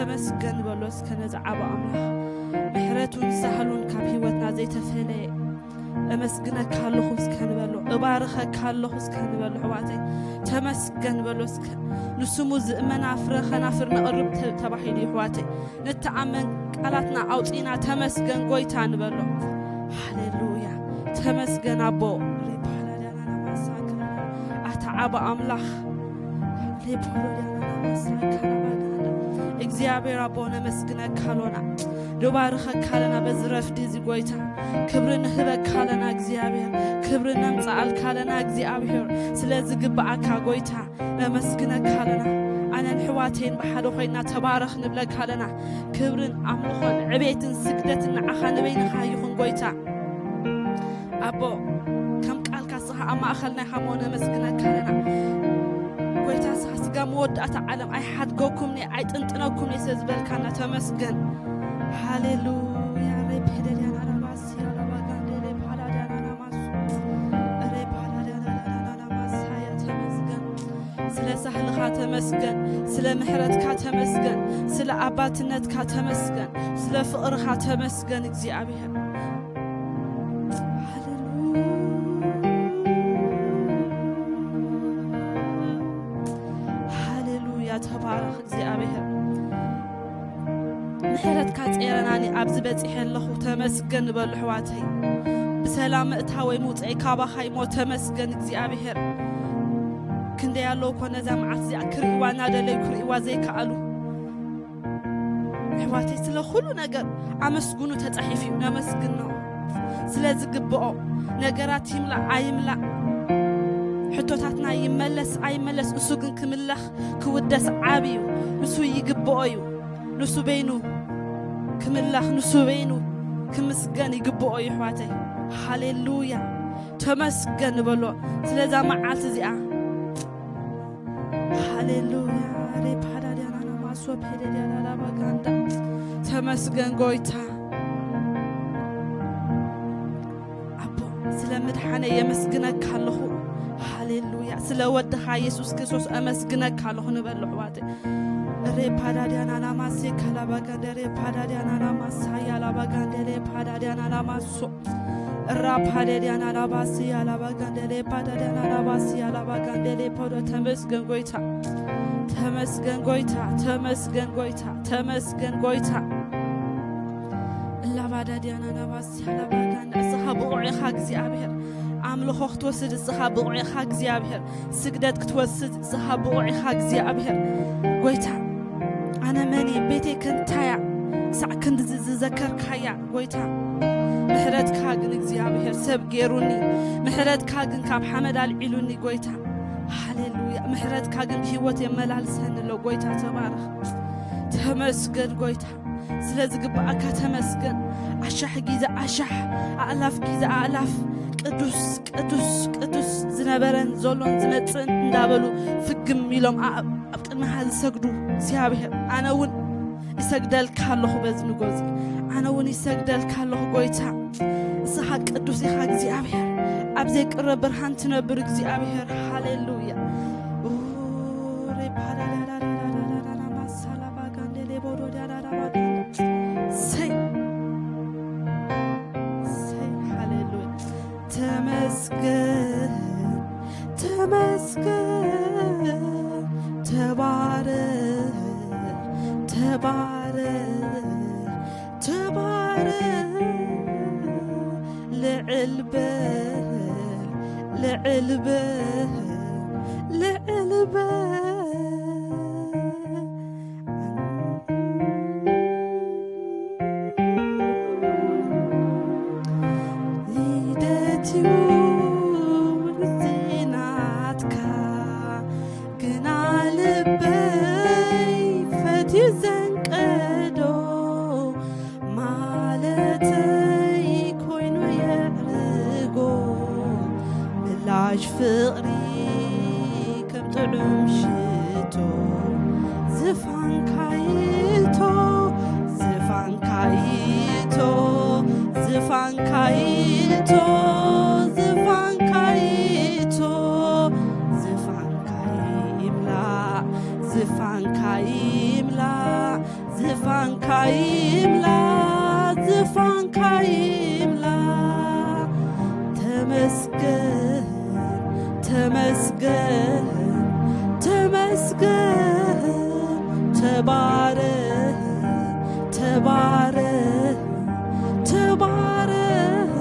ተመስገን በሎ እስከ ነዚ ዓቢ ኣምላኽ። ምሕረቱን ሳህሉን ካብ ህይወትና ዘይተፈለየ። እመስግነካ ኣለኹ እስከ ንበሎ፣ እባርኸካ ኣለኹ እስከ ንበሎ ኣሕዋተይ። ተመስገን በሎ እስከ። ንስሙ ዝእመና ፍረ ኸናፍር ነቕርብ ተ-፣ ተባሂሉ እዩ ኣሕዋተይ። ንተኣመን ቃላትና ኣውፂና ተመስገን ጎይታ ንበሎ። ሃሌሉያ። ተመስገን ኣቦ። ኣታ ዓቢ ኣምላኽ። እግዚኣብሔር ኣቦ ነመስግነካ ኣሎና። ንባርኸካ ኣለና በዚ ረፍዲ እዚ ጎይታ። ክብሪ ንህበካ ኣለና እግዚኣብሔር። ክብሪ ነምጽኣልካ ኣለና እግዚኣብሔር። ስለ ዝግብኣካ ጎይታ ነመስግነካ ኣለና። ኣነን ኣሕዋተይን ብሓደ ኮይና ተባረኽ ንብለካ ኣለና። ክብርን ኣምልኾን ዕቤትን ስግደትን ንዓኻ ንበይንኻ ይኹን ጎይታ። ኣቦ፣ ከም ቃልካ ንስኻ ኣብ ማእኸልና ኢኻ እሞ ነመስግነካ ኣለና። ጎይታ ንስኻ ስጋ መወዳእታ ዓለም ኣይሓድገኩምኒ፣ ኣይጥንጥነኩምኒ ስለ ዝበልካና ተመስገን። ሃሌሉያ። ሬፔደልያና ናማስያ ናባጋንዴሌ ፓላድያና ናማሱ። ሬፓላድያና ናናና ናማሳያ ተመስገን። ስለ ሳህልኻ ተመስገን። ስለ ምሕረትካ ተመስገን። ስለ ኣባትነትካ ተመስገን። ስለ ፍቕርኻ ተመስገን እግዚኣብሔር። ሃሌሉያ። ተባረኽ እግዚኣብሔር። ምሕረትካ ጼረናኒ ኣብዚ በጺሐ ኣለኹ። ተመስገን ንበሉ ኣሕዋተይ። ብሰላም ምእታወይ ምውጸይ ካባኻ እሞ ተመስገን እግዚኣብሔር። ክንደይ ኣለዉ እኮ ነዛ መዓልቲ እዚኣ ክርእይዋ እናደለዩ ክርእይዋ ዘይከኣሉ። ኣሕዋተይ ስለ ኩሉ ነገር ኣመስግኑ ተጻሒፉ እዩ። ነመስግኖ። ስለ ዝግብኦ ነገራት ይምላእ ኣይምላእ፣ ሕቶታትና ይመለስ ኣይመለስ፣ እሱ ግን ክምለኽ ክውደስ ዓቢ እዩ። ንሱ ይግብኦ እዩ። ንሱ በይኑ ክምለኽ፣ ንሱ በይኑ ክምስገን ይግብኦ እዩ ኣሕዋተይ። ሃሌሉያ። ተመስገን ንበሎ ስለዛ መዓልቲ እዚኣ። ሃሌሉያ። ሬፓዳድያናና ማሶ ፔደድያናና ባጋንዳ። ተመስገን ጎይታ። ኣቦ ስለ ምድሓነ የመስግነካ ኣለኹ። ሃሌሉያ። ስለ ወድኻ የሱስ ክርስቶስ ኣመስግነካ ኣለኹ ንበል ኣሕዋተይ። ሬፓዳድያናና ማሴ ካላባጋንደ ሬፓዳድያናና ማሳያ ላባጋንደ ሬፓዳድያናና ማሶ ራፓደዲያና ላባሲ ያላባጋንደሌ ፓዳዲያና ላባሲ ያላባጋንደሌ ፖዶ። ተመስገን ጎይታ፣ ተመስገን ጎይታ፣ ተመስገን ጎይታ፣ ተመስገን ጎይታ። እላባዳዲያና ላባሲ ያላባጋንዳ። እስኻ ብቑዕ ኢኻ እግዚኣብሔር። ኣምልኾ ክትወስድ እስኻ ብቑዕ ኢኻ እግዚኣብሔር። ስግደት ክትወስድ እስኻ ብቑዕ ኢኻ እግዚኣብሔር። ጎይታ ኣነ መን እየ? ቤተይ ከ እንታይ እያ? ክሳዕ ክንድዚ ዝዘከርካያ ጎይታ። ምሕረትካ ግን እግዚኣብሔር ሰብ ገይሩኒ። ምሕረትካ ግን ካብ ሓመድ ኣልዒሉኒ ጎይታ። ሃሌሉያ። ምሕረትካ ግን ብህይወት የመላልሰኒ ኣሎ ጎይታ። ተባረኽ። ተመስገን ጎይታ። ስለ ዝግብኣካ ተመስገን። ኣሻሕ ግዜ ኣሻሕ፣ ኣእላፍ ግዜ ኣእላፍ ቅዱስ፣ ቅዱስ፣ ቅዱስ ዝነበረን ዘሎን ዝመጽእን እንዳበሉ ፍግም ኢሎም ኣብ ኣብ ቅድሚኻ ዝሰግዱ እግዚኣብሔር፣ ኣነ እውን ይሰግደልካ ኣለኹ። በዚ ንጎዚ ኣነ እውን ይሰግደልካ ኣለኹ ጎይታ። ንስኻ ቅዱስ ኢኻ እግዚኣብሔር፣ ኣብ ዘይቅረ ብርሃን ትነብር እግዚኣብሔር። ሃሌሉያ። ኡሬ ፓዳዳዳዳዳዳዳዳ ማሳላ ባጋንዴ ሌቦዶ ዳዳዳ ባጋንዴ። ሰይ፣ ሰይ፣ ሃሌሉያ። ተመስገን፣ ተመስገን፣ ተባረክ፣ ተባረክ፣ ተባረክ። ልዕል በል፣ ልዕል በል፣ ልዕል በል። ልደትዩ ናትካ ግና ልበይ ፈትዩ ዘንቀዶ ማለተይ ኮይኑ የዕርጎ ምላሽ ፍቕሪ ከም ጥዑም ሽቶ ዝፋንካይቶ ዝፋንካይቶ ዝፋንካይቶ ዝፋንካይቶ ዝፋንካይ ይምላእ ዝፋንካይ ይምላእ ይብላ። ተመስገን፣ ተመስገን፣ ተመስገን። ተባረኽ፣ ተባረኽ፣ ተባረኽ።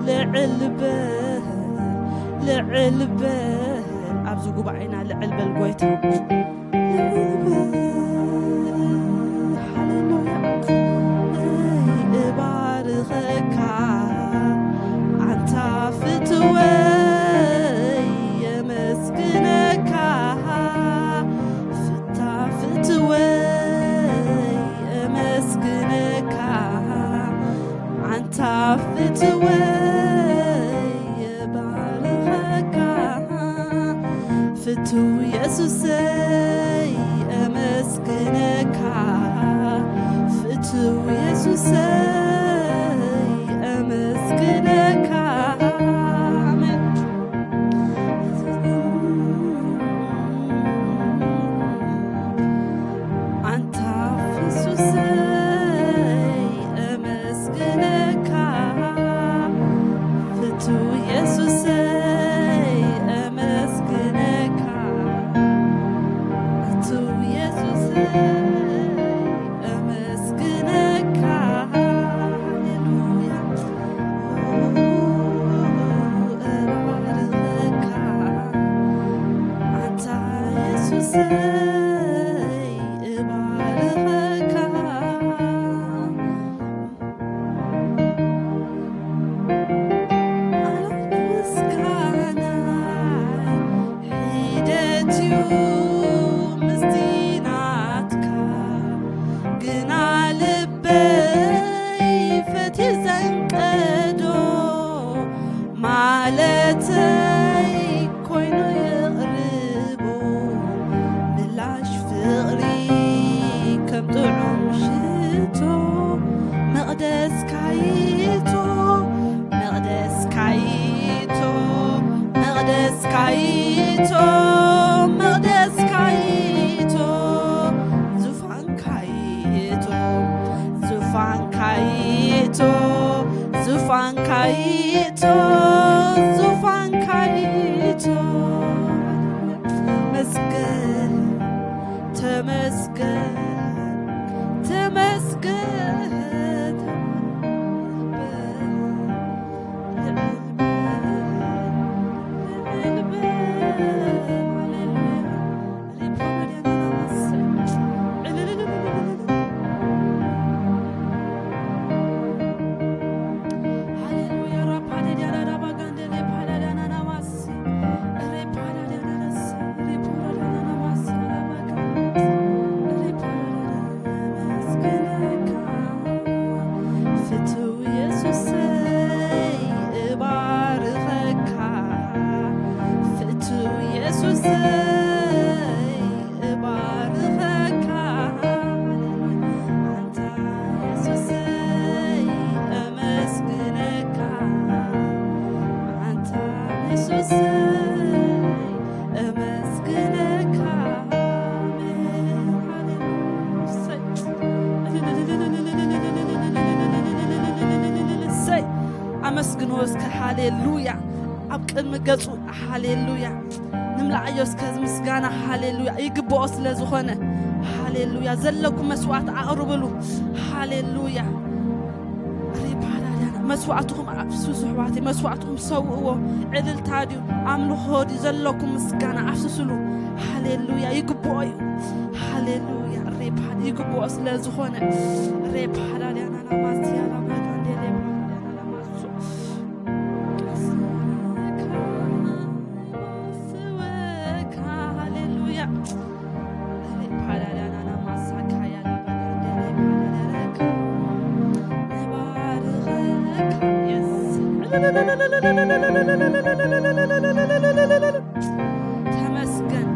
ልዕል በል፣ ልዕል በል። ኣብዚ ጉባኤና ልዕል በል ጎይታ። ሃሌሉያ። እባርኸካ ኣንታ ፍትወይ፣ የመስግነካ ፍታ ፍትወይ፣ የመስግነካ ኣንታ ፍትወይ፣ እባርኸካ ፍትው የሱሰይ፣ እመስግነካ ፍትው የሱሰይ፣ እመስግነካ። ኣሜን። ኣንታ ፍሱሰይ፣ እመስግነካ ፍትው የሱሰይ፣ እመስግነካ ፍትው የሱሰይ፣ እመስግነካ። ሃሌሉያ። እባርኸካ ኣንታ የሱሰይ፣ እባርኸካ። ምስጋና ሒደትዩ ምስቲ ናትካ፣ ግና ልበይ ፈትዩ ዘንቀዶ፣ ማለተይ ኮይኑ የቕርቦ፣ ምላሽ ፍቕሪ ከም ጥዑም ሽቶ። መቕደስካ ይእቶ፣ መቕደስካ ይእቶ፣ መቕደስካ ይእቶ፣ መቕደስካ ይእቶ። ዙፋንካ ይእቶ፣ ዙፋንካ ይእቶ፣ ዙፋንካ ይእቶ፣ ዙፋንካ ይእቶ። ተመስገን፣ ተመስገን፣ ተመስገን። ፍትው የሱሰይ እባርኸካ፣ ፍትው የሱሰይ እባርኸካ፣ ኣንታ የሱሰይ እመስግነካ፣ ኣንታ የሱሰይ እመስግነካ። ኣሜን። ሃሌሉያ። እሰይ። እሰይ። ኣመስግንዎ እስከ። ሃሌሉያ። ኣብ ቅድሚ ገጹ። ሃሌሉያ። ንምልዓዮ እስከ እዚ ምስጋና። ሃሌሉያ። ይግብኦ ስለ ዝኾነ። ሃሌሉያ። ዘለኩም መስዋዕት ኣቕርብሉ። ሃሌሉያ። ሪፓራዳና። መስዋዕትኹም ኣፍስሱ ኣሕዋተይ፣ መስዋዕትኹም ሰውእዎ። ዕልልታ ድዩ ኣምልኾ ድዩ ዘለኩም ምስጋና ኣፍስስሉ። ሃሌሉያ። ይግብኦ እዩ። ሃሌሉያ። ሪፓ ይግብኦ ስለ ዝኾነ። ሪፓራዳና ማስያ ላባጋንዴ ሪፓራዳና ማሱ። ስወካ። ሃሌሉያ። ተመስገን።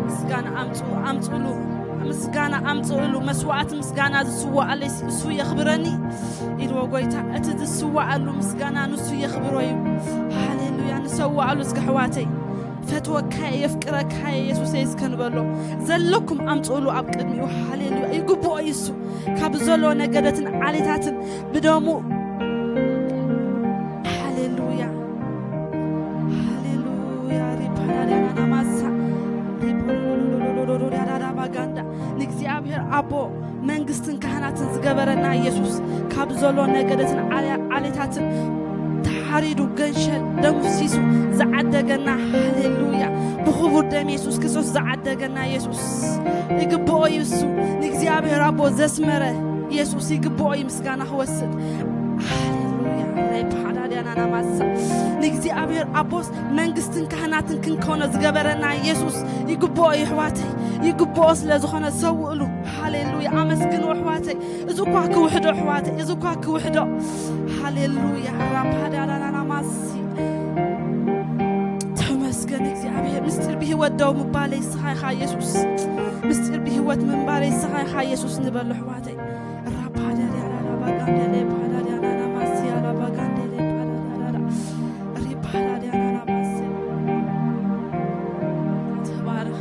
ምስጋና ኣምፅኡ፣ ኣምፅኡሉ። ምስጋና ኣምፅኡሉ። መስዋዕቲ ምስጋና ዝስዋኣለይ እሱ የኽብረኒ ኢልዎ ጎይታ። እቲ ዝስዋኣሉ ምስጋና ንሱ የኽብሮ እዩ። ሃሌሉያ። ንሰዋኣሉ እስከ ኣሕዋተይ። ፈትወካ እየ፣ የፍቅረካ እየ የሱሰይ እስከ ንበሎ። ዘለኩም ኣምጽእሉ ኣብ ቅድሚኡ። ሃሌሉያ። ይግብኦ እዩ እሱ። ካብ ዘሎ ነገደትን ዓሌታትን ብደሙ። ሃሌሉያ። ሃሌሉያ። ሪፓራዳናናማሳ። ሪፖሎሎሎሎሎሎሎሎዳዳዳ ባጋንዳ። ንእግዚኣብሔር ኣቦ መንግስትን ካህናትን ዝገበረና ኢየሱስ፣ ካብ ዘሎ ነገደትን ዓለ-፣ ዓሌታትን ተሓሪዱ፣ ገንሸል ደምሲሱ ዝዓደገና። ሃሌሉያ። ብኽቡር ደም የሱስ ክርስቶስ ዝዓደገና ኢየሱስ ይግብኦ እዩ። እሱ ንእግዚኣብሔር ኣቦ ዘስመረ ኢየሱስ ይግብኦ እዩ ምስጋና ክወስድ። ሃሌሉያ። ናይ ፓሓዳድያናና ማሳ ንእግዚኣብሔር ኣቦስ መንግስትን ካህናትን ክንኮኖ ዝገበረና ኢየሱስ ይግብኦ እዩ፣ ኣሕዋተይ። ይግብኦ ስለ ዝኾነ ሰውእሉ። ሃሌሉያ። ኣመስግኑ፣ ኣሕዋተይ። እዚ እኳ ክውሕዶ፣ ኣሕዋተይ፣ እዚ እኳ ክውሕዶ። ሃሌሉያ። ራፓዳላላላ ማሲ። ተመስገን እግዚኣብሔር። ምስጢር ብህይወት ደው ምባለይ ንስኻ ኢኻ ኢየሱስ። ምስጢር ብህይወት ምንባረይ ንስኻ ኢኻ ኢየሱስ ንበሎ፣ ኣሕዋተይ። ራፓዳዳዳዳ ባጋንደሌ ፓዳዳዳዳ ማሲያላ ባጋንደሌ ፓዳዳዳዳ። ሪፓዳዳዳዳ ማሲ። ተባረኽ።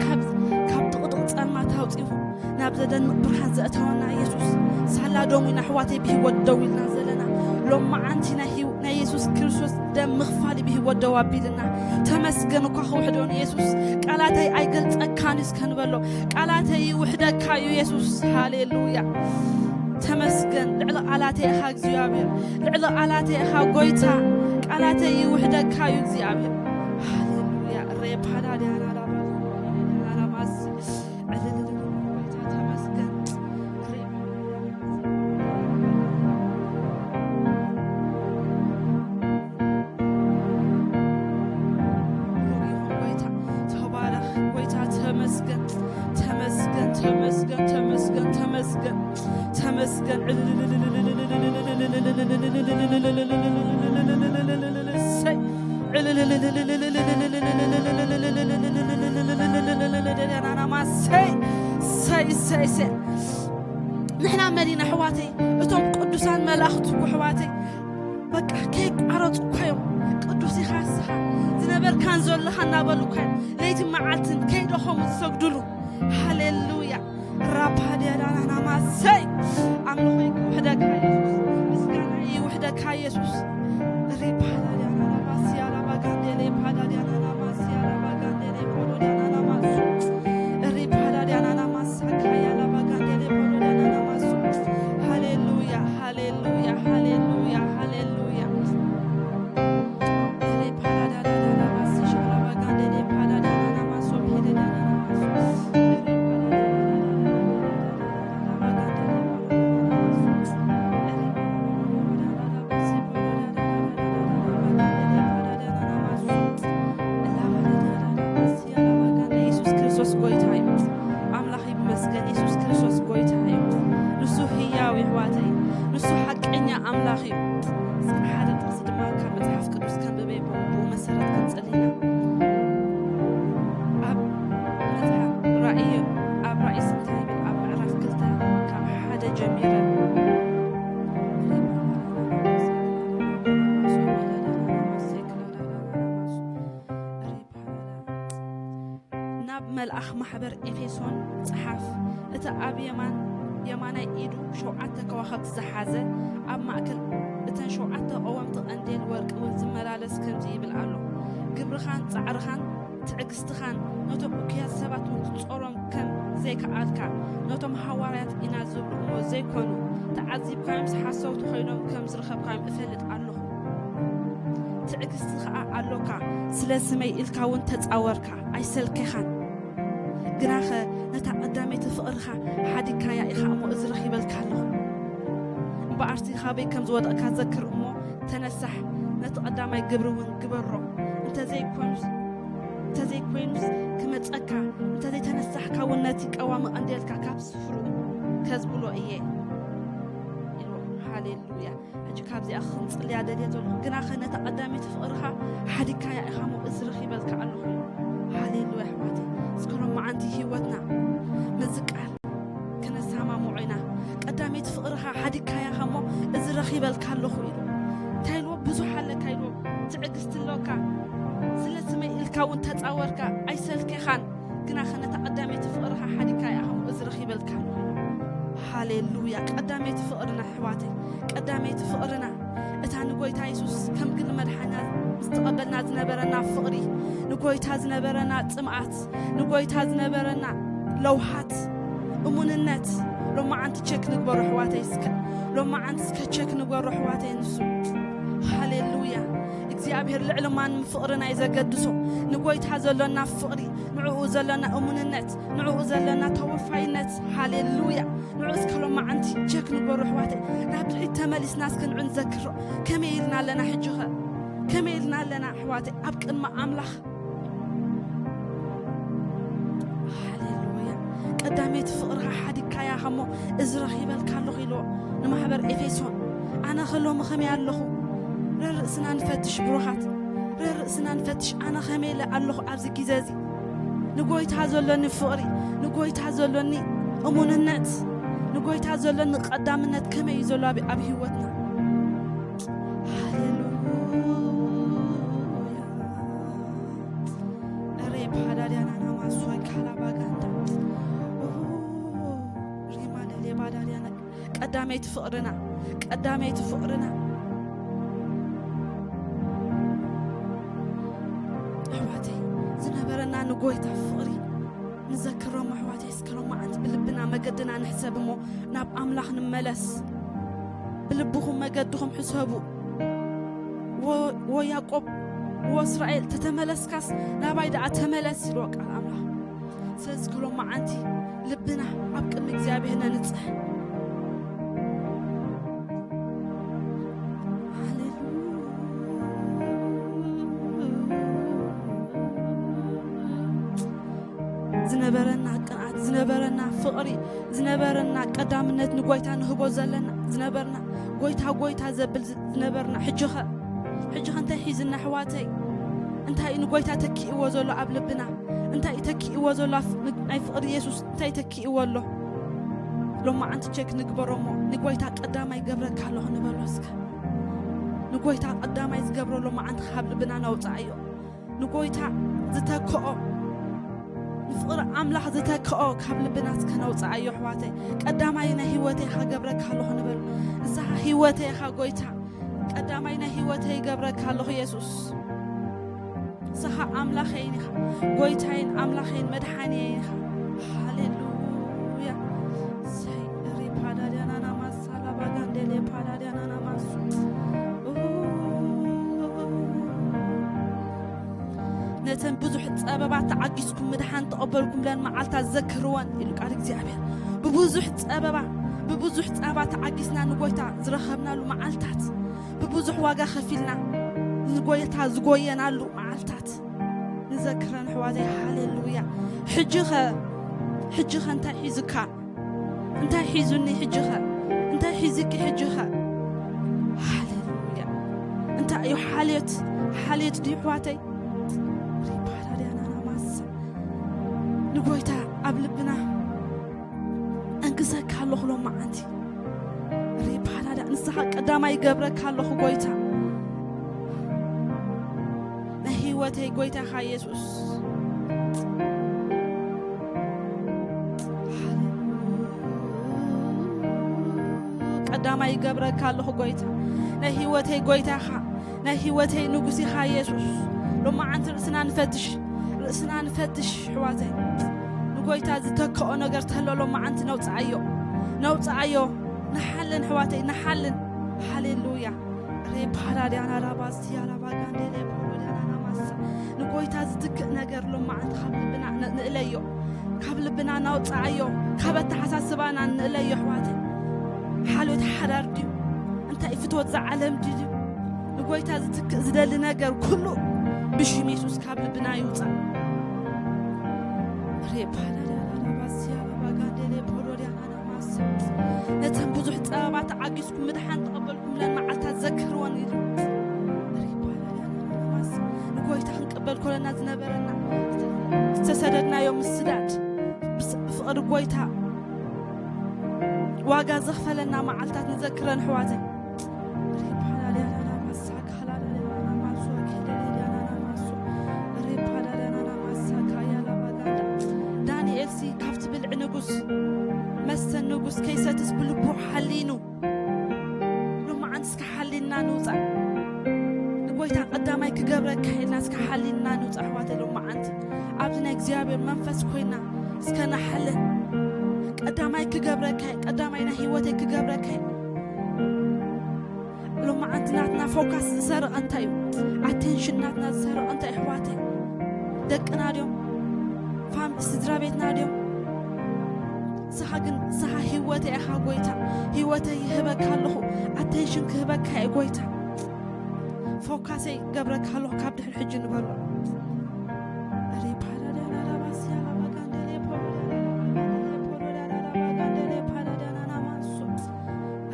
ካብ፣ ካብ ጥቕጥቕ ጸልማት ኣውጺኹ ናብ ዘደንቕ ብርሃን ዘእተወና ኢየሱስ፣ ሳላ ደሙ ኢና ኣሕዋተይ ብህይወት ደው ኢልና ዘለና። ሎማዓንቲ ናይ ህይወ-፣ ናይ የሱስ ክርስቶስ ደም ምኽፋል እዩ ብህይወት ደው ኣቢልና። ተመስገን እኳ ክውሕዶ ንየሱስ። ቃላተይ ኣይገልጸካን እዩ እስከ ንበሎ። ቃላተይ ይውሕደካ እዩ የሱስ። ሃሌሉያ። ተመስገን። ልዕሊ ቃላተይ ኢኻ እግዚኣብሔር። ልዕሊ ቃላተይ ኢኻ ጎይታ። ቃላተይ ይውሕደካ እዩ እግዚኣብሔር። ሃሌሉያ። ሬፓዳድያናዳባማሲ። ዕልልልል። ጎይታ ተመስገን። ጎይታ ተባረኽ። ጎይታ ተመስገን። ተመስገን፣ ተመስገን፣ ተመስገን፣ ተመስገን። ተመስገን። እሰይ። ሰይ፣ ሰይ፣ ሰይ፣ ሰይ። ንሕና መን ኢና ኣሕዋተይ? እቶም ቅዱሳን መላእኽቲ እኮ ኣሕዋተይ በቃ ከየቋረጹ እኳ እዮም። ቅዱስ ኢኻ ንስኻ፣ ዝነበርካን ዘለኻን እናበሉ እኳ እዮም ለይትን መዓልትን ከይደኸሙ ዝሰግዱሉ። ሃሌሉያ። ራፓድያዳናናማሰይ። ኣምልኾ ይውሕደካ ኢየሱስ። ምስጋና ይውሕደካ ኢየሱስ። ሪፓዳድያናናማስያላባጋንዴሌ ፓዳድያናናማስያላባጋንዴሌ ፖዶድያናናማሱ። ሪፓዳድያናናማሳካያላባጋንዴሌ ፖዶድያናናማሱ። ሃሌሉያ፣ ሃሌሉያ፣ ሃሌሉያ፣ ሃሌሉያ። ኢየሱስ ክርስቶስ ጎይታ እዩ። ኣምላኽ ይመስገን። ኢየሱስ ክርስቶስ ጎይታ እዩ። ንሱ ህያው እዩ፣ ኣሕዋተይ። ንሱ ሓቀኛ ኣምላኽ እዩ። እስከ ሓደ ጥቕሲ ድማ ካብ መጽሓፍ ቅዱስ ከንብበ ይቦ፣ ብኡ መሰረት ክንጽሊ ኢና። ኣብ መጽሓፍ ራእይ፣ ኣብ ራእይ ስንታይ ይብል? ኣብ ምዕራፍ ክልተ ካብ ሓደ ጀሚረ። ናብ መልኣኽ ማሕበር ኤፌሶን ጸሓፍ። እቲ ኣብ የማን፣ የማናይ ኢዱ ሸውዓተ ከዋኽብቲ ዝሓዘ፣ ኣብ ማእከል እተን ሸውዓተ ቀወምቲ ቀንዴል ወርቂ እውን ዝመላለስ ከምዚ ይብል ኣሎ፣ ግብርኻን ጻዕርኻን ትዕግስትኻን ነቶም እኩያት ሰባት እውን ክትጾሮም ከም ዘይከኣልካ፣ ነቶም ሃዋርያት ኢና ዝብሉ እሞ ዘይኮኑ፣ ተዓዚብካዮምስ ሓሰውቲ ኮይኖም ከም ዝረኸብካዮም እፈልጥ ኣለኹ። ትዕግስቲ ኸኣ ኣሎካ፣ ስለ ስመይ ኢልካ እውን ተጻወርካ፣ ኣይሰልከኻን። ግናኸ ነታ ቀዳመይቲ ፍቕርኻ ሓዲግካያ ኢኻ እሞ፣ እዚ ረኺበልካ ኣለኹ። እምበኣርሲ ኻበይ ከም ዝወደቕካ ዘክር እሞ፣ ተነሳሕ፣ ነቲ ቀዳማይ ግብሪ እውን ግበሮ። እንተዘይኮኑስ፣ እንተዘይኮይኑስ ክመጸካ፣ እንተዘይተነሳሕካ እውን ነቲ ቀዋሚ ቀንዴልካ ካብ ስፍርኡ ከዝብሎ እየ። ኢሉ። ሃሌሉያ። ሕጂ ካብዚኣ ክንጽልያ ደልየ ዘለኹ፣ ግናኸ ነታ ቀዳመይቲ ፍቕርኻ ሓዲግካያ ኢኻ እሞ፣ እዚ ረኺበልካ ኣለኹ። ሃሌሉያ ኣሕዋተይ። እስከ ሎማዓንቲ ህይወትና ምዝቃር ክነሰማምዖ ኢና። ቀዳመይቲ ፍቕርኻ ሓዲግካያ ኢኻ እሞ፣ እዚ ረኺበልካ ኣለኹ ኢሉ። እንታይ ኢልዎ? ብዙሕ ኣለካ ኢልዎ። ትዕግስቲ ኣለካ። እውን ተጻወርካ ኣይሰልከኻን፣ ግና ከነታ ቀዳመይቲ ፍቕርኻ ሓዲግካ እያ ከምኡ እዚ ረኺበልካ። ሃሌሉያ። ቀዳመይቲ ፍቕርና ኣሕዋተይ፣ ቀዳመይቲ ፍቕርና እታ ንጎይታ የሱስ ከም ግል መድሓና ዝተቐበልና ዝነበረና ፍቕሪ፣ ንጎይታ ዝነበረና ጽምኣት፣ ንጎይታ ዝነበረና ለውሃት፣ እሙንነት፣ ሎማዓንቲ ቸክ ንግበሮ ኣሕዋተይ። እስከ ሎማዓንቲ እስከ ቸክ ንግበሮ ኣሕዋተይ። ንሱ ሃሌሉያ። እግዚኣብሔር ልዕሊ ማንም ፍቕርና እዩ ዘገድሶ። ንጎይታ ዘሎና ፍቕሪ፣ ንዕኡ ዘሎና እሙንነት፣ ንዕኡ ዘሎና ተወፋይነት። ሃሌሉያ። ንዑ እስከ ሎማዓንቲ ቸክ ንግበሮ ኣሕዋተይ። ናብ ድሕሪት ተመሊስና እስከ ንዑ ንዘክሮ። ከመይ ኢልና ኣለና ሕጂ ኸ? ከመይ ኢልና ኣለና ኣሕዋተይ ኣብ ቅድሚ ኣምላኽ? ሃሌሉያ። ቀዳመይቲ ፍቕርኻ ሓዲግካያ ኸሞ እዚ ረኺበልካ ኣለኹ ኢልዎ ንማሕበር ኤፌሶን። ኣነ ኸ ሎሚ ኸመይ ኣለኹ? ርእስና ንፈትሽ ብሩኻት፣ ርእስና ንፈትሽ። ኣነ ኸመይ ኢለ ኣለኹ ኣብዚ ግዜ እዚ? ንጎይታ ዘሎኒ ፍቕሪ፣ ንጎይታ ዘሎኒ እሙንነት፣ ንጎይታ ዘሎኒ ቀዳምነት ከመይ እዩ ዘሎ ኣብ፣ ኣብ ህይወትና? ሃሌሉያ። ሬ ፓዳዲያና ናማሶ ካላባጋንዳ። ኦ፣ ሪማ ለሌ ባዳዲያና። ቀዳመይቲ ፍቕርና፣ ቀዳመይቲ ፍቕርና። ኣሕዋተይ፣ ዝነበረና ንጎይታ ፍቕሪ ንዘክሮም ኣሕዋተይ፣ እስከ ሎማዓንቲ ብልብና መገድና ንሕሰብ እሞ ናብ ኣምላኽ ንመለስ። ብልብኹም መገድኹም ሕሰቡ። ወ-፣ ወያቆብ፣ ወእስራኤል፣ ተተመለስካስ ናባይ ደኣ ተመለስ ኢልዎ ቃል ኣምላኽ። ስለዚ ክሎ መዓንቲ ልብና ኣብ ቅድሚ እግዚኣብሔር ነንጽሕ። ሃሌሉያ። ዝነበረና ቅንኣት፣ ዝነበረና ፍቕሪ፣ ዝነበረና ቀዳምነት ንጎይታ ንህቦ ዘለና፣ ዝነበርና ጎይታ፣ ጎይታ ዘብል ዝ-፣ ዝነበርና፣ ሕጂ ኸ? ሕጂ ኸ እንታይ ሒዝና ኣሕዋተይ? እንታይ እዩ ንጎይታ ተኪእዎ ዘሎ ኣብ ልብና? እንታይ እዩ ተኪእዎ ዘሎ ኣብ ፍ-፣ ን-፣ ናይ ፍቕሪ የሱስ እንታይ ተኪእዎ ኣሎ? ሎማዓንቲ ቸክ ንግበሮ እሞ፣ ንጎይታ ቀዳማይ ገብረካ ኣለኹ ንበሎ እስከ። ንጎይታ ቀዳማይ ዝገብሮ ሎማዓንቲ ካብ ልብና ነውጽኣዮ። ንጎይታ ዝተክኦ፣ ንፍቕሪ ኣምላኽ ዝተክኦ ካብ ልብና እስከ ነውጽኣዮ ኣሕዋተይ። ቀዳማይ ናይ ህይወተይ ኢኻ ገብረካ ኣለኹ ንበል። ንስኻ ህይወተይ ኢኻ ጎይታ። ቀዳማይ ናይ ህይወተይ ገብረካ ኣለኹ የሱስ። ንስኻ ኣምላኸይን ኢኻ፣ ጎይታይን ኣምላኸይን መድሓኒየይን ኢኻ። ሃሌሉያ። ሰይ ሪፓዳድያናና ማሳላ ባጋንዴሌ ፓዳድያናና ማሱ። ነተን ብዙሕ ጸበባ ተዓጊስኩም ምድሓን ተቐበልኩምለን መዓልታት ዘክርወን ኢሉ ቃል እግዚኣብሔር። ብብዙሕ ጸበባ፣ ብብዙሕ ጸበባ ተዓጊስና ንጎይታ ዝረኸብናሉ መዓልታት፣ ብብዙሕ ዋጋ ከፊልና ንጎይታ ዝጎየናሉ መዓልታት ንዘክረን ኣሕዋተይ። ሃሌሉያ። ሕጂ ኸ፣ ሕጂ ኸ እንታይ ሒዝካ? እንታይ ሒዙኒ ሕጂ ኸ? እንታይ ሒዝኪ ሕጂ ኸ? ሃሌሉያ። እንታይ እዩ ሓልዮት? ሓልዮት ድዩ ኣሕዋተይ? ሪፓዳድያናና ማሳ። ንጎይታ ኣብ ልብና ኣንግሰካ ኣለኹ ሎማዓንቲ። ሪፓዳዳ ንስኻ ቀዳማይ ይገብረካ ኣለኹ ጎይታ። ናይ ህይወተይ ጎይታ ኢኻ የሱስ። ቀዳማይ ይገብረካ ኣለኹ ጎይታ። ናይ ህይወተይ ጎይታ ኢኻ። ናይ ህይወተይ ንጉስ ኢኻ የሱስ። ሎማዓንቲ ርእስና ንፈትሽ፣ ርእስና ንፈትሽ ኣሕዋተይ። ንጎይታ ዝተክኦ ነገር ተሎ ሎማዓንቲ ነውጽኣዮ፣ ነውጽኣዮ። ንሓልን ኣሕዋተይ፣ ንሓልን። ሃሌሉያ። ሬፓራድያና ራባስቲያ ራባጋንዴሌ ፖሮድያና ናማሳ። ንጎይታ ዝትክእ ነገር ሎማዓንቲ ካብ ልብና ን-፣ ንእለዮ፣ ካብ ልብና ናውጽኣዮ፣ ካብ ኣተሓሳስባና ንእለዮ ኣሕዋተይ። ሓልዮት ሓዳር ድዩ? እንታይ ፍትወት ዝዓለም ድዩ? ንጎይታ ዝትክእ ዝደሊ ነገር ኩሉ ብሽም የሱስ ካብ ልብና ይውጻእ። ሬፓራድያና ራባስቲያ ራባጋንዴሌ ፖሮድያና ናማሳ። ነተን ብዙሕ ጸበባ ተዓጊስኩም ምድሓን ተቐበልኩምለን መዓልታት ዘክርወን ኢሉ። ንጎይታ ክንቅበል ኮለና ዝነበረና ዝተሰደድናዮ ምስዳድ፣ ብስ-፣ ብፍቕሪ ጎይታ ዋጋ ዘኽፈለና መዓልታት ንዘክረን ኣሕዋተይ። ሪፓዳድያናና ማሳ፣ ካላዳድያናና ማሶ፣ ኬሌሌድያናና ማሶ፣ ሪፓዳድያ ንጉስ ከይሰትስ ብልቡ ሓሊኑ። ሎማዓንቲ እስከ ሓሊልና ንውፃእ። ንጎይታ ቀዳማይ ክገብረካ ኢልና እስከ ሓሊልና ንውፃእ ኣሕዋተይ። ሎማዓንቲ ኣብዚ ናይ እግዚኣብሔር መንፈስ ኮይና እስከ ንሓለ። ቀዳማይ ክገብረካ፣ ቀዳማይ ናይ ህይወተይ ክገብረካ። ሎማዓንቲ ናትና ፎካስ ዝሰርቐ እንታይ እዩ? ኣቴንሽን ናትና ዝሰርቐ እንታይ ኣሕዋተይ? ደቅና ድዮም? ፋም-፣ ስድራ ቤትና ድዮም? ንስኻ ግን፣ ንስኻ ህይወተይ ኢኻ ጎይታ። ህይወተይ ይህበካ ኣለኹ። ኣቴንሽን ክህበካ እየ ጎይታ። ፎካሰይ ገብረካ ኣለኹ ካብ ድሕሪ ሕጂ ንበሎ። ሬፓ ዳዳና ራባስያ ላባጋንደሌ ፖሎ ዳዳና ራባጋንደሌ ፖሎ ዳዳና ራባጋንደሌ ፓላዳና ናማንሶ።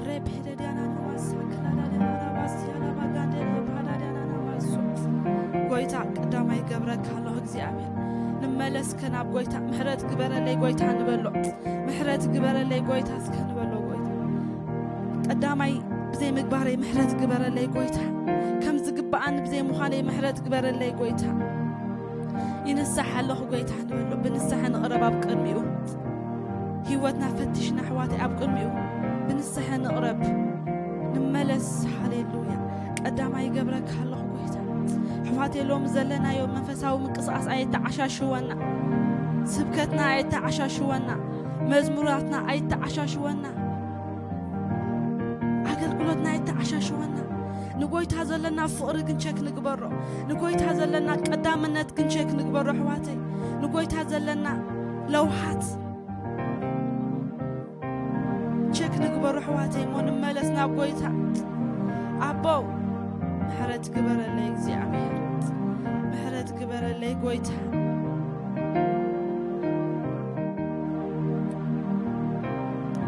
ሬፔ ጎይታ ቀዳማይ ገብረካ ኣለኹ እግዚኣብሔር። ንመለስከ ናብ ጎይታ፣ ምሕረት ግበረለይ ጎይታ ንበሎ። ምሕረት ግበረለይ ጎይታ እስከ ንበሎ። ጎይታ ቀዳማይ ብዘይ ምግባረይ ምሕረት ግበረለይ ጎይታ። ከም ዝግብኣኒ ብዘይ ምዃነይ ምሕረት ግበረለይ ጎይታ። ይንሳሕ ኣለኹ ጎይታ ንበሎ። ብንስሐ ንቕረብ ኣብ ቅድሚኡ። ህይወትና ፈቲሽና ኣሕዋተይ ኣብ ቅድሚኡ ብንስሐ ንቕረብ፣ ንመለስ። ሃሌሉያ። ቀዳማይ ይገብረካ ኣለኹ ጎይታ። ኣሕዋተይ ሎሚ ዘለናዮ መንፈሳዊ ምንቅስቓስ ኣየተዓሻሽወና። ስብከትና ኣየተዓሻሽወና። መዝሙራትና ኣይተዓሻሽወና። ኣገልግሎትና ኣይተዓሻሽወና። ንጎይታ ዘለና ፍቕሪ ግን ቸክ ንግበሮ። ንጎይታ ዘለና ቀዳምነት ግን ቸክ ንግበሮ ኣሕዋተይ። ንጎይታ ዘለና ለውሃት ቸክ ንግበሮ ኣሕዋተይ፣ እሞ ንመለስ ናብ ጎይታ። ኣቦ ምሕረት ግበረለይ እግዚኣብሔር፣ ምሕረት ግበረለይ ጎይታ።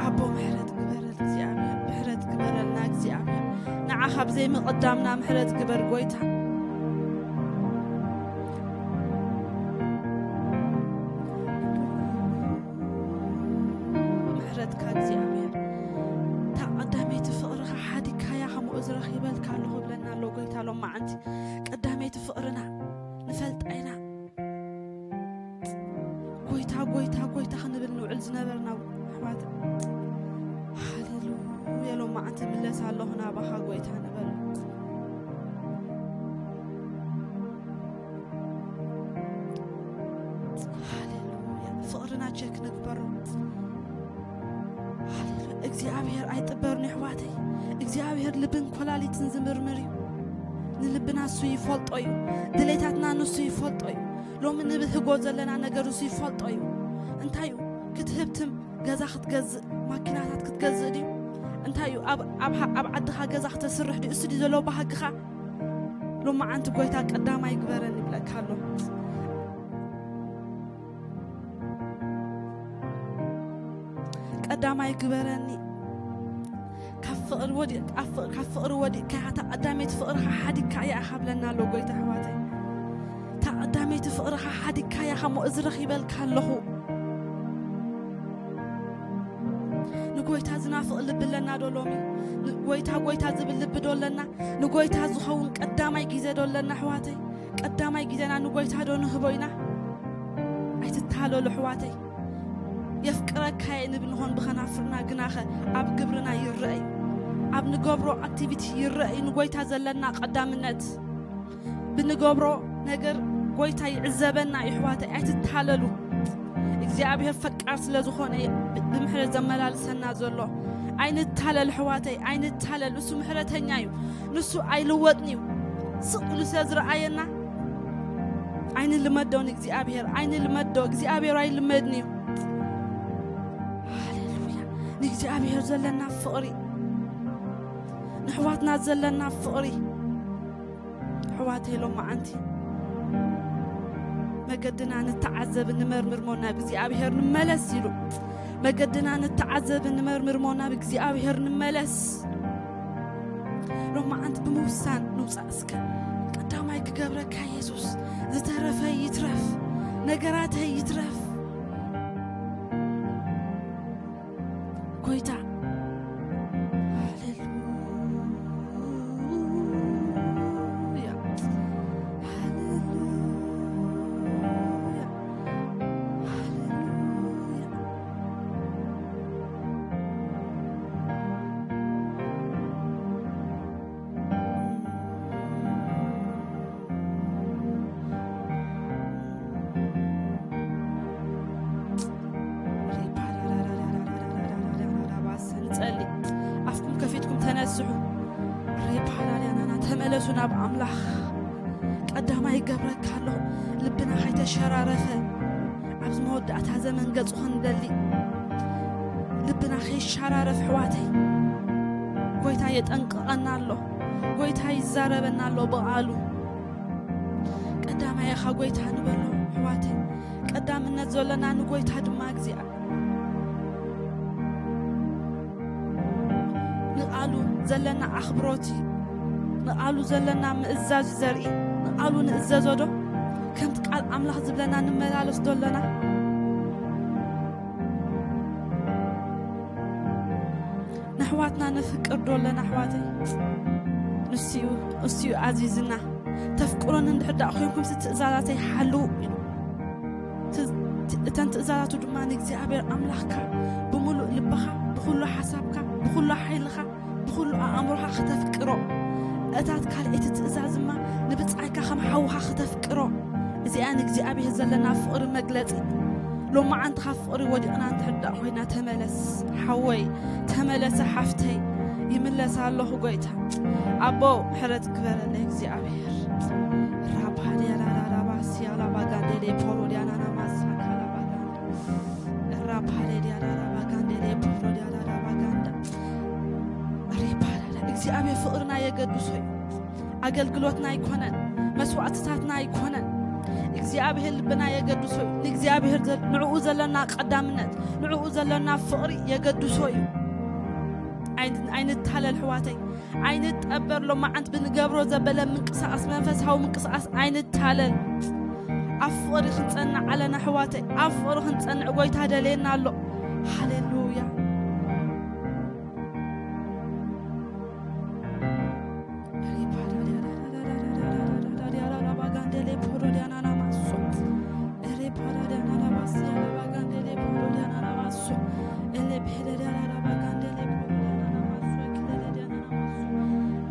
ኣቦ ምሕረት ግበረል እግዚኣብሔር፣ ምሕረት ግበረልና እግዚኣብሔር። ንዓኻ ብዘይ ምቕዳምና ምሕረት ግበር ጎይታ። ምሕረትካ እግዚኣብሔር። እታ ቀዳመይቲ ፍቕርኻ ሓዲግካያ ከምኡ ዝረኺበልካ ኣለኹ ብለና ኣሎ ጎይታ ሎማዓንቲ። ቀዳመይቲ ፍቕርና ንፈልጣ ኢና። ጎይታ፣ ጎይታ፣ ጎይታ ክንብል ንውዕል ዝነበርና ኣሕዋት። ሃሌሉያ፣ ሎማዓንቲ ምለስ ኣለኹ ናባኻ ጎይታ ንበል። ሃሌሉያ፣ ፍቕርና ቸክ ንግበሮ። ሃሌሉያ፣ እግዚኣብሔር ኣይጥበርን ኣሕዋተይ። እግዚኣብሔር ልብን ኮላሊትን ዝምርምር እዩ። ንልብና እሱ ይፈልጦ እዩ። ድሌታትና ንሱ ይፈልጦ እዩ። ሎሚ ንብህጎ ዘለና ነገር እሱ ይፈልጦ እዩ። እንታይ እዩ? ክትህብትም፣ ገዛ ክትገዝእ፣ ማኪናታት ክትገዝእ ድዩ? እንታይ እዩ? ኣብ፣ ኣብ፣ ኣብ ዓድኻ ገዛ ክተስርሕ ድዩ? እሱ ድዩ ዘለዎ ባህግኻ? ሎማዓንቲ ጎይታ ቀዳማይ ግበረኒ ይብለካ ኣሎ። ቀዳማይ ግበረኒ። ካብ ፍቕሪ ወዲቕ-፣ ኣብ ፍቕ-፣ ካብ ፍቕሪ ወዲቕካ እታ ቀዳመይቲ ፍቕርኻ ሓዲግካ እያ ኢኻ ብለና ኣሎ ጎይታ ኣሕዋተይ። እታ ቀዳመይቲ ፍቕርኻ ሓዲግካ እያ፣ ከምኡ እዚ ረኺበልካ ኣለኹ። ንጎይታ ዝናፍቕ ልቢ ኣለና ዶ ሎሚ? ንጎይታ ጎይታ ዝብል ልቢ ዶ ኣለና? ንጎይታ ዝኸውን ቀዳማይ ግዜ ዶ ኣለና ኣሕዋተይ? ቀዳማይ ግዜና ንጎይታ ዶ ንህቦ ኢና? ኣይትታለሉ ኣሕዋተይ። የፍቅረካ እየ ንብል ንኾን ብኸናፍርና፣ ግናኸ ኣብ ግብርና ይረአ እዩ። ኣብ ንገብሮ ኣክቲቪቲ ይረአ እዩ ንጎይታ ዘለና ቀዳምነት። ብንገብሮ ነገር ጎይታ ይዕዘበና እዩ ኣሕዋተይ። ኣይትታለሉ። እግዚኣብሔር ፈቃር ስለ ዝኾነ እዩ ብ-፣ ብምሕረት ዘመላልሰና ዘሎ። ኣይንታለል ኣሕዋተይ፣ ኣይንታለል። ንሱ ምሕረተኛ እዩ። ንሱ ኣይልወጥን እዩ። ስቕ ኢሉ ስለ ዝረኣየና ኣይንልመዶ ንእግዚኣብሔር፣ ኣይንልመዶ። እግዚኣብሔር ኣይልመድን እዩ። ሃሌሉያ። ንእግዚኣብሔር ዘለና ፍቕሪ፣ ንኣሕዋትና ዘለና ፍቕሪ። ኣሕዋተይ ሎማዓንቲ መገድና ንተዓዘብ ንመርምር እሞ ናብ እግዚኣብሔር ንመለስ ኢሉ። መገድና ንተዓዘብ ንመርምር እሞ ናብ እግዚኣብሔር ንመለስ። ሎማዓንቲ ብምውሳን ንውፃእ እስከ። ቀዳማይ ክገብረካ የሱስ፣ ዝተረፈ ይትረፍ፣ ነገራተይ ይትረፍ። ጎይታ። ሃሌሉያ። ሃሌሉያ። ሃሌሉያ። ሬፓላልያናና ተመለሱ ናብ ኣምላኽ። ቀዳማይ ይገብረካ ኣሎ። ልብና ከይተሸራረፈ ኣብዚ መወዳእታ ዘመን ገጹ ክንደሊ ልብና ከይሸራረፍ ኣሕዋተይ፣ ጎይታ የጠንቅቐና ኣሎ። ጎይታ ይዛረበና ኣሎ ብቓሉ። ቀዳማይ ኢኻ ጎይታ ንበሎ ኣሕዋተይ። ቀዳምነት ዘለና ንጎይታ ድማ እግዚኣብሔር ንቓሉ ዘለና ኣኽብሮት እዩ። ንቓሉ ዘለና ምእዛዝ እዩ ዘርኢ። ንቓሉ ንእዘዞ ዶ? ከምቲ ቃል ኣምላኽ ዝብለና ንመላለስ ዶ ኣለና? ንኣሕዋትና ነፍቅር ዶ ኣለና ኣሕዋተይ? ንሱ እዩ፣ እሱ እዩ ኣዚዝና። ተፍቅሮን እንድሕር ደኣ ኮይንኩምሲ ትእዛዛተይ ሓልዉ ኢሉ። ትዝ-፣ ት-፣ እተን ትእዛዛቱ ድማ ንእግዚኣብሔር ኣምላኽካ ብምሉእ ልብኻ፣ ብኹሉ ሓሳብካ፣ ብኹሉ ሓይልኻ፣ ብኹሉ ኣእምሮኻ ክተፍቅሮ። እታ ካልኣይቲ ትእዛዝ ድማ ንብጻይካ ከም ሓውኻ ክተፍቅሮ። እዚኣ ንእግዚኣብሔር ዘለና ፍቕሪ መግለጺ። ሎማዓንቲ ካብ ፍቕሪ ወዲቕና እንድሕር ደኣ ኮይና ተመለስ ሓወይ፣ ተመለሰ ሓፍተይ። ይምለስ ኣለኹ ጎይታ። ኣቦ ምሕረት ግበረለይ እግዚኣብሔር። ራፓዲያ ራራራባሲያ ላባጋንዴሌ ፖሮዲያናና ማሳካ ላባጋንዳ። ራፓዲያ ራራባጋንዴሌ ፖሮዲያ ራራባጋንዳ። ሪፓዳዳ። እግዚኣብሔር ፍቕርና የገድሶ እዩ። ኣገልግሎትና ኣይኮነን፣ መስዋዕትታትና ኣይኮነን። እግዚኣብሔር ልብና የገድሶ እዩ። ንእግዚኣብሔር ዘ-፣ ንዕኡ ዘለና ቀዳምነት፣ ንዕኡ ዘለና ፍቕሪ የገድሶ እዩ። ኣይን-፣ ኣይንታለል ኣሕዋተይ፣ ኣይንጠበር። ሎማዓንቲ ብንገብሮ ዘበለ ምንቅስቓስ፣ መንፈሳዊ ምንቅስቓስ ኣይንታለል። ኣብ ፍቕሪ ክንጸንዕ ኣለና ኣሕዋተይ፣ ኣብ ፍቕሪ ክንጸንዕ ጎይታ ደልየና ኣሎ። ሃሌሉያ።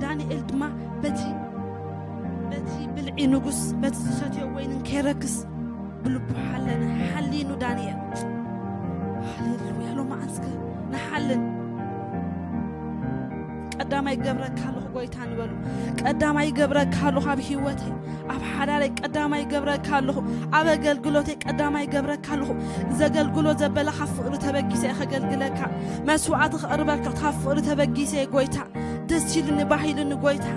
ዳንኤል ድማ በቲ፣ በቲ ብልዒ ንጉስ፣ በቲ ዝሰትዮ ወይንን ከይረክስ ብልቡ ሓለነ። ሓሊኑ ዳንኤል። ሃሌሉያ። ሎማዓንስከ ንሓልን። ቀዳማይ ገብረካ ኣለኹ ጎይታ ንበሉ። ቀዳማይ ገብረካ ኣለኹ ኣብ ህይወተይ፣ ኣብ ሓዳረይ ቀዳማይ ገብረካ ኣለኹ፣ ኣብ ኣገልግሎተይ ቀዳማይ ገብረካ ኣለኹ። ዘገልግሎ ዘበለ ካብ ፍቕሪ ተበጊሰ እየ ከገልግለካ። መስዋዕቲ ከቕርበልካ ካብ ፍቕሪ ተበጊሰ እየ ጎይታ። ደስ ኢሉኒ፣ ባህ ኢሉኒ ጎይታ።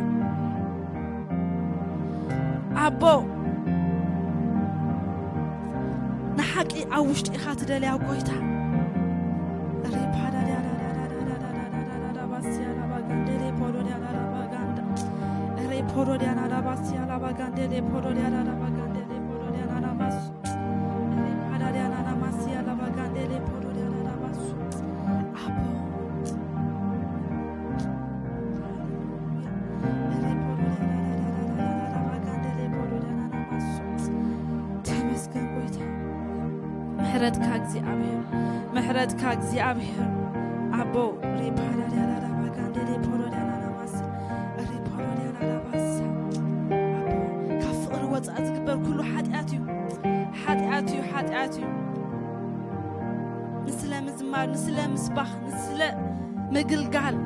ኣቦ፣ ንሓቂ ኣብ ውሽጢ ኢኻ ትደልያ ጎይታ። ተመስገን ጎይታ። ምሕረትካ እግዚኣብሔር፣ ምሕረትካ እግዚኣብሔር። ኣቦ ሬፓዳዳዳዳ ባጋንዴሌ ፖሮዳናና ማስ ሬፓዳዳዳ ባሳ። ኣቦ፣ ካብ ፍቕሪ ወፃእ ዝግበር ኩሉ ሓጢኣት እዩ፣ ሓጢኣት እዩ፣ ሓጢኣት እዩ። ንስለ ምዝማር፣ ንስለ ምስባኽ፣ ንስለ ምግልጋል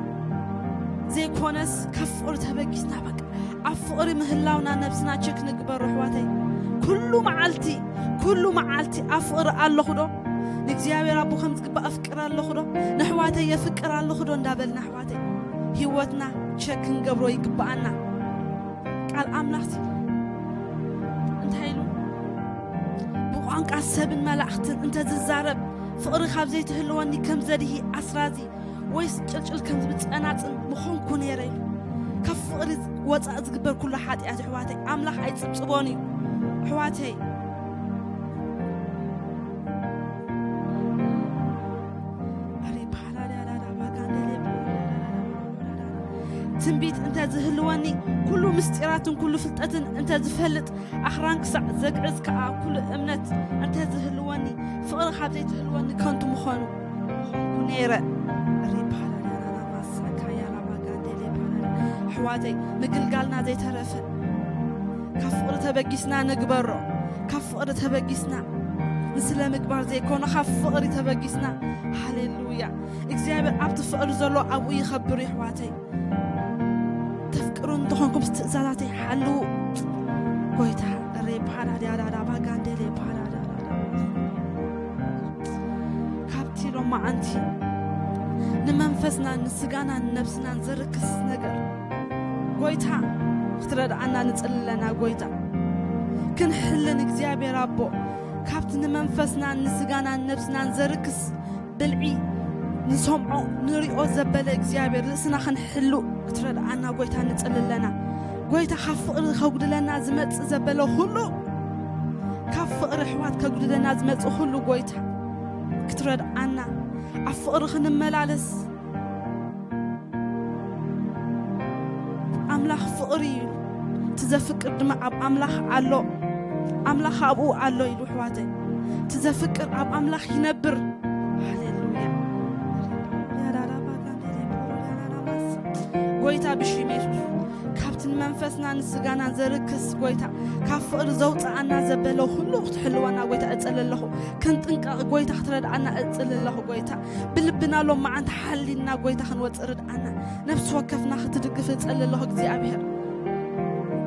ዘይኮነስ ካብ ፍቕሪ ተበጊስና፣ በቃ ኣብ ፍቕሪ ምህላውና ነብስና ቸክ ንግበሩ ኣሕዋተይ። ኩሉ መዓልቲ፣ ኩሉ መዓልቲ ኣብ ፍቕሪ ኣለኹ ዶ? ንእግዚኣብሔር ኣቦ ከም ዝግባእ ኣፍቅር ኣለኹ ዶ? ንኣሕዋተይ የፍቅር ኣለኹ ዶ? እንዳበልና ኣሕዋተይ ህይወትና ቸክ ክንገብሮ ይግባኣና። ቃል ኣምላኽ ሲ እንታይ ኢሉ? ብቋንቋ ሰብን መላእኽትን እንተ ዝዛረብ፣ ፍቕሪ ካብ ዘይትህልወኒ ከም ዘድሂ ኣስራዚ ወይስ ጭልጭል ከም ዝብል ጸናጽል ምኾንኩ ነይረ ኢሉ። ካብ ፍቕሪ ወጻእ ዝግበር ኩሉ ሓጢኣት ኣሕዋተይ ኣምላኽ ኣይጽብጽቦን እዩ። ኣሕዋተይ፣ ትንቢት እንተ ዝህልወኒ፣ ኩሉ ምስጢራትን ኩሉ ፍልጠትን እንተ ዝፈልጥ፣ ኣኽራን ክሳዕ ዘግዕዝ ከኣ ኩሉ እምነት እንተ ዝህልወኒ፣ ፍቕሪ ካብ ዘይትህልወኒ ከንቱ ምኾኑ ምኾንኩ ነይረ። ሪፓላላላላ ማሳካያ ላባጋንዴሌ ፓላላ። ኣሕዋተይ፣ ምግልጋልና ዘይተረፈ፣ ካብ ፍቕሪ ተበጊስና ንግበሮ። ካብ ፍቕሪ ተበጊስና፣ ንስለ ምግባር ዘይኮነ፣ ካብ ፍቕሪ ተበጊስና። ሃሌሉያ። እግዚኣብሔር ኣብቲ ፍቕሪ ዘሎ ኣብኡ ይኸብር እዩ፣ ኣሕዋተይ። ትፍቅሩ እንተኾንኩም ትእዛዛተይ ሓልዉ። ጎይታ ሬ ፓራዲያዳዳ ባጋንዴሌ ፓራዳዳዳ ካብቲ ሎማዓንቲ ንመንፈስና ንስጋና ንነብስናን ዘርክስ ነገር ጎይታ ክትረድኣና ንጽሊ ኣለና። ጎይታ ክንሕልን እግዚኣብሔር ኣቦ ካብቲ ንመንፈስናን ንስጋናን ነብስናን ዘርክስ ብልዒ ንሰምዖ ንሪኦ ዘበለ እግዚኣብሔር ርእስና ክንሕሉ ክትረድኣና ጎይታ ንጽሊ ኣለና። ጎይታ ካብ ፍቕሪ ከጉድለና ዝመጽእ ዘበለ ኩሉ ካብ ፍቕሪ ኣሕዋት ከጉድለና ዝመጽእ ኩሉ ጎይታ ክትረድኣና ኣብ ፍቕሪ ክንመላለስ ኣምላኽ ፍቕሪ እዩ። እቲ ዘፍቅር ድማ ኣብ ኣምላኽ ኣሎ፣ ኣምላኽ ኣብኡ ኣሎ ኢሉ ኣሕዋተይ። እቲ ዘፍቅር ኣብ ኣምላኽ ይነብር። ሃሌሉያ። ጎይታ ብሽም የሱስ ካብቲ ንመንፈስና ንስጋና ዘርክስ ጎይታ ካብ ፍቕሪ ዘውፅኣና ዘበለ ኩሉ ክትሕልወና ጎይታ እፅሊ ኣለኹ። ክንጥንቀቕ ጎይታ ክትረድኣና እፅሊ ኣለኹ። ጎይታ ብልብና ሎም መዓንቲ ሓሊና ጎይታ ክንወፅእ ርድኣና። ነፍሲ ወከፍና ክትድግፍ እፅሊ ኣለኹ እግዚኣብሔር።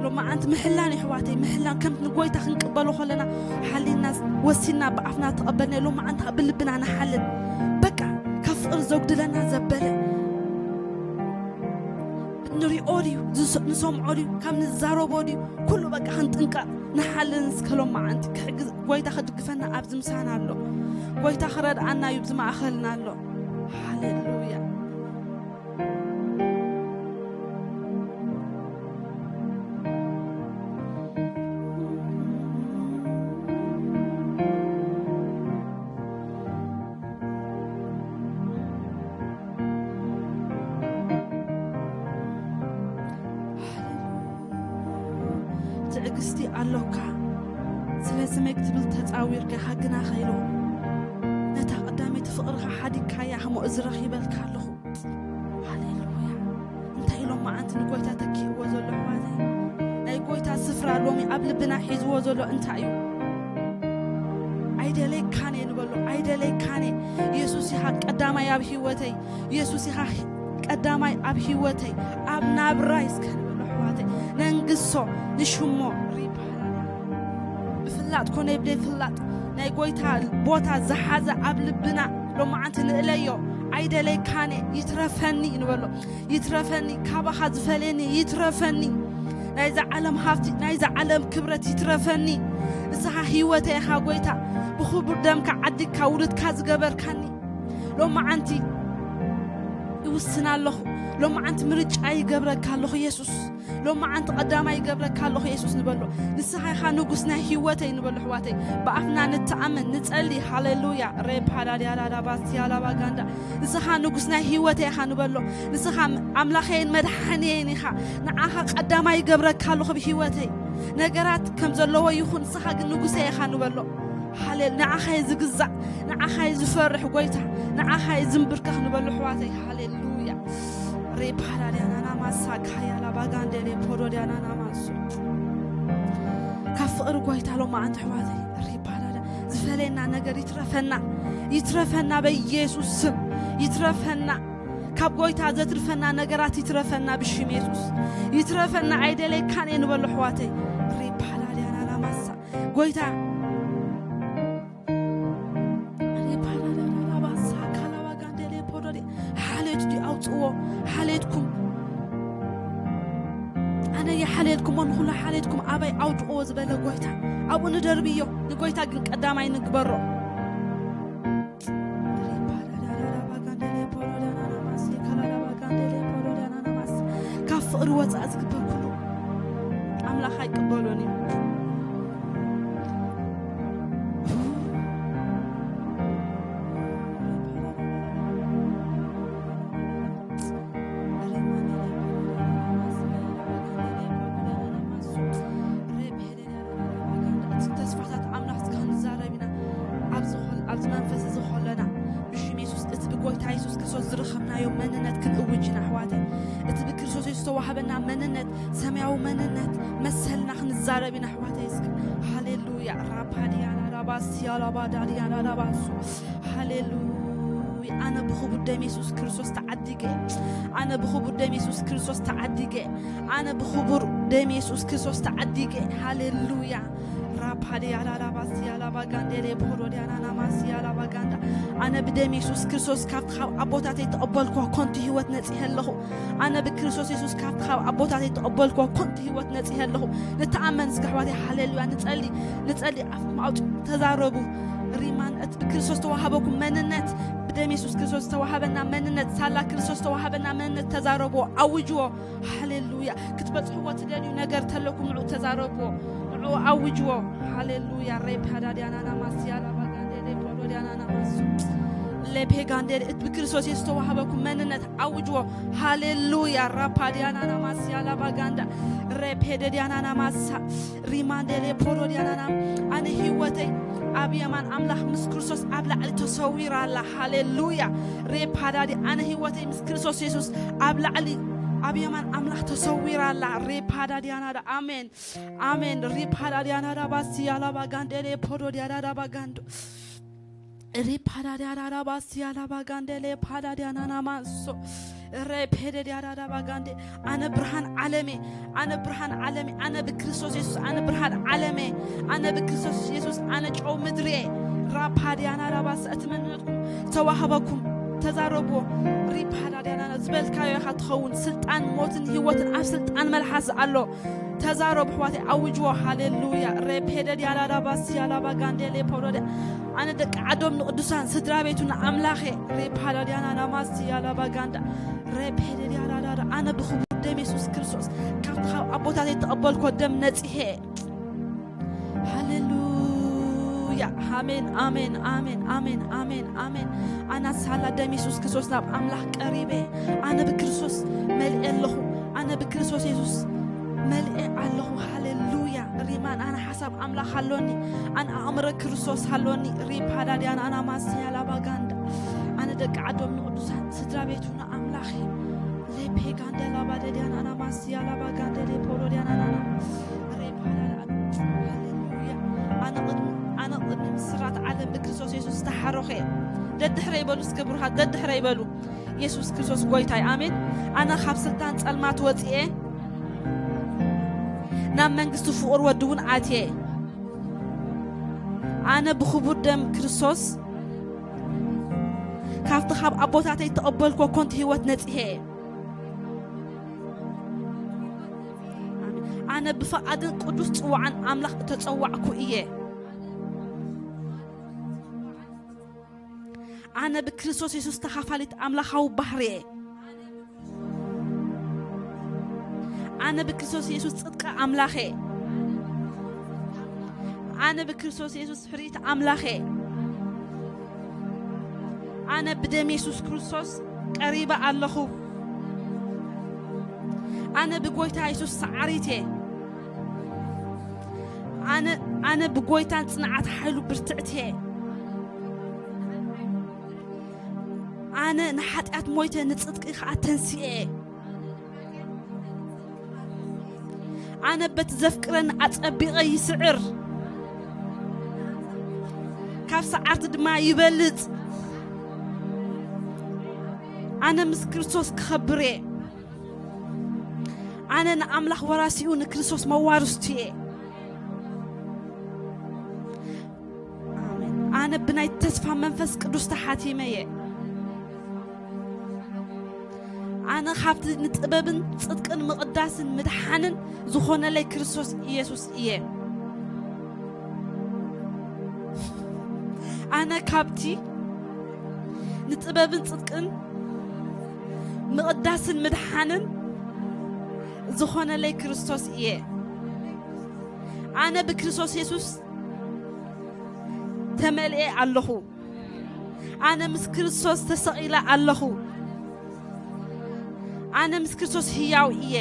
ሎም መዓንቲ ምሕላን የሕዋተይ ምሕላን ከምቲ ንጎይታ ክንቅበሎ ከለና ሓሊና ወሲና ብኣፍና ተቐበልናዮ ሎም መዓንቲ ብልብና ንሓልን። በቃ ካብ ፍቕሪ ዘጉድለና ዘበለ ንሪኦ ድዩ ዝስ- ንሰምዖ ድዩ ካብ ንዛረቦ ድዩ ኩሉ በቃ ክንጥንቀቕ ንሓልን እስከ ሎም መዓንቲ ክሕግዝ ጎይታ ክድግፈና ኣብዚ ምሳና ኣሎ። ጎይታ ክረድኣና እዩ ኣብዚ ማእኸልና ኣሎ። ሃሌሉያ። ትዕግስቲ ኣሎካ። ስለ ስመይ ክትብል ተጻዊርካ ሃግና ከይሎ ነታ ቀዳመይቲ ፍቕርኻ ሓዲግካያ እሞ እዚ ረኺበልካ ኣለኹ። ሃሌሉያ። እንታይ ኢሎም መዓንቲ ንጎይታ ተኪእዎ ዘሎ ኣሕዋተይ? ናይ ጎይታ ስፍራ ሎሚ ኣብ ልብና ሒዝዎ ዘሎ እንታይ እዩ? ኣይደለይካን እየ ንበሎ፣ ኣይደለይካን እየ። የሱስ ኢኻ ቀዳማይ ኣብ ህይወተይ፣ የሱስ ኢኻ ቀዳማይ ኣብ ህይወተይ፣ ኣብ ናብራይ እስከ ንበሎ ኣሕዋተይ። ነንግሶ ንሽሞ ሪባላላ ብፍላጥ ኮነ ብደይ ፍላጥ ናይ ጎይታ ቦታ ዝሓዘ ኣብ ልብና ሎማዓንቲ ንእለዮ። ኣይደለይካን እየ፣ ይትረፈኒ ንበሎ። ይትረፈኒ፣ ካባኻ ዝፈለየኒ ይትረፈኒ። ናይዛ ዓለም ሃብቲ፣ ናይዛ ዓለም ክብረት ይትረፈኒ። ንስኻ ህይወተይ ኢኻ ጎይታ፣ ብኽቡር ደምካ ዓዲግካ ውሉድካ ዝገበርካኒ። ሎማዓንቲ ይውስን ኣለኹ። ሎማዓንቲ ምርጫ ይገብረካ ኣለኹ የሱስ። ሎማዓንቲ ቀዳማይ ይገብረካ ኣለኹ የሱስ ንበሎ። ንስኻ ኢኻ ንጉስ ናይ ህይወተይ ንበሎ ኣሕዋተይ። ብኣፍና ንተኣመን፣ ንጸሊ። ሃሌሉያ። ሬፓዳድያላዳባስያላባ ጋንዳ። ንስኻ ንጉስ ናይ ህይወተይ ኢኻ ንበሎ። ንስኻ ኣምላኸይን መድሓንየይን ኢኻ። ንዓኻ ቀዳማይ ይገብረካ ኣለኹ ብህይወተይ። ነገራት ከም ዘለዎ ይኹን፣ ንስኻ ግን ንጉሰይ ኢኻ ንበሎ። ሃሌሉ-፣ ንዓኻ እየ ዝግዛእ፣ ንዓኻ እየ ዝፈርሕ ጎይታ፣ ንዓኻ እየ ዝንብርከኽ ንበሎ ኣሕዋተይ። ሃሌሉያ። ሬፓዳድያናና ማሳ ካያላ ባጋንዴሌ ፖዶድያናና ማሱ። ካብ ፍቕሪ ጎይታ ሎማዓንቲ ኣሕዋተይ ሬፓዳዳ ዝፈለየና ነገር ይትረፈና፣ ይትረፈና በኢየሱስ ስም ይትረፈና። ካብ ጎይታ ዘትርፈና ነገራት ይትረፈና ብሽም የሱስ ይትረፈና። ኣይደለይካን እየ ንበሎ ኣሕዋተይ። ሬፓዳድያናና ማሳ ጎይታ ሓሌት ድዩ ኣውፅዎ። ሓሌትኩም ኣነ የሓሌልኩሞ ንኩሉ ሓሌትኩም ኣበይ ኣውድቕዎ ዝበለ ጎይታ ኣብኡ ንደርብዮ። ንጎይታ ግን ቀዳማይ ንግበሮ። ካብ ፍቕሪ ወፃእ ዝግበር ኩሉ ኣምላኽ ኣይቅበሎን እዩ። ተስፋታት ኣምላኽ እስከ ክንዛረብ ኢና። ኣብዚ ኾል-፣ ኣብዚ መንፈስ እዚ ከለና ብሽም የሱስ እቲ ብጎይታ የሱስ ክርስቶስ ዝረኸብናዮ መንነት ክንእውጅ ኢና ኣሕዋተይ። እቲ ብክርስቶስ የሱስ ዝተዋህበና መንነት፣ ሰማያዊ መንነት መሰልና ክንዛረብ ኢና ኣሕዋተይ። እስከ ሃሌሉያ። ራፓዲያና ራባስያ ራባዳድያና ራባሱ። ሃሌሉያ። ኣነ ብኽቡር ደም የሱስ ክርስቶስ ተዓዲገ። ኣነ ብኽቡር ደም የሱስ ክርስቶስ ተዓዲገ። ኣነ ብኽቡር ደም የሱስ ክርስቶስ ተዓዲገ። ሃሌሉያ። ራፓዲ ያላላባሲ ያላባጋንዴሌ ፖሮዲያናና ማሲ ያላባጋንዳ። ኣነ ብደም የሱስ ክርስቶስ ካብቲ ካብ ኣቦታተይ ተቐበልኩ ኮንቲ ህይወት ነጺሀ ኣለኹ። ኣነ ብክርስቶስ የሱስ ካብቲ ካብ ኣቦታተይ ተቐበልኩ ኮንቲ ህይወት ነጺሀ ኣለኹ። ንተኣመን እስከ ኣሕዋተይ፣ ሃሌሉያ። ንጸሊ፣ ንጸሊ፣ ኣፍኩም ኣውጽኡ፣ ተዛረቡ። ሪማን እቲ ብክርስቶስ ተዋሃበኩም መንነት፣ ብደም የሱስ ክርስቶስ ዝተዋሃበና መንነት፣ ሳላ ክርስቶስ ዝተዋሃበና መንነት ተዛረብዎ፣ ኣውጅዎ። ሃሌሉያ። ክትበጽሕዎ ትደልዩ ነገር ተለኩም ንዑ ተዛረብዎ፣ ንዑ ኣውጅዎ። ሃሌሉያ። ሬፕ ሃዳዲያናና ማስያላ ባጋንዴ ፖሎዲያናና ማሱ ሌፔጋንዴ እቲ ብክርስቶስ የሱስ ዝተዋሃበኩም መንነት ኣውጅዎ። ሃሌሉያ። ራፓዲያናና ማስያላ ባጋንዳ ሬፕ ሄደዲያናና ማሳ ሪማንዴሌ ፖሮዲያናና። ኣነ ህይወተይ ኣብ የማን ኣምላኽ ምስ ክርስቶስ ኣብ ላዕሊ ተሰዊራ ኣላ። ሃሌሉያ። ሬፕ ሃዳዲ ኣነ ህይወተይ ምስ ክርስቶስ የሱስ ኣብ ላዕሊ ኣብ የማን ኣምላኽ ተሰዊራ ኣላ። ሬፕ ሃዳዲያናዳ። ኣሜን፣ ኣሜን። ሪፕ ሃዳዲያናዳ ባሲ ያላባ ጋንዴሌ ፖሮዲያናዳ ባጋንዶ ሪፕ ሃዳዲያናዳ ባሲ ያላባ ጋንዴሌ ፓዳዲያናና ማሶ ሬፕ ሄደዲያናዳ ባጋንዴ። ኣነ ብርሃን ዓለሜ፣ ኣነ ብርሃን ዓለሜ፣ ኣነ ብክርስቶስ የሱስ ኣነ ብርሃን ዓለሜ፣ ኣነ ብክርስቶስ የሱስ ኣነ ጨው ምድሪ እየ። ራፕ ሃዲያናዳ ባሲ እቲ መንነትኩም ተዋህበኩም ተዛረብዎ። ሪፕ ሃዳዲያናዳ ዝበልካዮ ኢኻ ትኸውን። ስልጣን ሞትን ህይወትን ኣብ ስልጣን መልሓስ ኣሎ። ተዛረቡ ኣሕዋተይ፣ ኣውጅዎ። ሃሌሉያ። ሬፕ ሄደድ ያላዳ ባሲ ያላባ ጋንዴሌ ፖሮደ። ኣነ ደቂ ዓዶም ንቅዱሳን ስድራ ቤቱ ንኣምላኸ ሬፕ ሃዳድ ያናና ማሲ ያላባ ጋንዳ ሬፕ ሄደድ ያላዳ። ኣነ ብኽቡር ደም የሱስ ክርስቶስ ካብቲ ካብ ኣቦታተይ ተቐበልኮ ደም ነጺሄ። ሃሌሉያ። ኣሜን፣ ኣሜን፣ ኣሜን፣ ኣሜን፣ ኣሜን፣ ኣሜን። ኣና ሳላ ደም የሱስ ክርስቶስ ናብ ኣምላኽ ቀሪበ። ኣነ ብክርስቶስ መልኤ ኣለኹ። ኣነ ብክርስቶስ የሱስ መልኤ ኣለኹ። ሃሌሉያ። ሪማን ኣነ ሓሳብ ኣምላኽ ኣሎኒ። ኣነ ኣእምሮ ክርስቶስ ኣሎኒ። ሪፕ ሃዳዲያን ኣና ማስያ ላባ ጋንዳ። ኣነ ደቂ ዓዶም ንቅዱሳን ስድራ ቤቱ ንኣምላኽ እዩ። ሌፔ ጋንዳ ላባ ደዲያን ኣና ማስያ ላባ ጋንዳ ሌፖ ሮዲያን ኣና ሬፕ ሃዳድ። ሃሌሉያ። ኣነ ቅድሚ፣ ኣነ ቅድሚ ምስራት ዓለም ብክርስቶስ የሱስ ዝተሓረኸ እየ። ደድሕረ ይበሉ እስከ ብሩኻት፣ ደድሕረ ይበሉ። የሱስ ክርስቶስ ጎይታይ፣ ኣሜን። ኣነ ካብ ስልጣን ጸልማት ወጽኤ፣ ናብ መንግስቲ ፍቑር ወዲ እውን ኣትየ። ኣነ ብኽቡር ደም ክርስቶስ፣ ካብቲ ካብ ኣቦታተይ ተቐበልኮ ኮንቲ ህይወት ነጺሄ። ኣነ ብፍቓድን ቅዱስ ጽዋዕን ኣምላኽ እተጸዋዕኩ እየ። ኣነ ብክርስቶስ የሱስ ተኻፋሊት ኣምላኻዊ ባህሪ እየ። ኣነ ብክርስቶስ የሱስ ጽድቂ ኣምላኽ እየ። ኣነ ብክርስቶስ የሱስ ፍርይቲ ኣምላኽ እየ። ኣነ ብደም የሱስ ክርስቶስ ቀሪበ ኣለኹ። ኣነ ብጎይታ የሱስ ሰዓሪት እየ። ኣነ፣ ኣነ ብጎይታን ጽንዓት ሓይሉ ብርትዕት እየ። ኣነ ንሓጢኣት ሞይተ ንጽድቂ ኸኣ ተንሲኤ። ኣነ በቲ ዘፍቅረኒ ኣጸቢቐ ይስዕር፣ ካብ ሰዓርቲ ድማ ይበልጽ። ኣነ ምስ ክርስቶስ ክኸብር እየ። ኣነ ንኣምላኽ ወራሲኡ ንክርስቶስ መዋርስቱ እየ። ኣሜን። ኣነ ብናይ ተስፋ መንፈስ ቅዱስ ተሓቲመ እየ። ኣነ ካብቲ ንጥበብን ጽድቅን ምቕዳስን ምድሓንን ዝኾነለይ ክርስቶስ ኢየሱስ እየ። ኣነ ካብቲ ንጥበብን ጽድቅን ምቕዳስን ምድሓንን ዝኾነለይ ክርስቶስ እየ። ኣነ ብክርስቶስ የሱስ ተመልኤ ኣለኹ። ኣነ ምስ ክርስቶስ ተሰቒለ ኣለኹ። ኣነ ምስ ክርስቶስ ህያው እየ።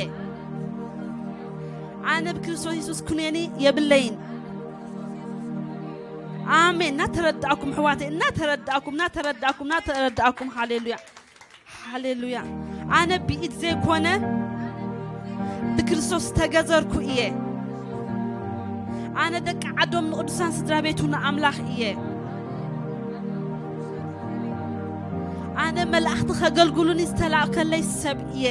ኣነ ብክርስቶስ የሱስ ኩነኔ የብለይን። ኣሜን። እናተረዳእኩም ኣሕዋተይ፣ እናተረዳእኩም፣ እናተረዳእኩም፣ እናተረዳእኩም። ሃሌሉያ፣ ሃሌሉያ። ኣነ ብኢድ ዘይኮነ ብክርስቶስ ተገዘርኩ እየ። ኣነ ደቂ ዓዶም ንቅዱሳን ስድራ ቤቱ ንኣምላኽ እየ። ኣነ መላእኽቲ ከገልግሉኒ ዝተላእከለይ ሰብ እየ።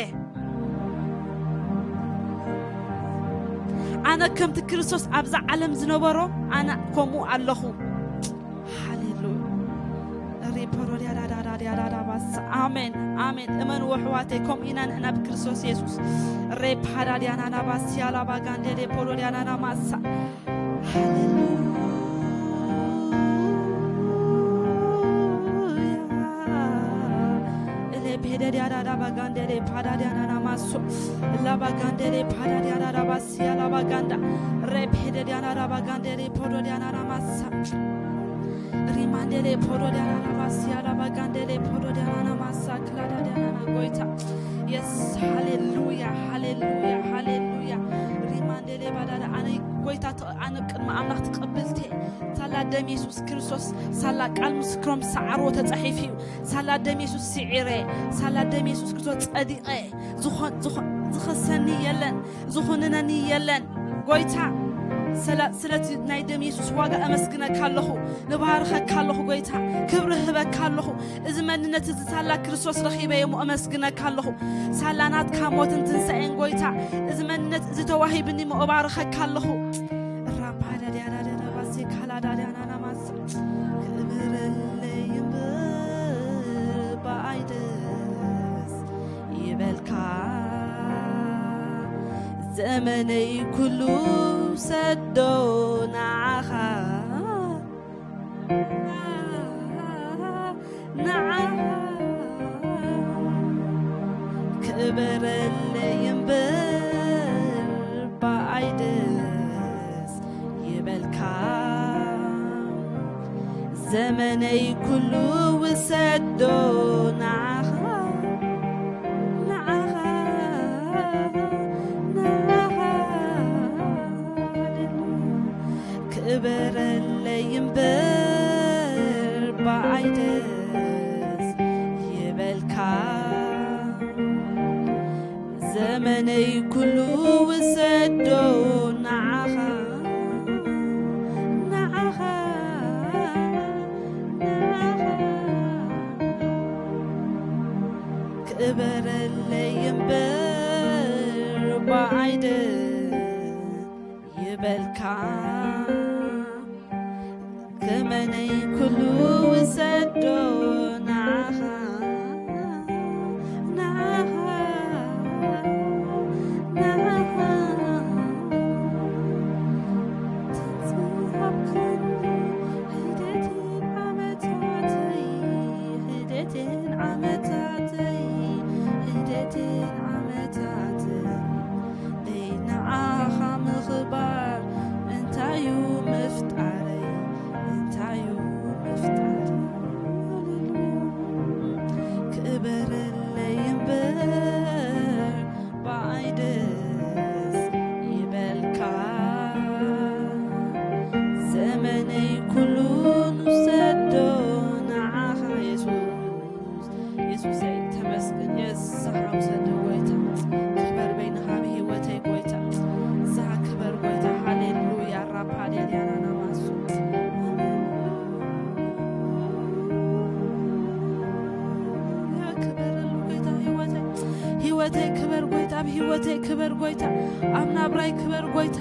ኣነ ከምቲ ክርስቶስ ኣብዛ ዓለም ዝነበሮ ኣነ ከምኡ ኣለኹ። ሃሌሉያ። ሪፖሮዲያዳዳዳዳዳባሳ። ኣሜን፣ ኣሜን። እመኑ ኣሕዋተይ፣ ከምኡ ኢና ንሕና ብክርስቶስ የሱስ። ሬፓዳዲያናናባስያላባጋንዴ ፖሮዲያናናማሳ። ሃሌሉያ። እሌ ፔደዲያዳዳባጋንዴ ፓዳዲያናናማሶ። ላባጋንዴ ፓዳዲያዳዳባስያላባጋንዳ። ሬፔደዲያናዳባጋንዴ ፖሮዲያናናማሳ። ሪማንዴሌ ፖሮዲያናናማስያላባጋንዴሌ ፖሮዲያናናማሳ ክላዳዲያናና ጎይታ። የስ። ሃሌሉያ፣ ሃሌሉያ፣ ሃሌሉያ። ሪማንዴሌ ባዳዳ። ኣነ ጎይታ ተ-፣ ኣነ ቅድሚ ኣምላኽ ትቕብልቲ። ሳላ ደም የሱስ ክርስቶስ፣ ሳላ ቃል ምስክሮም ሰዓርዎ ተጻሒፉ እዩ። ሳላ ደም የሱስ ስዒረ፣ ሳላ ደም የሱስ ክርስቶስ ጸዲቐ። ዝኾ-፣ ዝኾ-፣ ዝኸሰኒ የለን፣ ዝኹንነኒ የለን። ጎይታ፣ ስለ-፣ ስለቲ ናይ ደም የሱስ ዋጋ እመስግነካ ኣለኹ፣ ንባርኸካ ኣለኹ። ጎይታ፣ ክብሪ ህበካ ኣለኹ። እዚ መንነት እዚ ሳላ ክርስቶስ ረኺበ እየ እሞ እመስግነካ ኣለኹ። ሳላ ናትካ ሞትን ትንሳኤን ጎይታ፣ እዚ መንነት እዚ ተዋሂብኒ እሞ እባርኸካ ኣለኹ። ራፓዳዲያዳዳባሴ ካላዳዲያናናማስ ክብረለይ እምበር ብኣይ ደስ ይበልካ። ዘመነይ ኩሉ ሰዶ ንዓኻ፣ ንዓኻ ክበረለይ እምበር ብኣይ ደስ ይበልካ። ዘመነይ ኩሉ ውሰዶ ንዓኻ፣ ንዓኻ፣ ንዓኻ። ክበረለይ እምበር ብኣይ ደስ ይበልካ። ዘመነይ ኩሉ ውሰዶ ንዓኻ፣ ንዓኻ፣ ንዓኻ። ክበረለይ እምበር ብኣይ ደስ ይበልካ። ዘመነይ ኩሉ ውሰዶ ንዓኻ፣ ንዓኻ፣ ንዓኻ። ተዝሃብካኒ ሒደትን ዓመታተይ፣ ሒደትን ዓመታተይ፣ ሒደትን ዓመታተይ። ደይ ንዓኻ ምኽባር እንታዩ ምፍጣረይ፣ እንታዩ ምፍጣረይ። ክበረለይ እምበር ብኣይ ደስ ይበልካ። ዘመነይ ኩሉ ንውሰዶ ንዓኻ የሱስ። የሱሰይ ተመስገን። የስኻ ውሰድ ጎይታ። ክበር በይንኻ ብህይወተይ ጎይታ። ንስኻ ክበር ጎይታ። ሃሌሉያ። ራፓዴልያና ናማሱ። ክበረሉ ጎይታ ህይወተይ። ህይወተይ ክበር ጎይታ። ኣብ ህይወተይ ክበር ጎይታ። ኣብ ናብራይ ክበር ጎይታ።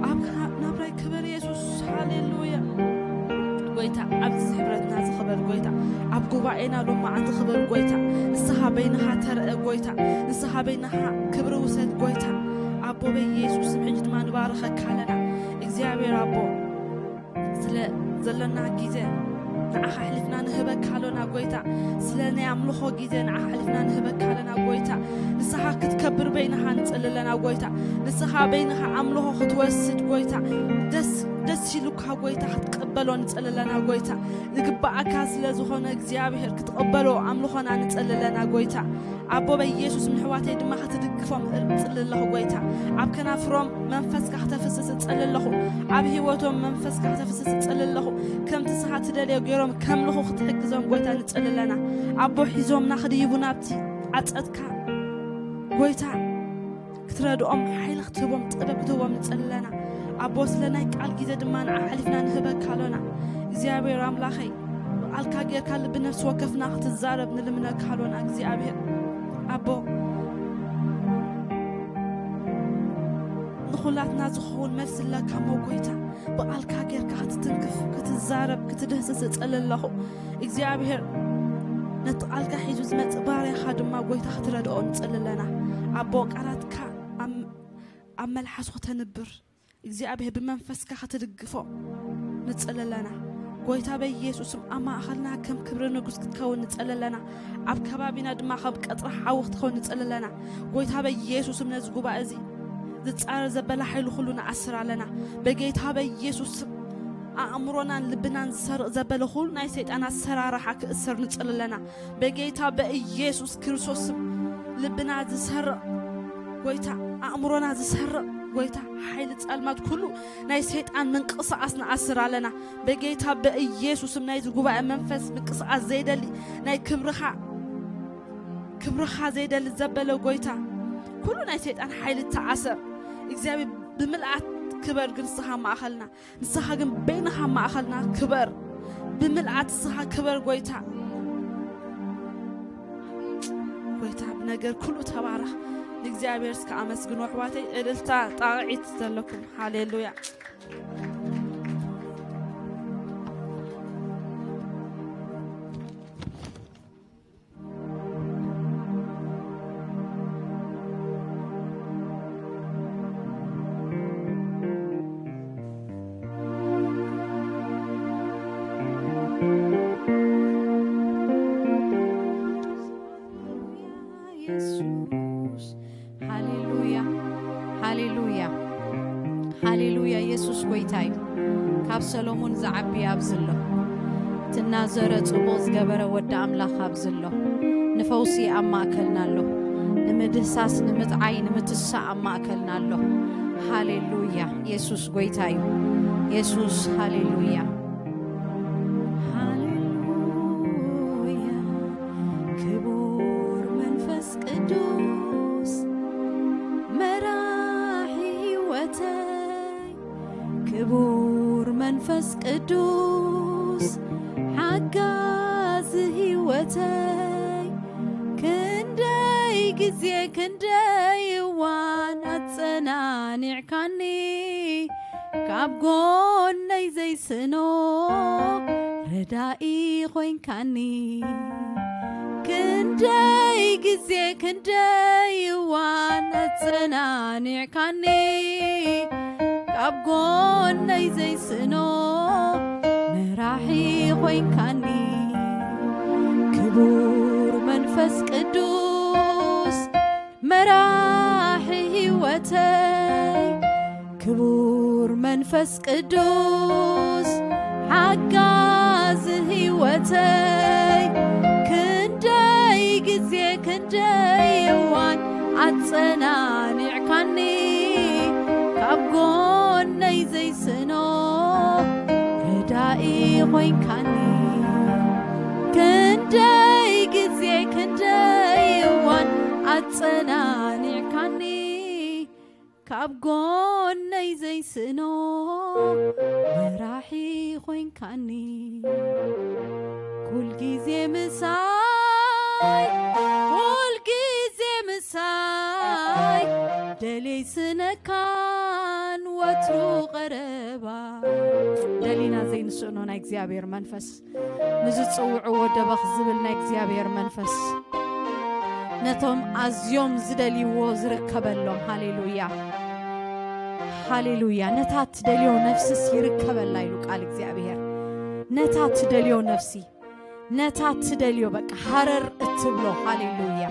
ኣብ ናብራይ ክበር የሱስ። ሃሌሉያ። ጎይታ ኣብዚ ሕብረትና ዝኽበር ጎይታ፣ ኣብ ጉባኤና ሎማዓንቲ ዝኽበር ጎይታ፣ ንስኻ በይንኻ ተረአ ጎይታ፣ ንስኻ በይንኻ ክብሪ ውሰድ ጎይታ። ኣቦ በኢየሱስ ስም ሕጂ ድማ ንባርኸካ ኣለና። እግዚኣብሔር ኣቦ ስለ ዘለና ግዜ ንዓኻ ኣሕሊፍና ንህበካ ኣሎና ጎይታ። ስለ ናይ ኣምልኾ ግዜ ንዓኻ ኣሕሊፍና ንህበካ ኣለና ጎይታ። ንስኻ ክትከብር በይንኻ ንጽሊ ኣለና ጎይታ። ንስኻ በይንኻ ኣምልኾ ክትወስድ ጎይታ። ደስ፣ ደስ ኢሉካ ጎይታ ክትቅበሎ ንጽሊ ኣለና ጎይታ። ዝግባኣካ ስለ ዝኾነ እግዚኣብሔር ክትቕበሎ ኣምልኾና ንጽሊ ኣለና ጎይታ። ኣቦ በኢየሱስ ንሕዋተይ ድማ ክትድግፎም እጽሊ ኣለኹ ጎይታ። ኣብ ከናፍሮም መንፈስካ ክተፍስስ እጽሊ ኣለኹ። ኣብ ህይወቶም መንፈስካ ክተፍስስ እጽሊ ኣለኹ። ከምቲ ንስኻ ትደልዮ ገይሮም ከምልኹ ክትሕግዞም ጎይታ ንጽሊ ኣለና። ኣቦ ሒዞምና ክድይቡ ናብቲ ዓጸትካ ጎይታ ክትረድኦም ሓይሊ ክትህቦም ጥበብ ክትህቦም ንጽሊ ኣለና። ኣቦ ስለ ናይ ቃል ግዜ ድማ ንዓ ሓሊፍና ንህበካ ኣሎና። እግዚኣብሔር ኣምላኸይ ቃልካ ጌርካ ልቢ ነፍሲ ወከፍና ክትዛረብ ንልምነካ ኣሎና እግዚኣብሔር ኣቦ። ንኹላትና ዝኸውን መልሲ ኣለካ እሞ ጎይታ፣ ብቓልካ ጌርካ ክትትንክፍ፣ ክትዛረብ፣ ክትድህስስ እጸሊ ኣለኹ እግዚኣብሔር። ነቲ ቓልካ ሒዙ ዝመጽእ ባርያኻ ድማ ጎይታ ክትረድኦ ንጽሊ ኣለና ኣቦ። ቃላትካ ኣብ፣ ኣብ መልሓሱ ከተንብር እግዚኣብሔር ብመንፈስካ ክትድግፎ ንጽሊ ኣለና። ጎይታ በኢየሱስም ኣብ ማእኸልና ከም ክብሪ ንጉስ ክትከውን ንጽሊ ኣለና። ኣብ ከባቢና ድማ ከም ቀጽሪ ሓዊ ክትከውን ንጽሊ ኣለና። ጎይታ በኢየሱስም ነዚ ጉባኤ እዚ ዝጻረር ዘበለ ሓይሊ ኩሉ ንኣስር ኣለና። በጌታ በኢየሱስም ኣእምሮናን ልብናን ዝሰርቕ ዘበለ ኩሉ ናይ ሰይጣን ኣሰራርሓ ክእሰር ንጽሊ ኣለና። በጌታ በኢየሱስ ክርስቶስም ልብና ዝሰርቕ ጎይታ፣ ኣእምሮና ዝሰርቕ ጎይታ፣ ሓይሊ ጸልማት ኩሉ ናይ ሰይጣን ምንቅስቓስ ንኣስር ኣለና። በጌታ በኢየሱስም ናይዚ ጉባኤ መንፈስ ምንቅስቓስ ዘይደሊ፣ ናይ ክብርኻ፣ ክብርኻ ዘይደሊ ዘበለ ጎይታ፣ ኩሉ ናይ ሰይጣን ሓይሊ ተኣሰር። እግዚኣብሔር ብምልኣት ክበር ግን ንስኻ ማእኸልና፣ ንስኻ ግን በይንኻ ማእኸልና ክበር። ብምልኣት ንስኻ ክበር ጎይታ። ጎይታ ብነገር ኩሉ ተባረኽ። ንእግዚኣብሔር እስከ ኣመስግኑ ኣሕዋተይ። እልልታ ጣቕዒት ዘለኩም። ሃሌሉያ። የሱስ። ሃሌሉያ፣ ሃሌሉያ፣ ሃሌሉያ። የሱስ ጎይታ እዩ። ካብ ሰሎሞን ዝዓቢ ኣብዚ ኣሎ። እቲ እናዘረ ጽቡቕ ዝገበረ ወዲ ኣምላኽ ኣብዚ ኣሎ። ንፈውሲ ኣብ ማእከልና ኣሎ። ንምድህሳስ፣ ንምጥዓይ፣ ንምትሳእ ኣብ ማእከልና ኣሎ። ሃሌሉያ። የሱስ ጎይታ እዩ። የሱስ፣ ሃሌሉያ። ሃሌሉያ። ክቡር መንፈስ ቅዱስ መራሒ ህይወተይ፣ ክቡር መንፈስ ቅዱስ ሓጋዚ ህይወተይ፣ ክንደይ ግዜ ክንደይ እዋን ኣጸናኒዕካኒ፣ ካብ ጎነይ ዘይስኖ ረዳኢ ኮይንካኒ። ክንደይ ግዜ ክንደይ እዋን ኣጸናኒዕካኒ፣ ካብ ጎነይ ዘይስኖ መራሒ ኮይንካኒ። ክቡር መንፈስ ቅዱስ መራሒ ህይወተይ፣ ክቡር መንፈስ ቅዱስ ሓጋዚ ህይወተይ፣ ክንደይ ግዜ ክንደይ እዋን ኣጸናኒዕካኒ፣ ካብ ጎነይ ዘይስኖ ረዳኢ ኮይንካኒ። ክንደይ ግዜ ክንደይ እዋን ኣጸናኒዕካኒ፣ ካብ ጎነይ ዘይስእኖ መራሒ ኮይንካኒ። ኩል ግዜ ምሳይ፣ ኩል ግዜ ምሳይ፣ ደልየይ ስነካን ወትሩ ቀረባ። ደሊና ዘይንስእኖ ናይ እግዚኣብሔር መንፈስ፣ ንዝጽውዕዎ ደበኽ ዝብል ናይ እግዚኣብሔር መንፈስ፣ ነቶም ኣዝዮም ዝደልይዎ ዝርከበሎም። ሃሌሉያ፣ ሃሌሉያ። ነታ ትደልዮ ነፍስስ ይርከበላ ኢሉ ቃል እግዚኣብሔር። ነታ ትደልዮ ነፍሲ፣ ነታ ትደልዮ በቃ ሃረር እትብሎ። ሃሌሉያ።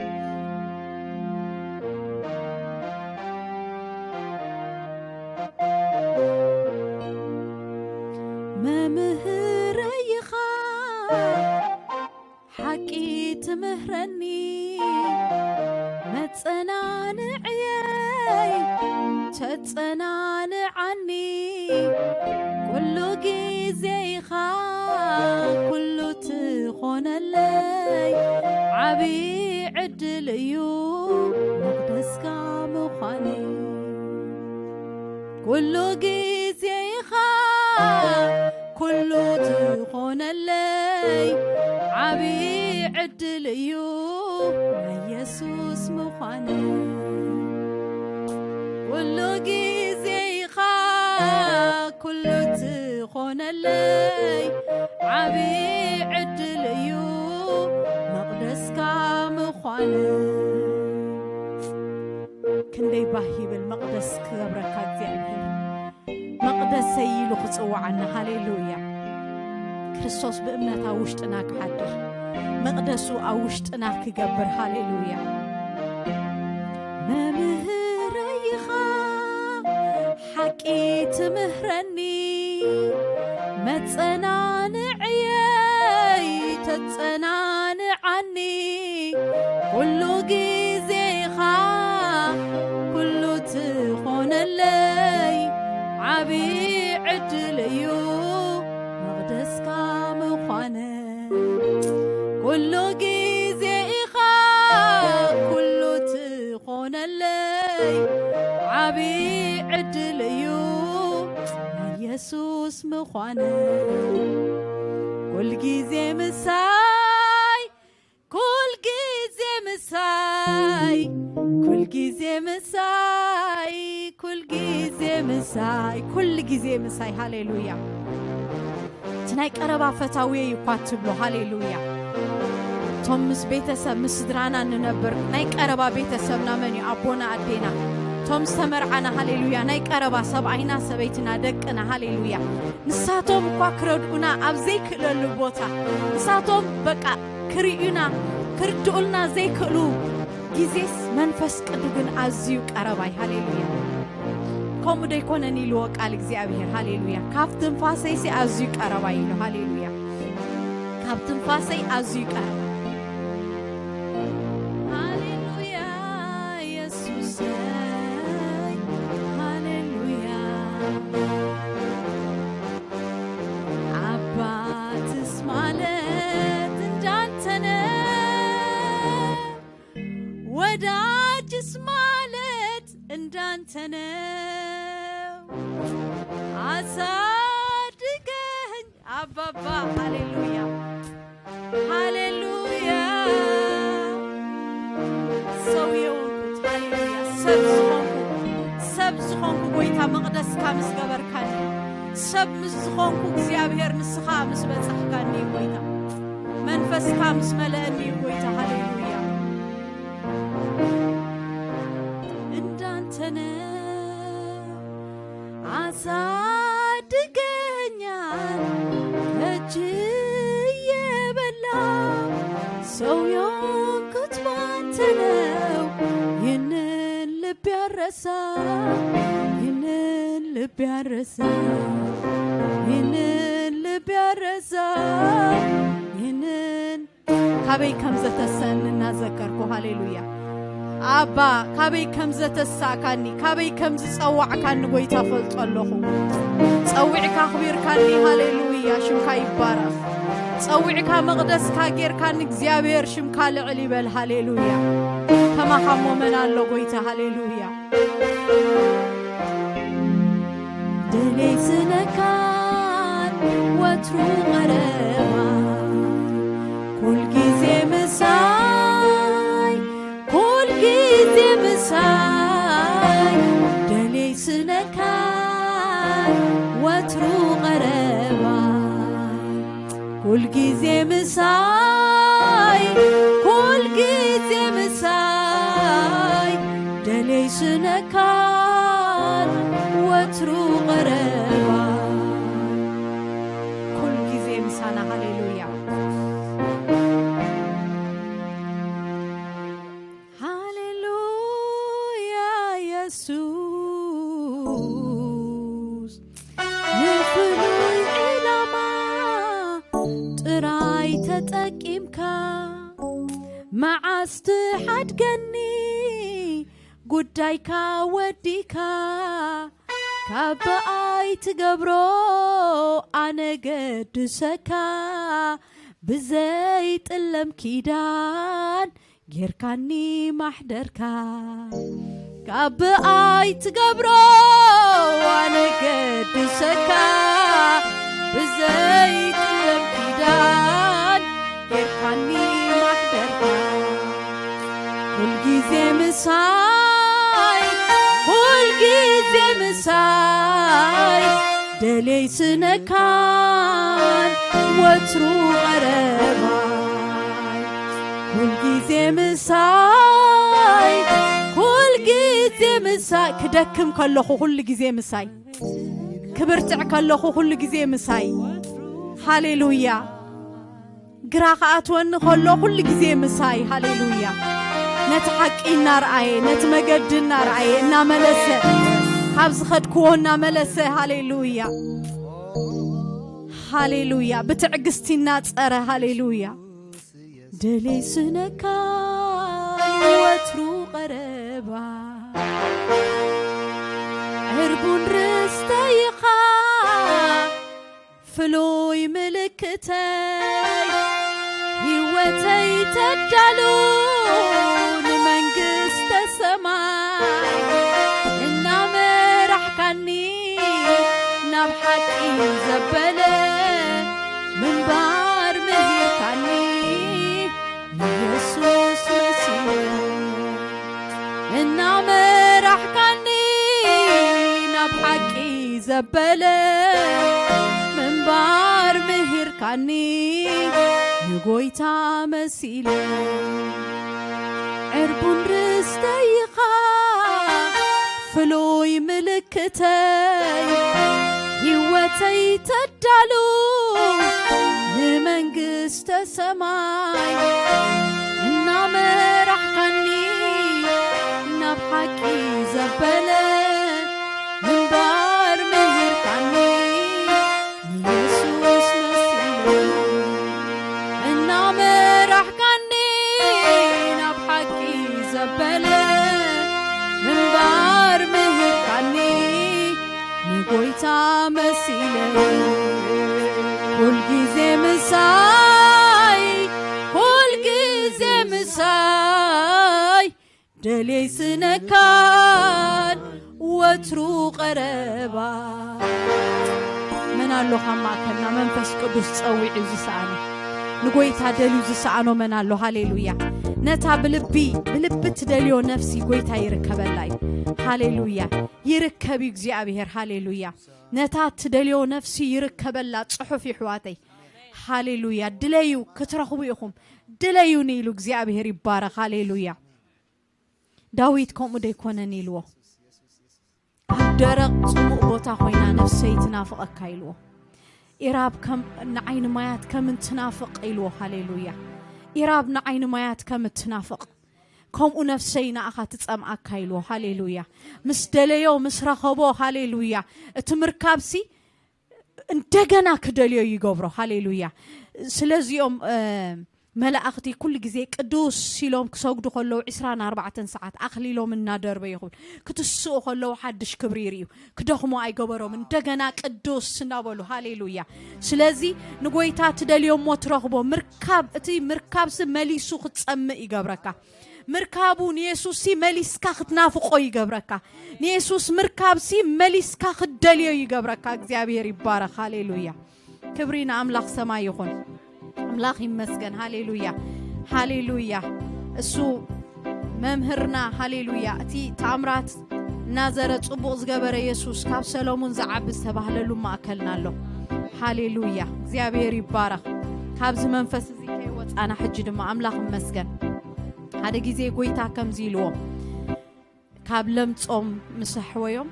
መምህረይ ኢኻ፣ ሓቂ ትምህረኒ፣ መጸናንዕየይ ተጸናንዓኒ። ኩሉ ግዜ ኢኻ ኩሉ ትኾነለይ፣ ዓቢ ዕድል እዩ መቕደስካ ምዃነይ። ኩሉ ግዜ ኢኻ ኩሉ ዝኾነለይ ዓብዪ ዕድል እዩ ናይ የሱስ ምዃነይ። ኩሉ ግዜ ኢኻ ኩሉ ትኾነለይ ዓብዪ ዕድል እዩ መቕደስካ ምዃነይ። ክንደይ ባህ ይብል መቕደስ ክገብረካ እግዚኣብሔር። መቕደሰይ ኢሉ ክጽውዓና። ሃሌሉያ። ክርስቶስ ብእምነት ኣብ ውሽጥና ክሓድር፣ መቕደሱ ኣብ ውሽጥና ክገብር። ሃሌሉያ። መምህረይ ኢኻ ሓቂ ትምህረኒ፣ መጸናንዕየይ ተጸናንዓኒ፣ ኩሉ ግዜ ኢኻ ኩሉ ትኾነለይ ዓብዪ ዕድል እዩ መቕደስካ ምዃነ። ኩሉ ግዜ ኢኻ ኩሉ ትኾነለይ ዓብዪ ዕድል እዩ ናይ የሱስ ምዃነ። ኩል ግዜ ምሳይ ኩል ግዜ ምሳይ ኩል ግዜ ምሳይ ኩል ግዜ ምሳይ ኩል ግዜ ምሳይ። ሃሌሉያ። እቲ ናይ ቀረባ ፈታውየይ እኳ ትብሎ። ሃሌሉያ። እቶም ምስ ቤተሰብ ምስ ስድራና እንነብር ናይ ቀረባ ቤተሰብና መን እዩ? ኣቦና ኣዴና፣ እቶም ዝተመርዓና። ሃሌሉያ። ናይ ቀረባ ሰብኣይና ሰበይትና ደቅና። ሃሌሉያ። ንሳቶም እኳ ክረድኡና ኣብ ዘይክእለሉ ቦታ ንሳቶም በቃ ክርእዩና ክርድኡልና ዘይክእሉ ግዜስ መንፈስ ቅዱ ግን ኣዝዩ ቀረባይ። ሃሌሉያ። ከምኡ ዶ ኣይኮነን ኢልዎ ቃል እግዚኣብሔር። ሃሌሉያ። ካብ ትንፋሰይሲ ኣዝዩ ቀረባይ ኢሉ። ሃሌሉያ። ካብ ትንፋሰይ ኣዝዩ ቀረባይ። ሃሌሉያ የሱሰይ። ሃሌሉያ። ኣባትስ ማለት እንዳንተነ ወዳጅስ ማለት እንዳንተ ነው። አሳድገኝ አባባ። ሃሌሉያ፣ ሃሌሉያ። ሰው የሆንኩት፣ ሃሌሉያ፣ ሰብ ዝኾንኩ፣ ሰብ ዝኾንኩ ጎይታ፣ መቕደስካ ምስ ገበርካኒ፣ ሰብ ምስ ዝኾንኩ እግዚኣብሔር፣ ንስኻ ምስ በጻሕካኒ ጎይታ፣ መንፈስካ ምስ መለአኒ ጎይታ፣ ሃሌሉያ። እንዳንተ ነው አሳድገኛል እጅ እየበላ ሰው የሆንኩት ባንተ ነው። ይህንን ልብ ያረሳ፣ ይህንን ልብ ያረሳ፣ ይህንን ልብ ያረሳ፣ ይህንን ካበይ ከም ዘተሰእኒ እናዘከርኩ፣ ሃሌሉያ። ኣባ፣ ካበይ ከም ዘተሳእካኒ፣ ካበይ ከም ዝጸዋዕካኒ ጎይታ ፈልጦ ኣለኹ። ጸዊዕካ ኣኽቢርካኒ፣ ሃሌሉያ፣ ሽምካ ይባረኽ። ጸዊዕካ መቕደስካ ጌርካኒ፣ እግዚኣብሔር ሽምካ ልዕል ይበል፣ ሃሌሉያ። ከማኻ እሞ መን ኣሎ ጎይታ፣ ሃሌሉያ። ደለይ ስነካን ወትሩ ቀረባ፣ ኩል ጊዜ ምሳይ፣ ኩል ጊዜ ምሳይ። ደለይ ስነካን ወትሩ ቀረባ፣ ኩል ጊዜ ምሳይ፣ ኩል ጊዜ ምሳይ። ደለይ ስነካን ወትሩ ቀረባ፣ ኩል ጊዜ ምሳና። ሃሌሉያ፣ ሃሌሉያ። የሱስ ንፍሉይ ዕላማ ጥራይ ተጠቂምካ፣ መዓስ ትሓድገኒ ጉዳይካ ወዲካ፣ ካብ ብኣይ ትገብሮ ኣነ ገድሰካ፣ ብዘይ ጥለም ኪዳን ጌርካኒ ማሕደርካ። ካብ ብኣይ ትገብሮ ኣነ ገድሰካ፣ ብዘይቅለም ኪዳን ጌርካኒ ማሕደርካ። ኩልጊዜ ምሳይ፣ ኩልጊዜ ምሳይ፣ ደለይ ስነካን ወትሩ ቀረባይ። ኩልጊዜ ምሳይ፣ ኩልጊዜ ምሳይ፣ ክደክም ከለኹ ኩሉ ግዜ ምሳይ፣ ክብርትዕ ከለኹ ኩሉ ግዜ ምሳይ። ሃሌሉያ። ግራ ክኣትወኒ ከሎ ኩሉ ግዜ ምሳይ። ሃሌሉያ። ነቲ ሓቂ እናርኣየ፣ ነቲ መገዲ እናርኣየ፣ እናመለሰ፣ ካብ ዝኸድክዎ እናመለሰ። ሃሌሉያ። ሃሌሉያ። ብትዕግስቲ እናጸረ። ሃሌሉያ። ደለይ ስነካ ወትሩ ቀረባ፣ ዕርቡን ርስተይኻ ፍሉይ ምልክተይ፣ ህይወተይ ተዳሉ ንመንግስተ ሰማይ። እናመራሕካኒ ናብ ሓቂ ዘበለ ምንባር ምሂርካኒ፣ ንየሱስ መሲለ። እናመራሕካኒ ናብ ሓቂ ዘበለ ምንባር ምሂርካኒ፣ ንጎይታ መሲለ። ዕርቡን ርስተይኻ ፍሉይ ምልክተይ፣ ህይወተይ ተዳሉ ንመንግስተ ሰማይ። እናመራሕካኒ ናብ ሓቂ ዘበለ ምንባር ምሂርካኒ፣ ንየሱስ መሲለ። እናመራሕካኒ ናብ ሓቂ ዘበለ ምንባር ምሂርካኒ፣ ንጎይታ መሲለ። ኩልጊዜ ምሳይ፣ ኩልጊዜ ምሳይ፣ ደልየይ ስነካን ወትሩ ቀረባ። መን ኣሎ ካብ ማእከልና መንፈስ ቅዱስ ጸዊዑ ዝሰኣነ? ንጎይታ ደልዩ ዝሰኣኖ መን ኣሎ? ሃሌሉያ። ነታ ብልቢ፣ ብልቢ ትደልዮ ነፍሲ ጎይታ ይርከበላ እዩ። ሃሌሉያ። ይርከብ እዩ እግዚኣብሔር። ሃሌሉያ። ነታ ትደልዮ ነፍሲ ይርከበላ ጽሑፍ ይሕዋተይ። ሃሌሉያ። ድለዩ ክትረኽቡ ኢኹም። ድለዩኒ ኢሉ እግዚኣብሔር ይባረኽ። ሃሌሉያ። ዳዊት ከምኡ ደይኮነን ኢልዎ? ኣብ ደረቕ ጽሙእ ቦታ ኮይና ነፍሰይ ትናፍቐካ ኢልዎ። ኢራብ ከም ንዓይኒ ማያት ከም እንትናፍቕ ኢልዎ። ሃሌሉያ። ኢራብ ንዓይኒ ማያት ከም እትናፍቕ ከምኡ ነፍሰይ ንኣኻ ትጸምኣካ ኢልዎ። ሃሌሉያ። ምስ ደለዮ ምስ ረኸቦ፣ ሃሌሉያ፣ እቲ ምርካብሲ እንደገና ክደልዮ ይገብሮ። ሃሌሉያ። ስለዚኦም መላእኽቲ ኩሉ ግዜ ቅዱስ ኢሎም ክሰግዱ ከለዉ ዒስራን ኣርባዕተን ሰዓት ኣኽሊሎም እናደርበዩ ይኹን ክትስኡ ከለዉ ሓድሽ ክብሪ ይርእዩ። ክደኽሙ ኣይገበሮም። እንደገና ቅዱስ እናበሉ፣ ሃሌሉያ። ስለዚ ንጎይታ ትደልዮ እሞ ትረኽቦ። ምርካብ፣ እቲ ምርካብሲ መሊሱ ክትጸምእ ይገብረካ። ምርካቡ ንየሱስሲ መሊስካ ክትናፍቆ ይገብረካ። ንየሱስ ምርካብሲ መሊስካ ክትደልዮ ይገብረካ። እግዚኣብሔር ይባረኽ። ሃሌሉያ። ክብሪ ንኣምላኽ ሰማይ ይኹን። ኣምላኽ ይመስገን። ሃሌሉያ፣ ሃሌሉያ። እሱ መምህርና፣ ሃሌሉያ። እቲ ተኣምራት እናዘረ ጽቡቕ ዝገበረ የሱስ ካብ ሰሎሙን ዝዓቢ ዝተባህለሉ ማእከልና ኣሎ። ሃሌሉያ፣ እግዚኣብሔር ይባረኽ። ካብዚ መንፈስ እዚ ከይወጻና ሕጂ ድማ ኣምላኽ ይመስገን። ሓደ ግዜ ጎይታ ከምዚ ኢልዎም፣ ካብ ለምጾም ምስ ኣሕወዮም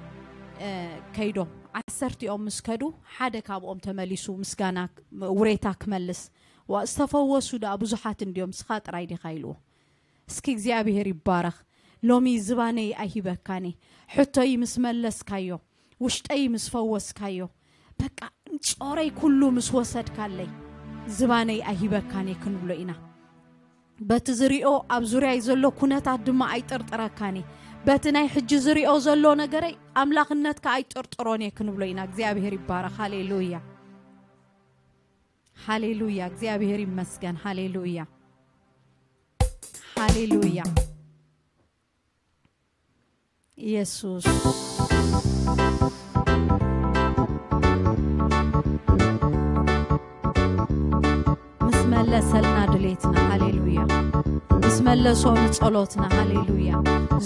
ከይዶም፣ ዓሰርቲኦም ምስ ከዱ ሓደ ካብኦም ተመሊሱ ምስጋና፣ ውሬታ ክመልስ። ዋ ዝተፈወሱ ደኣ ብዙሓት እንድዮም፣ ንስኻ ጥራይ ዲኻ ኢልዎ። እስኪ እግዚኣብሔር ይባረኽ። ሎሚ ዝባነይ ኣይሂበካኒ፣ ሕቶይ ምስ መለስካዮ፣ ውሽጠይ ምስ ፈወስካዮ፣ በቃ ጾረይ ኩሉ ምስ ወሰድካለይ፣ ዝባነይ ኣይሂበካኒ ክንብሎ ኢና። በቲ ዝሪኦ ኣብ ዙርያይ ዘሎ ኩነታት ድማ ኣይጥርጥረካኒ። በቲ ናይ ሕጂ ዝሪኦ ዘሎ ነገረይ ኣምላኽነትካ ኣይጥርጥሮን እየ ክንብሎ ኢና። እግዚኣብሔር ይባረኽ። ሃሌሉያ፣ ሃሌሉያ። እግዚኣብሔር ይመስገን። ሃሌሉያ፣ ሃሌሉያ። ኢየሱስ። መለሰልና ድሌትና። ሃሌሉያ። ምስ መለሶ ንጸሎትና። ሃሌሉያ።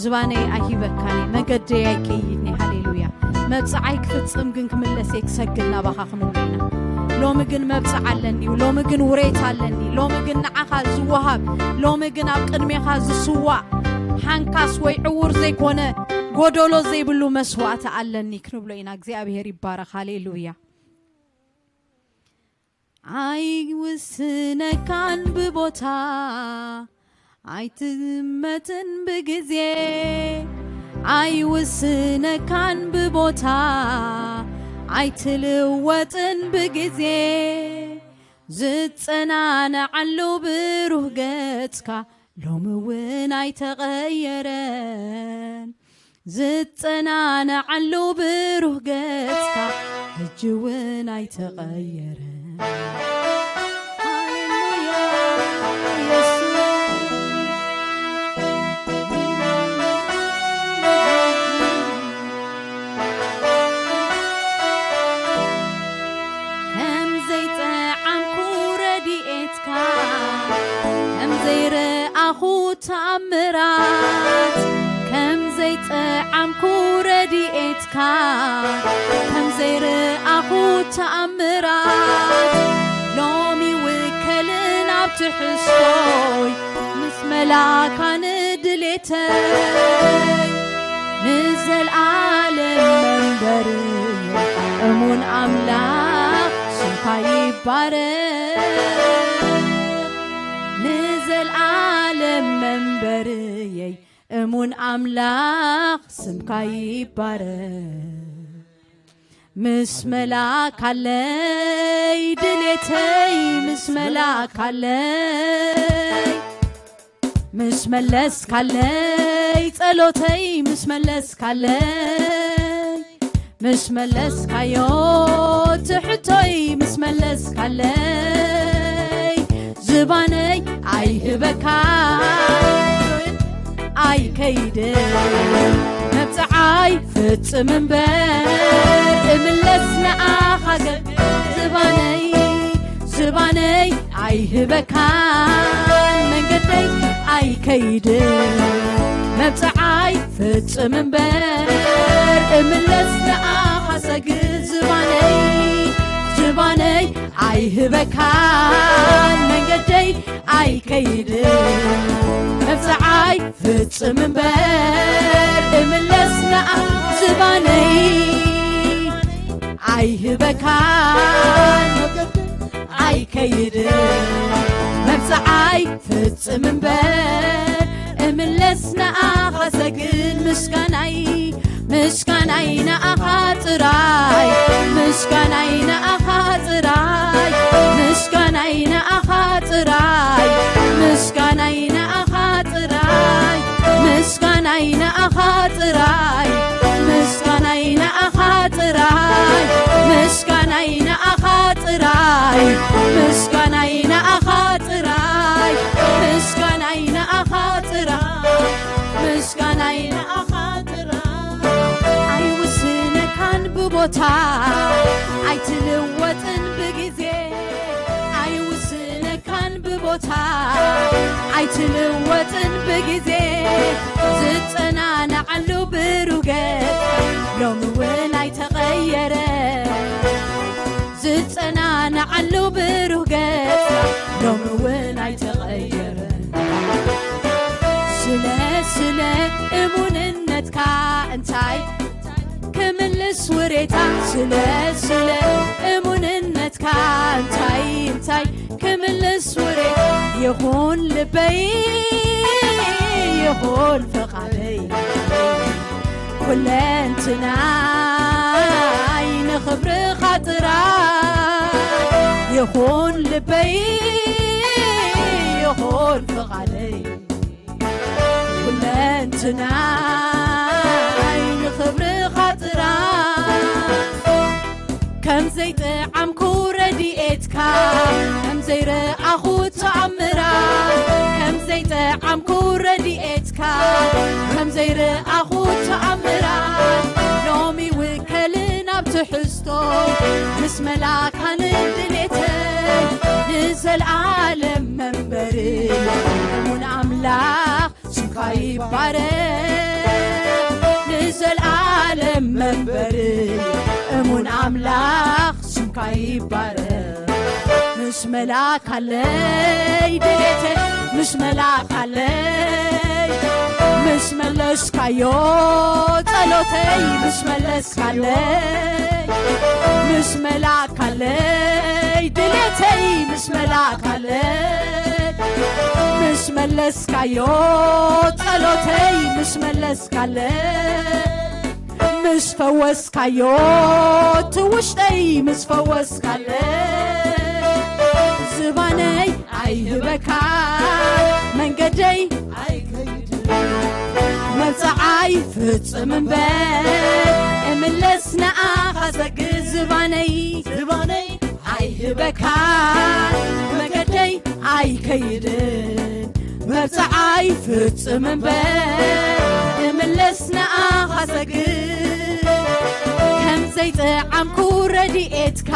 ዝባነይ ኣይሂበካኒ፣ መገደይ ኣይከይድኒ። ሃሌሉያ። መብጽዓይ ክፍጽም ግን ክምለሰይ ክሰግድ ናባኻ ክንብል ኢና። ሎሚ ግን መብጽዓ ኣለኒ እዩ። ሎሚ ግን ውሬት ኣለኒ። ሎሚ ግን ንዓኻ ዝወሃብ፣ ሎሚ ግን ኣብ ቅድሜኻ ዝስዋእ ሓንካስ ወይ ዕውር ዘይኮነ፣ ጎደሎ ዘይብሉ መስዋእቲ ኣለኒ ክንብሎ ኢና። እግዚኣብሔር ይባረኽ። ሃሌሉያ። ኣይውስነካን ብቦታ፣ ኣይትመትን ብግዜ። ኣይውስነካን ብቦታ፣ ኣይትልወጥን ብግዜ። ዝጸናናዓሉ ብሩህ ገጽካ ሎሚ እውን ኣይተቐየረን። ዝጸናናዓሉ ብሩህ ገጽካ ሕጂ እውን ኣይተቐየረን። ሃሌሉያ፣ ኢየሱስ። ከም ዘይጠዓምኩ ረድኤትካ፣ ከም ዘይረኣኹ ተኣምራት፣ ከም ዘይጠዓምኩ ረድኤትካ፣ ከም ዘይረኣኹ ተኣምራት፣ ሎሚ ውከልን ኣብ ትሕዝቶይ ምስ መላካ ንድሌተይ። ንዘልኣለም መንበሪ እሙን ኣምላኽ ስምካ ይባረኽ። ንዘልኣለም መንበርየይ እሙን ኣምላኽ ስምካ ይባረኽ። ምስ መላካለይ ድሌተይ ምስ መላካለይ፣ ምስ መለስካለይ ጸሎተይ ምስ መለስካለይ፣ ምስ መለስካዮ ትሕቶይ ምስ መለስካለይ፣ ዝባነይ ኣይህበካ ኣይከይድ መብጽዓይ ፍጽም እምበር እምለስ ንኣኻ ገ-፣ ዝባነይ ዝባነይ ኣይህበካን መንገደይ ኣይከይድ መብጽዓይ ፍጽም እምበር እምለስ ንኣኻ ሰግድ ዝባነይ ዝባነይ ኣይህበካን መንገደይ ኣይከይድ መብጽዓይ ፍጽም እምበር እምለስ ንኣ ዝባነይ ኣይህበካን ኣይከይድ መብጽዓይ ፍጽም እምበር እምለስ ንኣኻ ሰግድ ምስጋናይ ምስጋናይ ንኣኻ ጥራይ ምስጋናይ ንኣኻ ጥራይ ምስጋናይ ንኣኻ ጥራይ ምስጋናይ ንኣኻ ጥራይ ምስጋናይ ንኣኻ ጥራይ ምስጋናይ ንኣኻ ጥራይ ምስጋናይ ንኣኻ ጥራይ ምስጋናይ ንኣኻ ጥራይ ምስጋናይ ንኣኻ ጥራይ ምስጋናይ ንኣኻ ጥራይ ኣይውስነካን ብቦታ ኣይትልወጥን ብግዜ ኣይውስነካን ብቦታ ኣይትልወጥን ብግዜ ዝጸናናዓሉ ብሩገት ሎሚ እውን ኣይተቐየረ ዝጸናናዓሉ ብሩገት ሎሚ እውን ኣይተቐየረ ስለ ስለ እሙንነትካ እንታይ ክምልስ ውሬታ ስለ ስለ እሙንነትካ እንታይ እንታይ ክምልስ ውሬታ ይኹን ልበይ ይኹን ፍቓደይ ኩለንትናይ ንኽብርኻ ጥራይ ይኹን ልበይ ይኹን ፍቓደይ ኩለንትናይ ንኽብርኻ ጥራይ ከም ዘይጠዓምኩ ረድኤትካ ከም ዘይረኣኹ ተኣምራት ከም ዘይጠዓምኩ ረድኤትካ ከም ዘይረኣኹ ተኣምራት ሎሚ ውከልን ኣብ ትሕዝቶ ምስ መላካ ንድሌተይ ንዘለኣለም ይባረኽ ንዘልኣለም መንበሪ እሙን ኣምላኽ ስምካ ይባረኽ። ምስ መላእካለይ ድሌተይ ምስ መላእካለይ ምስ መለስካዮ ጸሎተይ ምስ መለስካለይ ምስ መላእካለይ ድሌተይ ምስ መላእካለይ ምስ መለስካዮ ጸሎተይ ምስ መለስካለይ ምስ ፈወስካዮ እቲ ውሽጠይ ምስ ፈወስካለይ ዝባነይ ኣይህበካ መንገደይ ኣይከይድ መብጽዓይ ፍጽም እምበር እምለስ ንኣኻ ዘግዝ ዝባነይ ዝባነይ ኣይህበካ መገደይ ኣይከይድን መብጽዓይ ፍጽም እምበር እምለስ ንኣኻ ዘግዝ ከም ዘይጠዓምኩ ረድኤትካ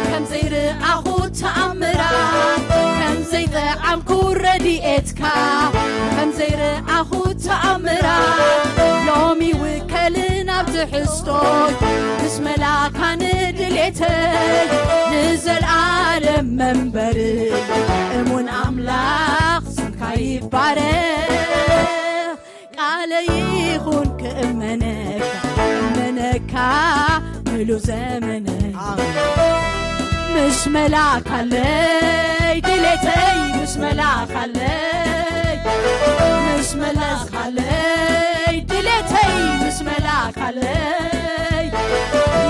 ከም ዘይረኣኹ ተኣምራት ከም ዘይጠዓምኩ ረድኤትካ ከም ዘይረኣኹ ተኣምራት ሎሚ ውከልን ኣብ ትሕዝቶይ ምስ መላእካ ንድሌተይ ንዘልኣለም መንበሪ እሙን ኣምላኽ ስምካ ይባረኽ ቃለ ይኹን ክእመነካ እመነካ ምሉ ዘመነይ ምስ መላእካለይ ድሌተይ ምስ መላእካለይ ምስ መላእካለይ ድሌተይ ምስ መላእካለይ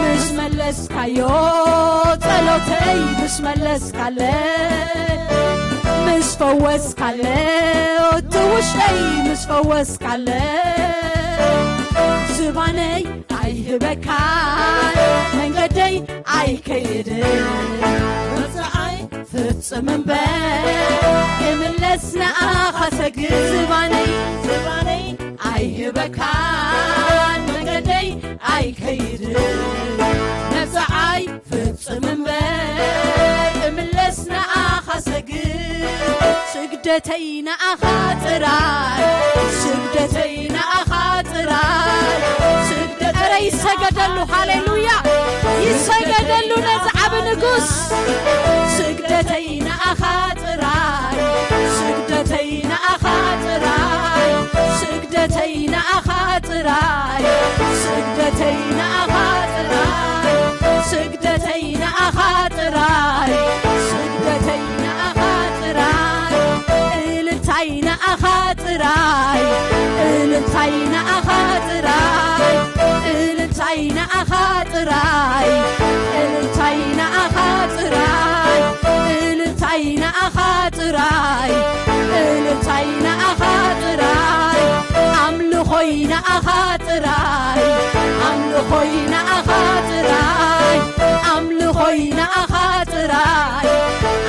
ምስ መለስካዮ ጸሎተይ ምስ መለስካለይ ምስ ፈወስካለይ እቲ ውሽጠይ ምስ ፈወስካለይ ዝባነይ ኣይህበካን መንገደይ ኣይከይድን መብጽዓይ ፍጽም እምበር እምለስ ንኣኻ ሰግድ ዝባነይ ዝባነይ ኣይህበካን መንገደይ ኣይከይድን መብጽዓይ ፍጽም እምበር እምለስ ንኣኻ ሰግድ ስግደተይ ንኣኻ ጥራይ ስግደተይ ንኣኻ ጥራይ ስግደተይ ኧረ ይሰገደሉ ሃሌሉያ ይሰገደሉ ነዚ ዓቢ ንጉስ ስግደተይ ንኣኻ ጥራይ ስግደተይ ንኣኻ ጥራይ ስግደተይ ንኣኻ ጥራይ ስግደተይ ንኣኻ ጥራይ ስግደተይ ንኣኻ ጥራይ ስግደተይ ንኣኻ ጥራይ እልልታይ ንኣኻ ጥራይ እልልታይ ንኣኻ ጥራይ እልልታይ ንኣኻ ጥራይ እልልታይ ንኣኻ ጥራይ እልልታይ ንኣኻ ጥራይ እልልታይ ንኣኻ ጥራይ ኣምልኾይ ንኣኻ ጥራይ ኣምልኾይ ንኣኻ ጥራይ ኣምልኾይ ንኣኻ ጥራይ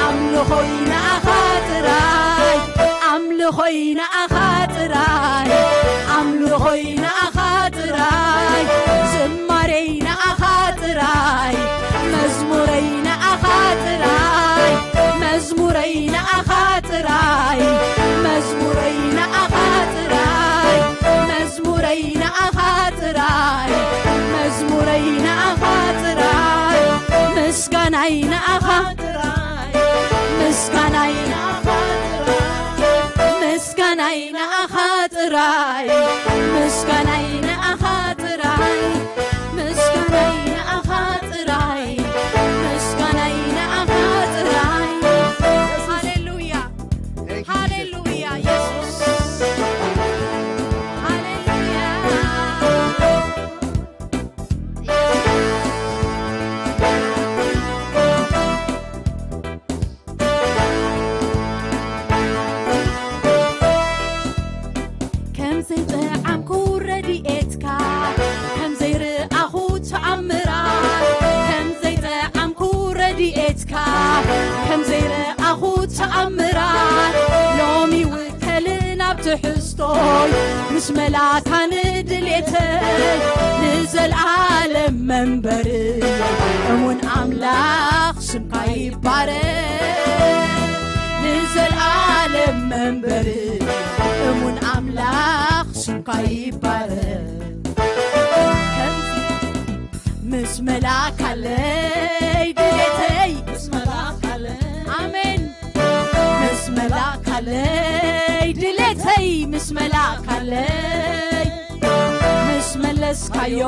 ኣምልኾይ ንኣኻ ጥራይ ኣምልኾይ ንኣኻ ጥራይ ኣምልኾይ ንኣኻ ጥራይ ዝማሬይ ንኣኻ ጥራይ መዝሙረይ ንኣኻ ጥራይ መዝሙረይ ንኣኻ ጥራይ መዝሙረይ ንኣኻ ጥራይ መዝሙረይ ንኣኻ ጥራይ መዝሙረይ ንኣኻ ጥራይ ምስጋናይ ንኣኻ ጥራይ ምስጋናይ ንኣኻ ጥራይ ምስጋናይ ንኣኻ ጥራይ ምስጋናይ ንኣኻ ጥራይ ምስጋናይ ንኣኻ ጥራይ ምስጋናይ ንኣኻ ጥራይ ሃሌሉያ ሃሌሉያ የሱስ ሃሌሉያ ከም ዘይጠዓምኩ ረድኤትካ ከም ዘይረኣኹ ተኣምራት ከም ዘይጠዓምኩ ረድኤትካ ከም ዘይረኣኹ ተኣምራት ሎሚ ውከልን ኣብ ትሕዝቶይ ምስ መላካ ንድሌተይ ንዘልኣለም መንበሪ እሙን ኣምላኽ ስምካ ይባረክ ንዘልኣለም መንበሪ እሙን ኣምላኽ ስምካ ይባረክ። ከምዚ ምስ መላእካለይ ድሌተይ፣ ምስ መላእካለይ፣ ኣሜን። ምስ መላእካለይ ድሌተይ፣ ምስ መላእካለይ፣ ምስ መለስካዮ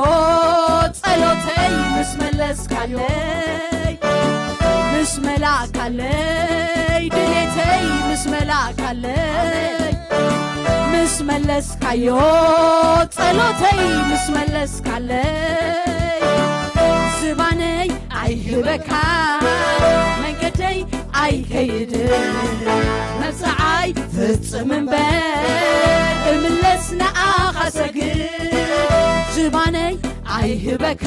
ጸሎተይ፣ ምስ መለስካለይ፣ ምስ መላእካለይ ድሌተይ፣ ምስ መላእካለይ፣ ምስ መለስካዮ ጸሎተይ፣ ምስ መለስካለይ፣ ዝባነይ ኣይህበካ፣ መንገደይ ኣይከይድ፣ መብጽዓይ ፍጽም እምበር እምለስ ንኣኻ ሰግድ። ዝባነይ ኣይህበካ፣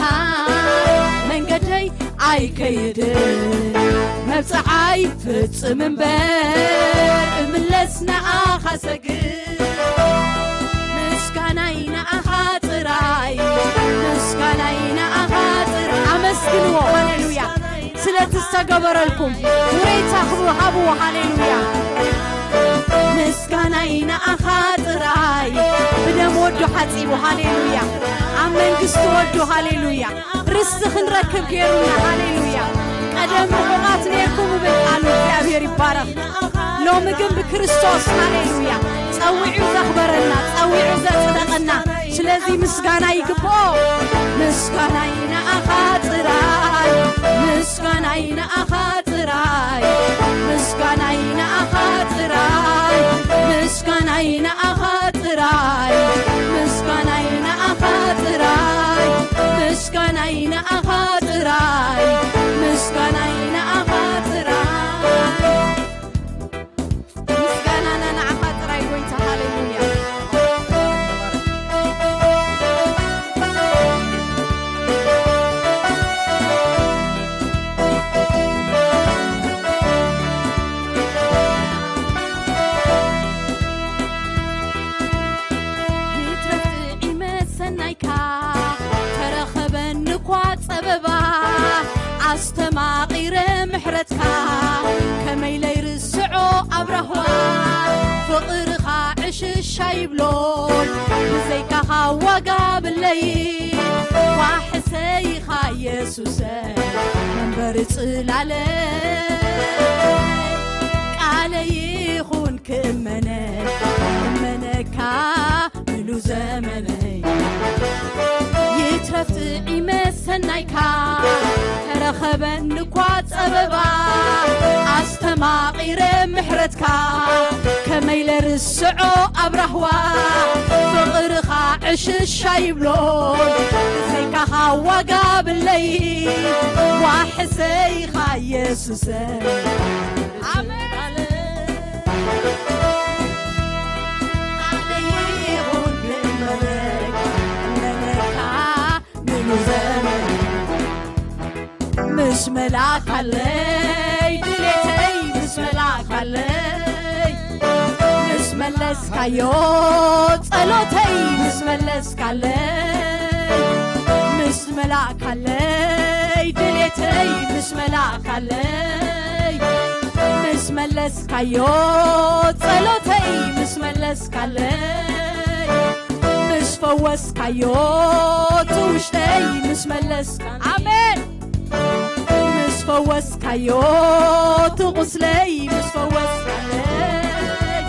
መንገደይ ኣይከይድ፣ መብጽዓይ ፍጽም እምበር እምለስ ንኣኻ ሰግድ። ምስጋናይ ንኣኻ ጥራይ፣ ምስጋናይ ንኣኻ ጥራይ። ኣመስግንዎ፣ ሃሌሉያ። ስለቲ ዝተገበረልኩም ውሬታ ክቡ-፣ ሃብዎ፣ ሃሌሉያ። ምስጋናይ ንኣኻ ጥራይ፣ ብደም ወዱ ሓጺቡ፣ ሃሌሉያ። ኣብ መንግስቲ ወዱ፣ ሃሌሉያ። ርስቲ ክንረክብ ገይሩና፣ ሃሌሉያ። ቀደም ርሑቓት ነርኩም እብል ቃሉ፣ እግዚኣብሔር ይባረኽ። ሎሚ ግን ብክርስቶስ፣ ሃሌሉያ፣ ጸዊዑ ዘኽበረና፣ ጸዊዑ ዘጽደቐና፣ ስለዚ ምስጋና ይግብኦ። ምስጋናይ ንኣኻ ጥራይ፣ ምስጋናይ ንኣኻ ጥራይ፣ ምስጋናይ ንኣኻ ጥራይ፣ ምስጋናይ ንኣኻ ጥራይ፣ ምስጋናይ ንኣኻ ጥራይ፣ ምስጋናይ ንኣኻ ጥራይ፣ ምስጋናይ ንኣኻ ጥራይ። ምስጋናና ንዓኻ ጥራይ ጎይታ፣ ሃሌሉያ። ይትረፍ ጥዒመ ሰናይካ፣ ተረኸበኒ እኳ ጸበባ፣ ኣስተማቒረ ምሕረትካ፣ ከመይ ለይርስዖ ኣብ ራህዋ፣ ፍቕርኻ ዕሽሽ ኣይብሎን፣ ብዘይካኻ ዋጋ ብለይ፣ ዋሕሰይኻ የሱሰ፣ መንበሪ ጽላለ፣ ቃለ ይኹን ክእመነ፣ እመነካ ምሉ ዘመነይ። ይትረፍ ጥዒመ ሰናይካ፣ ተረኸበኒ እኳ ጸበባ፣ ኣስተማቒረ ምሕረትካ፣ ከመይ ለርስዖ ኣብ ራህዋ፣ ፍቕርኻ ዕሽሽ ኣይብሎን፣ ብዘይካኻ ዋጋ ብለይ፣ ዋሕሰይኻ የሱሰ። ኣሜን። ምስ መላእካለይ ድሌተይ፣ ምስ መላእካለይ፣ ምስ መለስካዮ ጸሎተይ፣ ምስ መለስካለይ፣ ምስ መላእካለይ ድሌተይ፣ ምስ መላእካለይ፣ ምስ መለስካዮ ጸሎተይ፣ ምስ መለስካለይ፣ ምስ ፈወስካዮ እቲ ውሽጠይ፣ ምስ መለስካ፣ ኣሜን። ምስ ፈወስካዮ እቲ ቁስለይ፣ ምስ ፈወስካለይ፣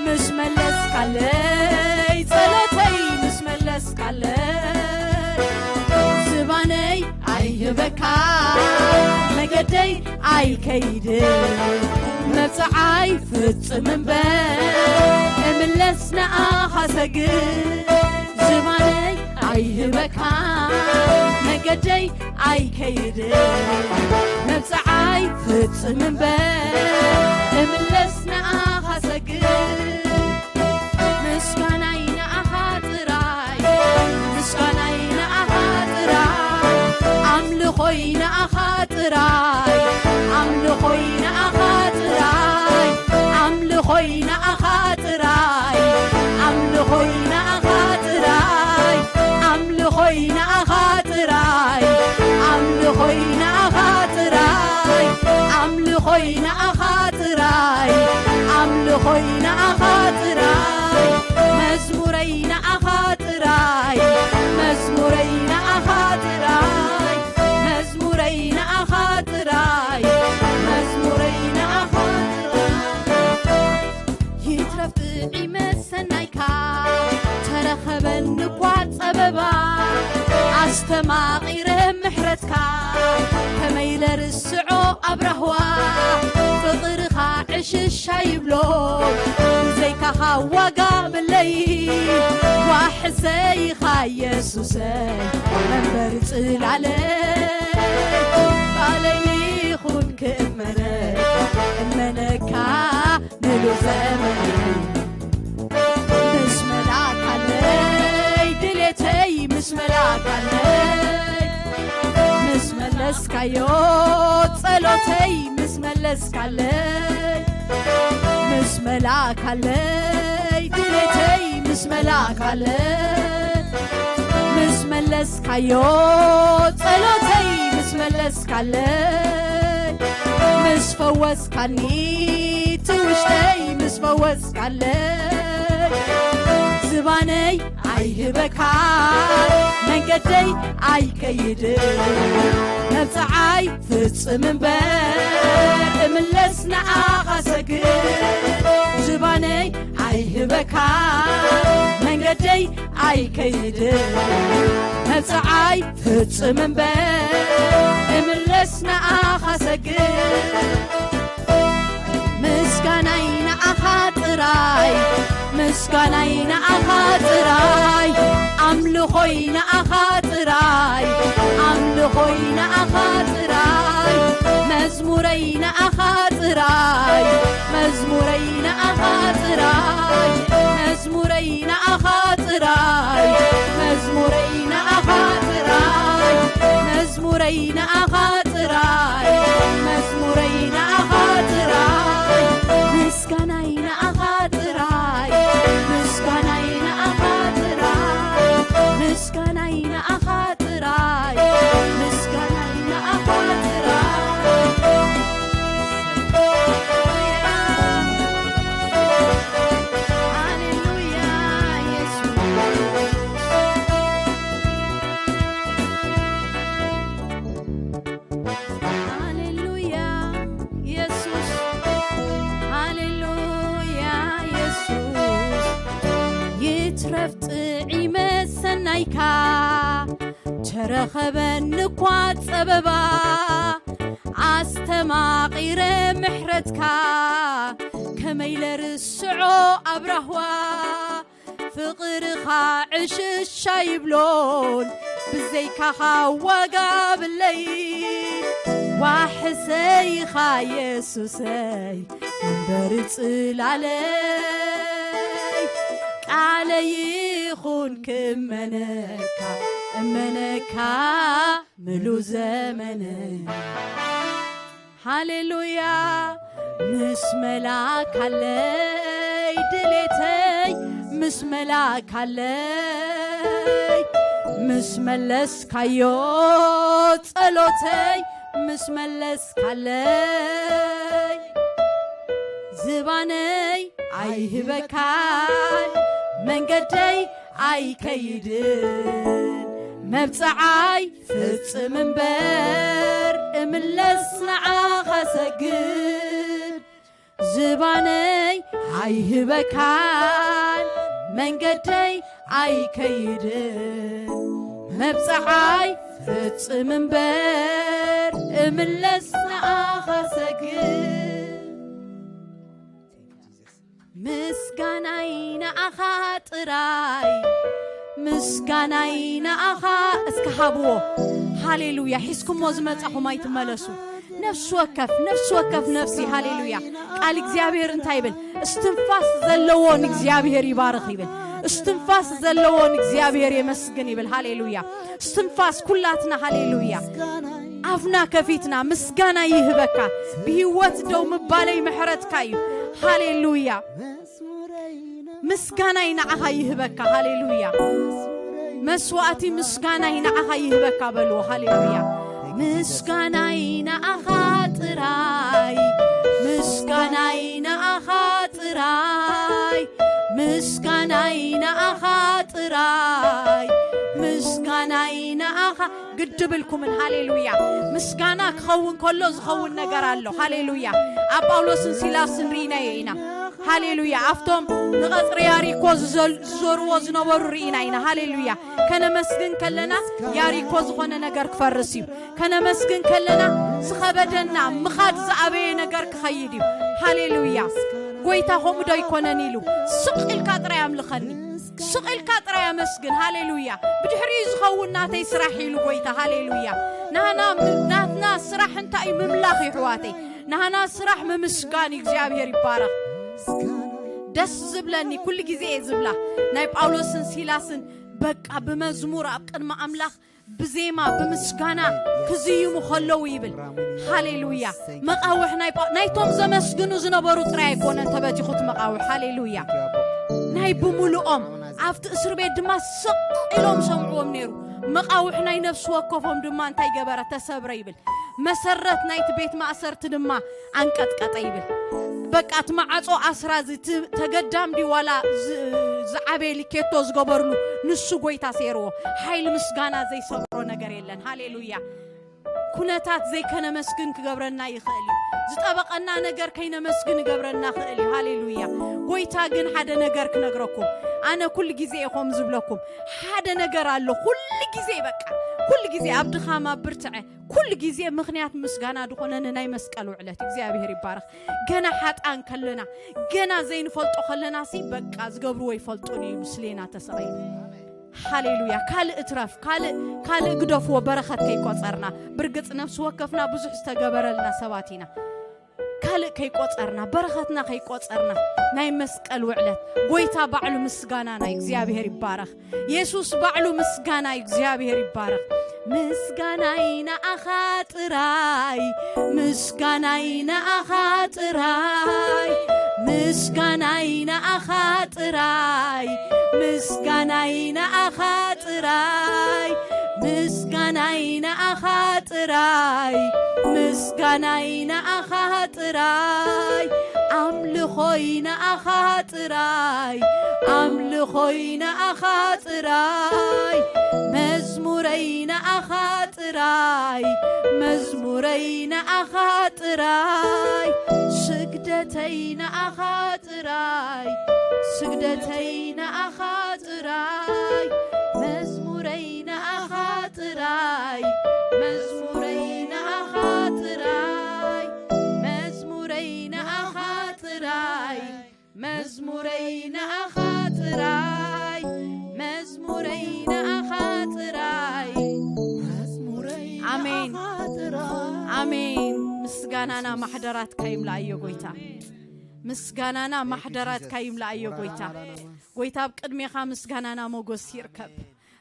ምስ መለስካለይ ጸሎተይ፣ ምስ መለስካለይ፣ ዝባነይ ኣይህበካ፣ መገደይ ኣይከይድ፣ መብጽዓይ ፍጽም እምበር፣ እምለስ ንኣኻ ሰግድ። ዝባነይ ኣይህበካ፣ መገደይ ኣይከይድ፣ መብጽዓይ ፍጽም እምበር፣ እምለስ ንኣኻ ሰግድ። ምስጋናይ ንኣኻ ጥራይ፣ ምስጋናይ ንኣኻ ጥራይ፣ ኣምልኾይ ንኣኻ ጥራይ፣ ኣምልኾይ ንኣኻ ጥራይ፣ ኣምልኾይ ንኣኻ ጥራይ፣ ኣምልኾይ ንኣኻ ጥራይ፣ ኣምልኾይ ንኣኻ ጥራይ፣ ኣምልኾይ ንኣኻ ጥራይ፣ ኣምልኾይ ንኣኻ ጥራይ፣ ተማቒረ ምሕረትካ ከመይ ለርስዖ ኣብ ራህዋ ፍቕርኻ ዕሽሽ ኣይብሎ ዘይካኻ ዋጋ ብለይ ዋሕሰይኻ የሱሰይ መንበሪ ጽላለይ ቃለይ ይኹን ክእመነ እመነካ ምሉ ዘመን ምስ መላእካለይ ድሌተይ ምስ መላእካለይ ምስ መለስካዮ ጸሎተይ ምስ መለስካለይ ምስ መላእካለይ ድሌተይ ምስ መላእካለይ ምስ መለስካዮ ጸሎተይ ምስ መለስካለይ ምስ ፈወስካኒ ትውሽተይ ምስ ፈወስካለይ ዝባነይ ኣይህበካ መንገደይ ኣይከይድ መብፅዓይ ፍጽም እምበር እምለስ ንኣኻ ሰግድ ዝባነይ ኣይህበካ መንገደይ ኣይከይድ መብፅዓይ ፍጽም እምበር እምለስ ንኣኻ ሰግድ ምስጋናይ ንኣኻ ጥራይ ምስጋናይ ንኣኻ ጥራይ ኣምልኾይ ንኣኻ ጥራይ ኣምልኾይ ንኣኻ ጥራይ መዝሙረይ ንኣኻ ጥራይ መዝሙረይ ንኣኻ ጥራይ መዝሙረይ ንኣኻ ጥራይ መዝሙረይ ንኣኻ ጥራይ መዝሙረይ ንኣኻ ጥራይ መዝሙረይ ንኣኻ ጥራይ ምስጋናይ ንኣኻ ጥራይ ምስጋናይ ንኣኻ ጥራይ ምስጋናይ ንኣኻ ጥራይ ምስጋናይ ንኣኻ ጥራይ ሃሌሉያ ኢየሱስ ሃሌሉያ ኢየሱስ ሃሌሉያ ኢየሱስ ይትረፍ ጥዒመ ሰናይካ ተረኸበኒ እኳ ጸበባ ኣስተማቒረ ምሕረትካ ከመይ ለርስዖ ኣብ ራህዋ ፍቕርኻ ዕሽሽ ኣይብሎን ብዘይካኻ ዋጋ ብለይ ዋሕሰይኻ የሱሰይ እምበር ጽላለይ ቃለይ ይኹን ክመነካ እመነካ ምሉ ዘመነይ ሃሌሉያ ምስ መላእካለይ ድሌተይ ምስ መላእካለይ ምስ መለስካዮ ጸሎተይ ምስ መለስካለይ ዝባነይ ኣይህበካን መንገደይ ኣይከይድን መብጽዓይ ፍጽም እምበር እምለስ ንዓኻ ሰግድ ዝባነይ ኣይህበካን መንገደይ ኣይከይድን መብጽዓይ ፍጽም እምበር እምለስ ንኣኻ ሰግድ ምስጋናይ ንኣኻ ጥራይ ምስጋናይ ንኣኻ እስኪ ሃብዎ ሃሌሉያ ሒዝኩሞ ዝመጻኹም ኣይትመለሱ ነፍሲ ወከፍ ነፍሲ ወከፍ ነፍሲ ሃሌሉያ ቃል እግዚኣብሔር እንታይ ይብል እስትንፋስ ዘለዎ ንእግዚኣብሔር ይባርኽ ይብል እስትንፋስ ዘለዎ ንእግዚኣብሔር የመስግን ይብል ሃሌሉያ እስትንፋስ ኩላትና ሃሌሉያ ኣፍና ከፊትና ምስጋና ይህበካ ብህይወት ደው ምባለይ ምሕረትካ እዩ ሃሌሉያ ምስጋናይ ንዓኻ ይህበካ ሃሌሉያ መስዋእቲ ምስጋናይ ንዓኻ ይህበካ በልዎ ሃሌሉያ ምስጋናይ ንዓኻ ጥራይ ምስጋናይ ንዓኻ ጥራይ ምስጋናይ ንዓኻ ጥራይ ምስጋናይ ንዓኻ ግድብልኩምን ሃሌሉያ ምስጋና ክኸውን ከሎ ዝኸውን ነገር ኣሎ ሃሌሉያ ኣብ ጳውሎስን ሲላስን ርኢናዮ ኢና ሃሌሉያ። ኣብቶም ንቐጽሪ ያሪኮ ዝዘል- ዝዞርዎ ዝነበሩ ርኢና ኢና። ሃሌሉያ። ከነመስግን ከለና ያሪኮ ዝኾነ ነገር ክፈርስ እዩ። ከነመስግን ከለና ዝኸበደና ምኻድ ዝኣበየ ነገር ክኸይድ እዩ። ሃሌሉያ። ጎይታ ከምኡ ዶ ኣይኮነን ኢሉ ስቕ ኢልካ ጥራይ ኣምልኸኒ፣ ስቕ ኢልካ ጥራይ ኣመስግን። ሃሌሉያ። ብድሕሪኡ ዝኸውን ናተይ ስራሕ ኢሉ ጎይታ። ሃሌሉያ። ናህና ናትና ስራሕ እንታይ እዩ? ምምላኽ ይሕዋተይ። ናህና ስራሕ ምምስጋን እዩ። እግዚኣብሔር ይባረኽ። ደስ ዝብለኒ ኩሉ ግዜ እየ ዝብላ ናይ ጳውሎስን ሲላስን በቃ ብመዝሙር ኣብ ቅድሚ ኣምላኽ ብዜማ ብምስጋና ክዝይሙ ከለዉ ይብል። ሃሌሉያ። መቃውሕ ናይ ጳ- ናይቶም ዘመስግኑ ዝነበሩ ጥራይ ኣይኮነን ተበቲኹ እቲ መቃውሕ። ሃሌሉያ። ናይ ብምሉኦም ኣብቲ እስር ቤት ድማ ስቕ ኢሎም ሰምዕዎም ነይሩ። መቃውሕ ናይ ነፍሲ ወከፎም ድማ እንታይ ገበረ? ተሰብረ ይብል። መሰረት ናይቲ ቤት ማእሰርቲ ድማ ኣንቀጥቀጠ ይብል። በቃ እቲ መዓጾ ኣስራ እዚ እቲ ተገዳም ድዩ ዋላ ዝ- ዝዓበየ ሊኬቶ ዝገበርሉ ንሱ ጎይታ ሴርዎ። ሓይሊ ምስጋና ዘይሰብሮ ነገር የለን። ሃሌሉያ። ኩነታት ዘይከነመስግን ክገብረና ይኽእል እዩ። ዝጠበቐና ነገር ከይነመስግን ይገብረና ክእል እዩ። ሃሌሉያ። ጎይታ ግን ሓደ ነገር ክነግረኩም፣ ኣነ ኩሉ ግዜ እየ ከም ዝብለኩም፣ ሓደ ነገር ኣሎ። ኩሉ ግዜ በቃ ኩሉ ግዜ ኣብ ድኻም ኣብ ብርትዐ ኩሉ ግዜ ምኽንያት ምስጋና ዝኾነኒ ናይ መስቀል ውዕለት እግዚኣብሔር ይባረኽ። ገና ሓጣን ከለና ገና ዘይንፈልጦ ከለና ሲ በቃ ዝገብርዎ ይፈልጡን እዩ ምስሌና ተሰቐዩ። ሃሌሉያ። ካልእ እትረፍ ካልእ ካልእ ግደፍዎ በረኸት ከይቆጸርና። ብርግጽ ነፍሲ ወከፍና ብዙሕ ዝተገበረልና ሰባት ኢና። ካልእ ከይቆጸርና በረኸትና ከይቆጸርና ናይ መስቀል ውዕለት ጎይታ ባዕሉ ምስጋናና እግዚኣብሔር ይባረኽ። የሱስ ባዕሉ ምስጋና እግዚኣብሔር ይባረኽ። ምስጋናይ ንኣኻ ጥራይ ምስጋናይ ንኣኻ ጥራይ ምስጋናይ ንኣኻ ጥራይ ምስጋናይ ንኣኻ ጥራይ ምስጋናይ ንኣኻ ጥራይ ምስጋናይ ንኣኻ ጥራይ ኣምልኾይ ንኣኻ ጥራይ ኣምልኾይ ንኣኻ ጥራይ መዝሙረይ ንኣኻ ጥራይ መዝሙረይ ንኣኻ ጥራይ ስግደተይ ንኣኻ ጥራይ ስግደተይ ንኣኻ ጥራይ መዝሙረይ ንኣኻ ጥራይ መዝሙረይ ንኣኻ ጥራይ መዝሙረይ ንኣኻ ጥራይ መዝሙረይ ንኣኻ ጥራይ መዝሙረይ ንኣኻ ጥራይ ኣሜን ኣሜን። ምስጋናና ማሕደራትካ ይምልኣዮ ጎይታ። ምስጋናና ማሕደራትካ ይምልኣዮ ጎይታ። ጎይታ ኣብ ቅድሜኻ ምስጋናና ሞገስ ይርከብ።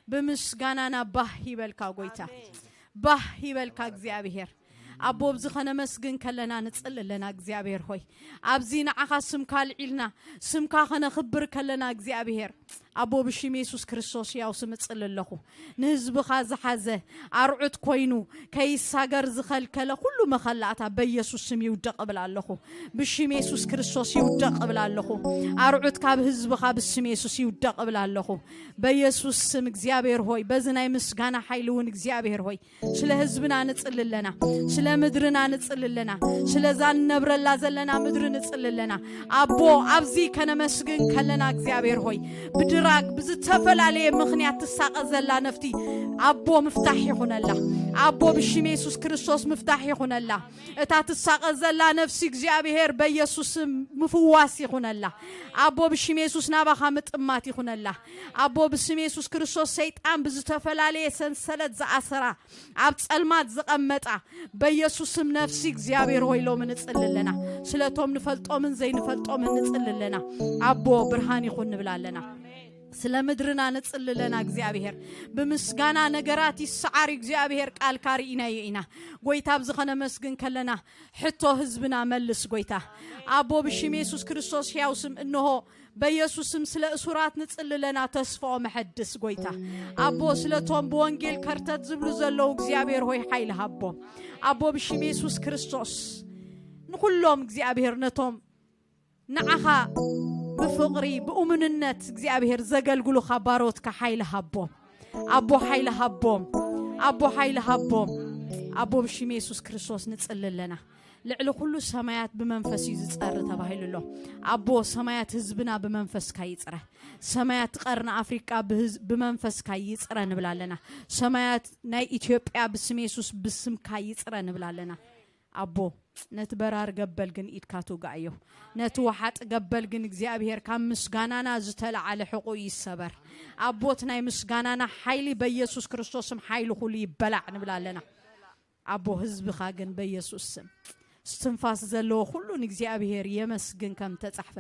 ብምስጋናና ባህ ይበልካ ጎይታ። ባህ ይበልካ እግዚኣብሔር። ኣቦ ብዚ ከነመስግን ከለና ንጽል ኣለና እግዚኣብሔር ሆይ። ኣብዚ ንዓኻ ስምካ ኣልዒልና ስምካ ከነኽብር ከለና እግዚኣብሔር ኣቦ ብሽም የሱስ ክርስቶስ ያው ስም እጽል ኣለኹ። ንህዝብኻ ዝሓዘ ኣርዑት ኮይኑ ከይሳገር ዝኸልከለ ኩሉ መኸላእታ በየሱስ ስም ይውደቕ እብል ኣለኹ። ብሽም የሱስ ክርስቶስ ይውደቕ እብል ኣለኹ። ኣርዑት ካብ ህዝብኻ ብስም የሱስ ይውደቕ እብል ኣለኹ። በየሱስ ስም እግዚኣብሔር ሆይ በዚ ናይ ምስጋና ሓይሊ እውን እግዚኣብሔር ሆይ ስለ ህዝብና ንጽል ኣለና። ስለ ምድርና ንጽል ኣለና። ስለዛ ንነብረላ ዘለና ምድሪ ንጽል ኣለና። ኣቦ ኣብዚ ከነመስግን ከለና እግዚኣብሔር ሆይ ብድራግ ብዝተፈላለየ ምኽንያት ትሳቐ ዘላ ነፍቲ ኣቦ ምፍታሕ ይኹነላ። ኣቦ ብሽም የሱስ ክርስቶስ ምፍታሕ ይኹነላ። እታ ትሳቐ ዘላ ነፍሲ እግዚኣብሔር በየሱስ ስም ምፍዋስ ይኹነላ። ኣቦ ብሽም የሱስ ናባኻ ምጥማት ይኹነላ። ኣቦ ብስም የሱስ ክርስቶስ ሰይጣን ብዝተፈላለየ ሰንሰለት ዝኣሰራ ኣብ ጸልማት ዝቐመጣ በየሱስ ስም ነፍሲ እግዚኣብሔር ሆይ ሎሚ ንጽል ኣለና። ስለቶም ንፈልጦምን ዘይንፈልጦምን ንጽል ኣለና። ኣቦ ብርሃን ይኹን ንብል ኣለና። ስለ ምድርና ንጽል ኣለና እግዚኣብሔር። ብምስጋና ነገራት ይሰዓር እግዚኣብሔር ቃልካ ርኢናዮ ኢና። ጎይታ ኣብዚ ከነመስግን ከለና ሕቶ ህዝብና መልስ ጎይታ። ኣቦ ብሽም የሱስ ክርስቶስ ሕያው ስም እንሆ በየሱስ ስም ስለ እሱራት ንጽል ኣለና ተስፋኦም ሕድስ ጎይታ። ኣቦ ስለቶም ብወንጌል ከርተት ዝብሉ ዘለዉ እግዚኣብሔር ሆይ ሓይሊ ሃቦም። ኣቦ ብሽም የሱስ ክርስቶስ ንኹሎም እግዚኣብሔር ነቶም ንዓኻ ብፍቕሪ ብእሙንነት እግዚኣብሔር ዘገልግሉኻ ባሮትካ ሓይሊ ሃቦም። ኣቦ ሓይሊ ሃቦም። ኣቦ ሓይሊ ሃቦም። ኣቦ ብሽም የሱስ ክርስቶስ ንጽሊ ኣለና። ልዕሊ ኩሉ ሰማያት ብመንፈስ እዩ ዝጸሪ ተባሂሉ ኣሎ። ኣቦ ሰማያት ህዝብና ብመንፈስካ ይጽረ። ሰማያት ቀርኒ ኣፍሪቃ ብህዝ-፣ ብመንፈስካ ይጽረ ንብል ኣለና። ሰማያት ናይ ኢትዮጵያ ብስም የሱስ ብስምካ ይጽረ ንብል ኣለና። ኣቦ ነቲ በራር ገበል ግን ኢድካ ትውጋእዮ። ነቲ ወሓጥ ገበል ግን እግዚኣብሔር ካብ ምስጋናና ዝተለዓለ ሕቑ ይሰበር። ኣቦት ናይ ምስጋናና ሓይሊ በኢየሱስ ክርስቶስም ሓይሊ ኩሉ ይበላዕ ንብል ኣለና። ኣቦ ህዝብኻ ግን በኢየሱስ ስም እስትንፋስ ዘለዎ ኩሉ ንእግዚኣብሔር የመስግን ከም ተጻሕፈ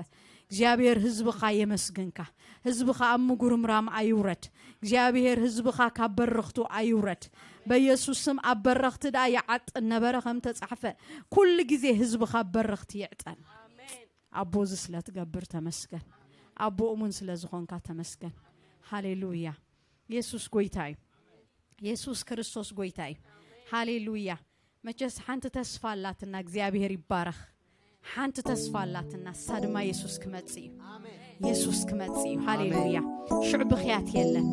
እግዚኣብሔር ህዝብኻ የመስግንካ። ህዝብኻ ኣብ ምጉርምራም ኣይውረድ። እግዚኣብሔር ህዝብኻ ካብ በረኽቱ ኣይውረድ። በኢየሱስ ስም ኣብ በረኽቲ ደኣ ይዓጥን ነበረ ከም ተጻሕፈ ኩሉ ግዜ ህዝብኻ ኣብ በረኽቲ ይዕጠን። ኣቦ እዚ ስለ ትገብር ተመስገን። ኣቦ እሙን ስለ ዝኾንካ ተመስገን። ሃሌሉያ። የሱስ ጎይታ እዩ። የሱስ ክርስቶስ ጎይታ እዩ። ሃሌሉያ። መቸስ ሓንቲ ተስፋ ኣላትና፣ እግዚኣብሔር ይባረኽ። ሓንቲ ተስፋ ኣላትና፣ እሳ ድማ የሱስ ክመጽእ እዩ። የሱስ ክመጽእ እዩ። ሃሌሉያ። ሽዑ ብኽያት የለን፣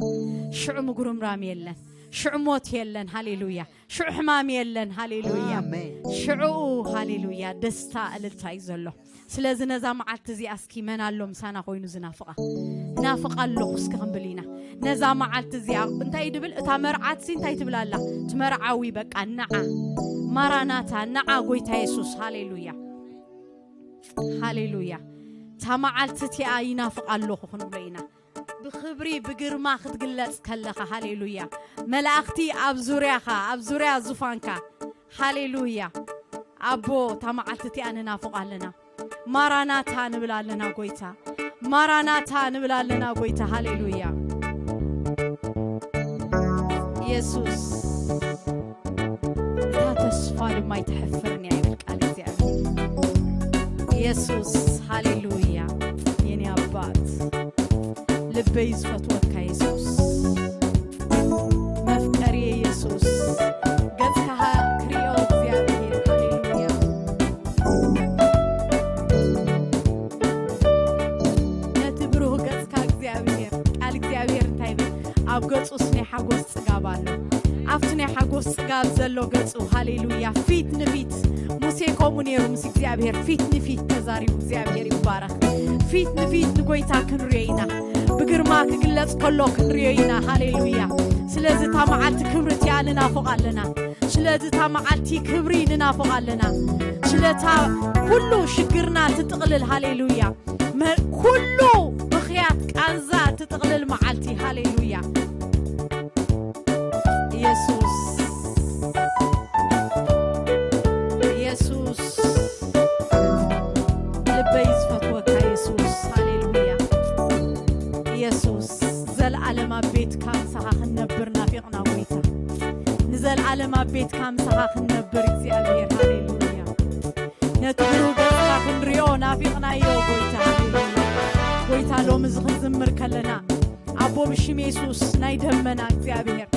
ሽዑ ምጉርምራም የለን፣ ሽዑ ሞት የለን። ሃሌሉያ። ሽዑ ሕማም የለን። ሃሌሉያ። ኣሜን። ሽዑ ሃሌሉያ ደስታ እልልታ እዩ ዘሎ። ስለዚ ነዛ መዓልቲ እዚኣ እስኪ መን ኣሎ ምሳና ኮይኑ ዝናፍቓ? ናፍቓ ኣለኹ እስኪ ክንብል ኢና። ነዛ መዓልቲ እዚኣ እንታይ ድብል? እታ መርዓትሲ እንታይ ትብል ኣላ? እቲ መርዓዊ በቃ ንዓ፣ ማራናታ፣ ንዓ ጎይታ የሱስ። ሃሌሉያ፣ ሃሌሉያ። እታ መዓልቲ እቲኣ ይናፍቓ ኣለኹ ክንብሎ ኢና። ብኽብሪ ብግርማ ክትግለጽ ከለኻ፣ ሃሌሉያ፣ መላእኽቲ ኣብ ዙርያኻ፣ ኣብ ዙርያ ዙፋንካ፣ ሃሌሉያ። ኣቦ እታ መዓልቲ እቲኣ ንናፍቕ ኣለና። ማራናታ ንብል ኣለና ጎይታ፣ ማራናታ ንብል ኣለና ጎይታ። ሃሌሉያ። የሱስ እታ ተስፋ ድማ ኣይትሐፍርን እያ ይብል ቃል እግዚኣብሔር። የሱስ ሃሌሉያ። የኔ ኣባት ልበይ ዝፈትወካ የሱስ፣ መፍቀሪ የሱስ፣ ገጽካ ክሪኦ እግዚኣብሔር። ሃሌሉያ። ነቲ ብሩህ ገጽካ እግዚኣብሔር፣ ቃል እግዚኣብሔር እንታይ ይብል? ኣብ ገጹስ ናይ ሓጎስ ጽጋብ ኣሎ። ኣብቲ ናይ ሓጎስ ጽጋብ ዘሎ ገጹ፣ ሃሌሉያ፣ ፊት ንፊት፣ ሙሴ ከምኡ ነይሩ፣ ምስ እግዚኣብሔር ፊት ንፊት ተዛሪቡ። እግዚኣብሔር ይባረኽ። ፊት ንፊት ንጎይታ ክንሪኦ ኢና። ብግርማ ክግለጽ ከሎ ክንሪኦ ኢና። ሃሌሉያ። ስለዚ እታ መዓልቲ ክብሪ እቲኣ ንናፍቕ ኣለና። ስለዚ እታ መዓልቲ ክብሪ ንናፍቕ ኣለና። ስለታ ኩሉ ሽግርና ትጥቕልል፣ ሃሌሉያ፣ መ-፣ ኩሉ ብኽያት ቃንዛ ትጥቕልል መዓልቲ፣ ሃሌሉያ። የሱስ፣ የሱስ፣ ልበይ ዝፈትወካ የሱስ፣ ሃሌሉያ። የሱስ፣ ዘልኣለም ኣብ ቤትካ ምሳኻ ክንነብር ናፊቕና ጎይታ። ንዘልኣለም ኣብ ቤትካ ምሳኻ ክንነብር እግዚኣብሔር፣ ሃሌሉያ። ነቲ ብሩህ ገጽካ ክንሪኦ ናፊቕናዮ ጎይታ፣ ሃሌሉያ። ጎይታ ሎሚ እዚ ክንዝምር ከለና ኣቦ ብሽም የሱስ ናይ ደመና እግዚኣብሔር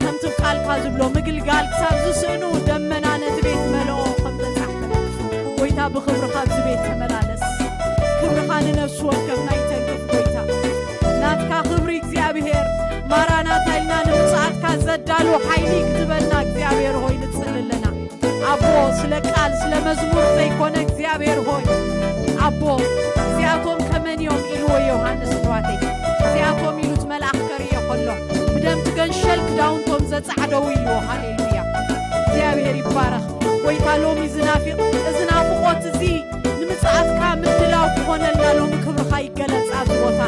ከምቲ ቃልካ ዝብሎ ምግልጋል ክሳብ ዝስእኑ ደመና ነቲ ቤት መልኦ ከም ተጻሕፈ ጎይታ ብኽብርኻ ኣብዚ ቤት ተመላለስ። ክብርኻ ንነፍሲ ወከፍና ይተንክፍ ጎይታ። ናትካ ክብሪ እግዚኣብሔር ማራናታ ኢልና ንምጽኣትካ ዘዳሉ ሓይሊ ክትበልና እግዚኣብሔር ሆይ ንጽሊ ኣለና። ኣቦ ስለ ቃል ስለ መዝሙር ዘይኮነ እግዚኣብሔር ሆይ ኣቦ እዚኣቶም ከመን እዮም ኢልዎ ዮሃንስ ኣሕዋተይ። እዚኣቶም ኢሉ እቲ መልኣኽ ከርእዮ ከሎ ብደም ትገንሸል ክዳውንቶም ዘጻዕደው ኢልዎ። ሃሌሉያ እግዚኣብሔር ይባረኽ። ጎይታ ሎሚ ዝናፊቕ እዚ ናፍቖት እዚ ንምጽኣትካ ምድላው ክኾነልና ሎሚ ክብርኻ ይገለጽ ኣብዚ ቦታ።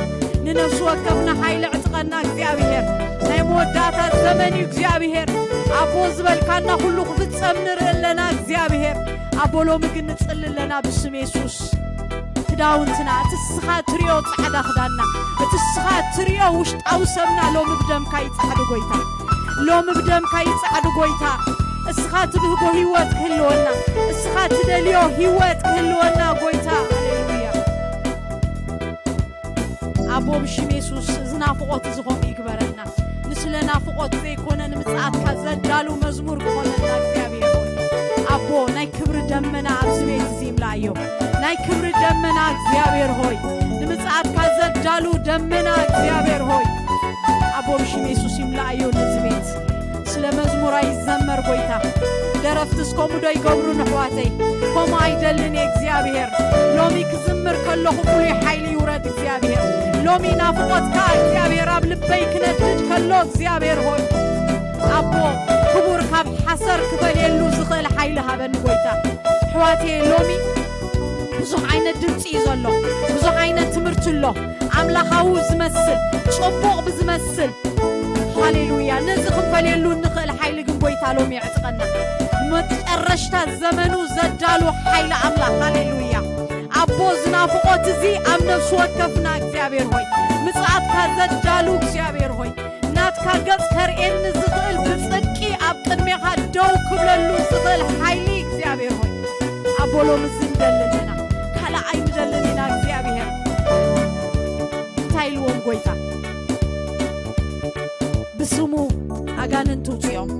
ንነፍሲ ወከፍና ሓይሊ ዕጥቀና እግዚኣብሔር ናይ መወዳእታ ዘመን እዩ እግዚኣብሔር። ኣቦ ዝበልካና ኩሉ ክፍጸም ንርኢ ኣለና እግዚኣብሔር። ኣቦ ሎሚ ግን ንጽሊ ኣለና ብስም የሱስ። ክዳውንትና እቲ እስኻ ትሪኦ ጻዕዳ ክዳንና እቲ እስኻ ትሪኦ ውሽጣዊ ሰብና ሎሚ ብደምካ ይጻዕዱ ጎይታ። ሎሚ ብደምካ ይጻዕዱ ጎይታ። እስኻ ትብህጎ ህይወት ክህልወና እስኻ ትደልዮ ህይወት ክህልወና ጎይታ። ሃሌሉያ። ኣቦ ብሽም የሱስ እዚ ናፍቖት እዚ ኾም ይግበረልና። ንስለ ናፍቖት ዘይኮነ ንምጽኣትካ ዘዳሉ መዝሙር ክኾነልና እግዚኣብሔር ሆይ ኣቦ ናይ ክብሪ ደመና ኣብዚ ቤት እዚ ይምላእዮ። ናይ ክብሪ ደመና እግዚኣብሔር ሆይ ንምጽኣትካ ዘዳሉ ደመና እግዚኣብሔር ሆይ ኣቦ ብሽም የሱስ ይምላእዮ ነዚ ቤት። ለመዝሙራ ይዘመር ጎይታ። ደረፍትስ ከምኡ ዶ ይገብሩ ንሕዋተይ? ከምኡ ኣይደልን እየ እግዚኣብሔር። ሎሚ ክዝምር ከለኹ ፍሉይ ሓይሊ ይውረድ እግዚኣብሔር። ሎሚ ናፍቆትካ እግዚኣብሔር ኣብ ልበይ ክነድድ ከሎ እግዚኣብሔር ሆይ ኣቦ ክቡር ካብ ሓሰር ክፈልየሉ ዝኽእል ሓይሊ ሃበኒ ጎይታ። ኣሕዋትየ ሎሚ ብዙሕ ዓይነት ድምፂ እዩ ዘሎ። ብዙሕ ዓይነት ትምህርቲ ኣሎ። ኣምላኻዊ ዝመስል፣ ፅቡቕ ብዝመስል፣ ሃሌሉያ፣ ነዚ ክንፈልየሉ እንኽእል ሓይሊ ግን ጎይታ ሎሚ የዕጥቐና። መጨረሽታ ዘመኑ ዘዳሉ ሓይሊ ኣምላኽ፣ ሃሌሉያ። ኣቦ ዝናፍቆት እዚ ኣብ ነፍሲ ወከፍና እግዚኣብሔር ሆይ ምጽኣትካ ዘዳሉ እግዚኣብሔር ሆይ ናትካ ገጽ ከርእየኒ ዝኽእል ብጽድቂ ኣብ ቅድሜኻ ደው ክብለሉ ዝኽእል ሓይሊ እግዚኣብሔር ሆይ ኣቦ ሎሚ እዚ ንደልን ኢና። ካልእ ኣይንደልን ኢና እግዚኣብሔር። እንታይ ኢልዎም ጎይታ? ብስሙ ኣጋንንት ውፅኦም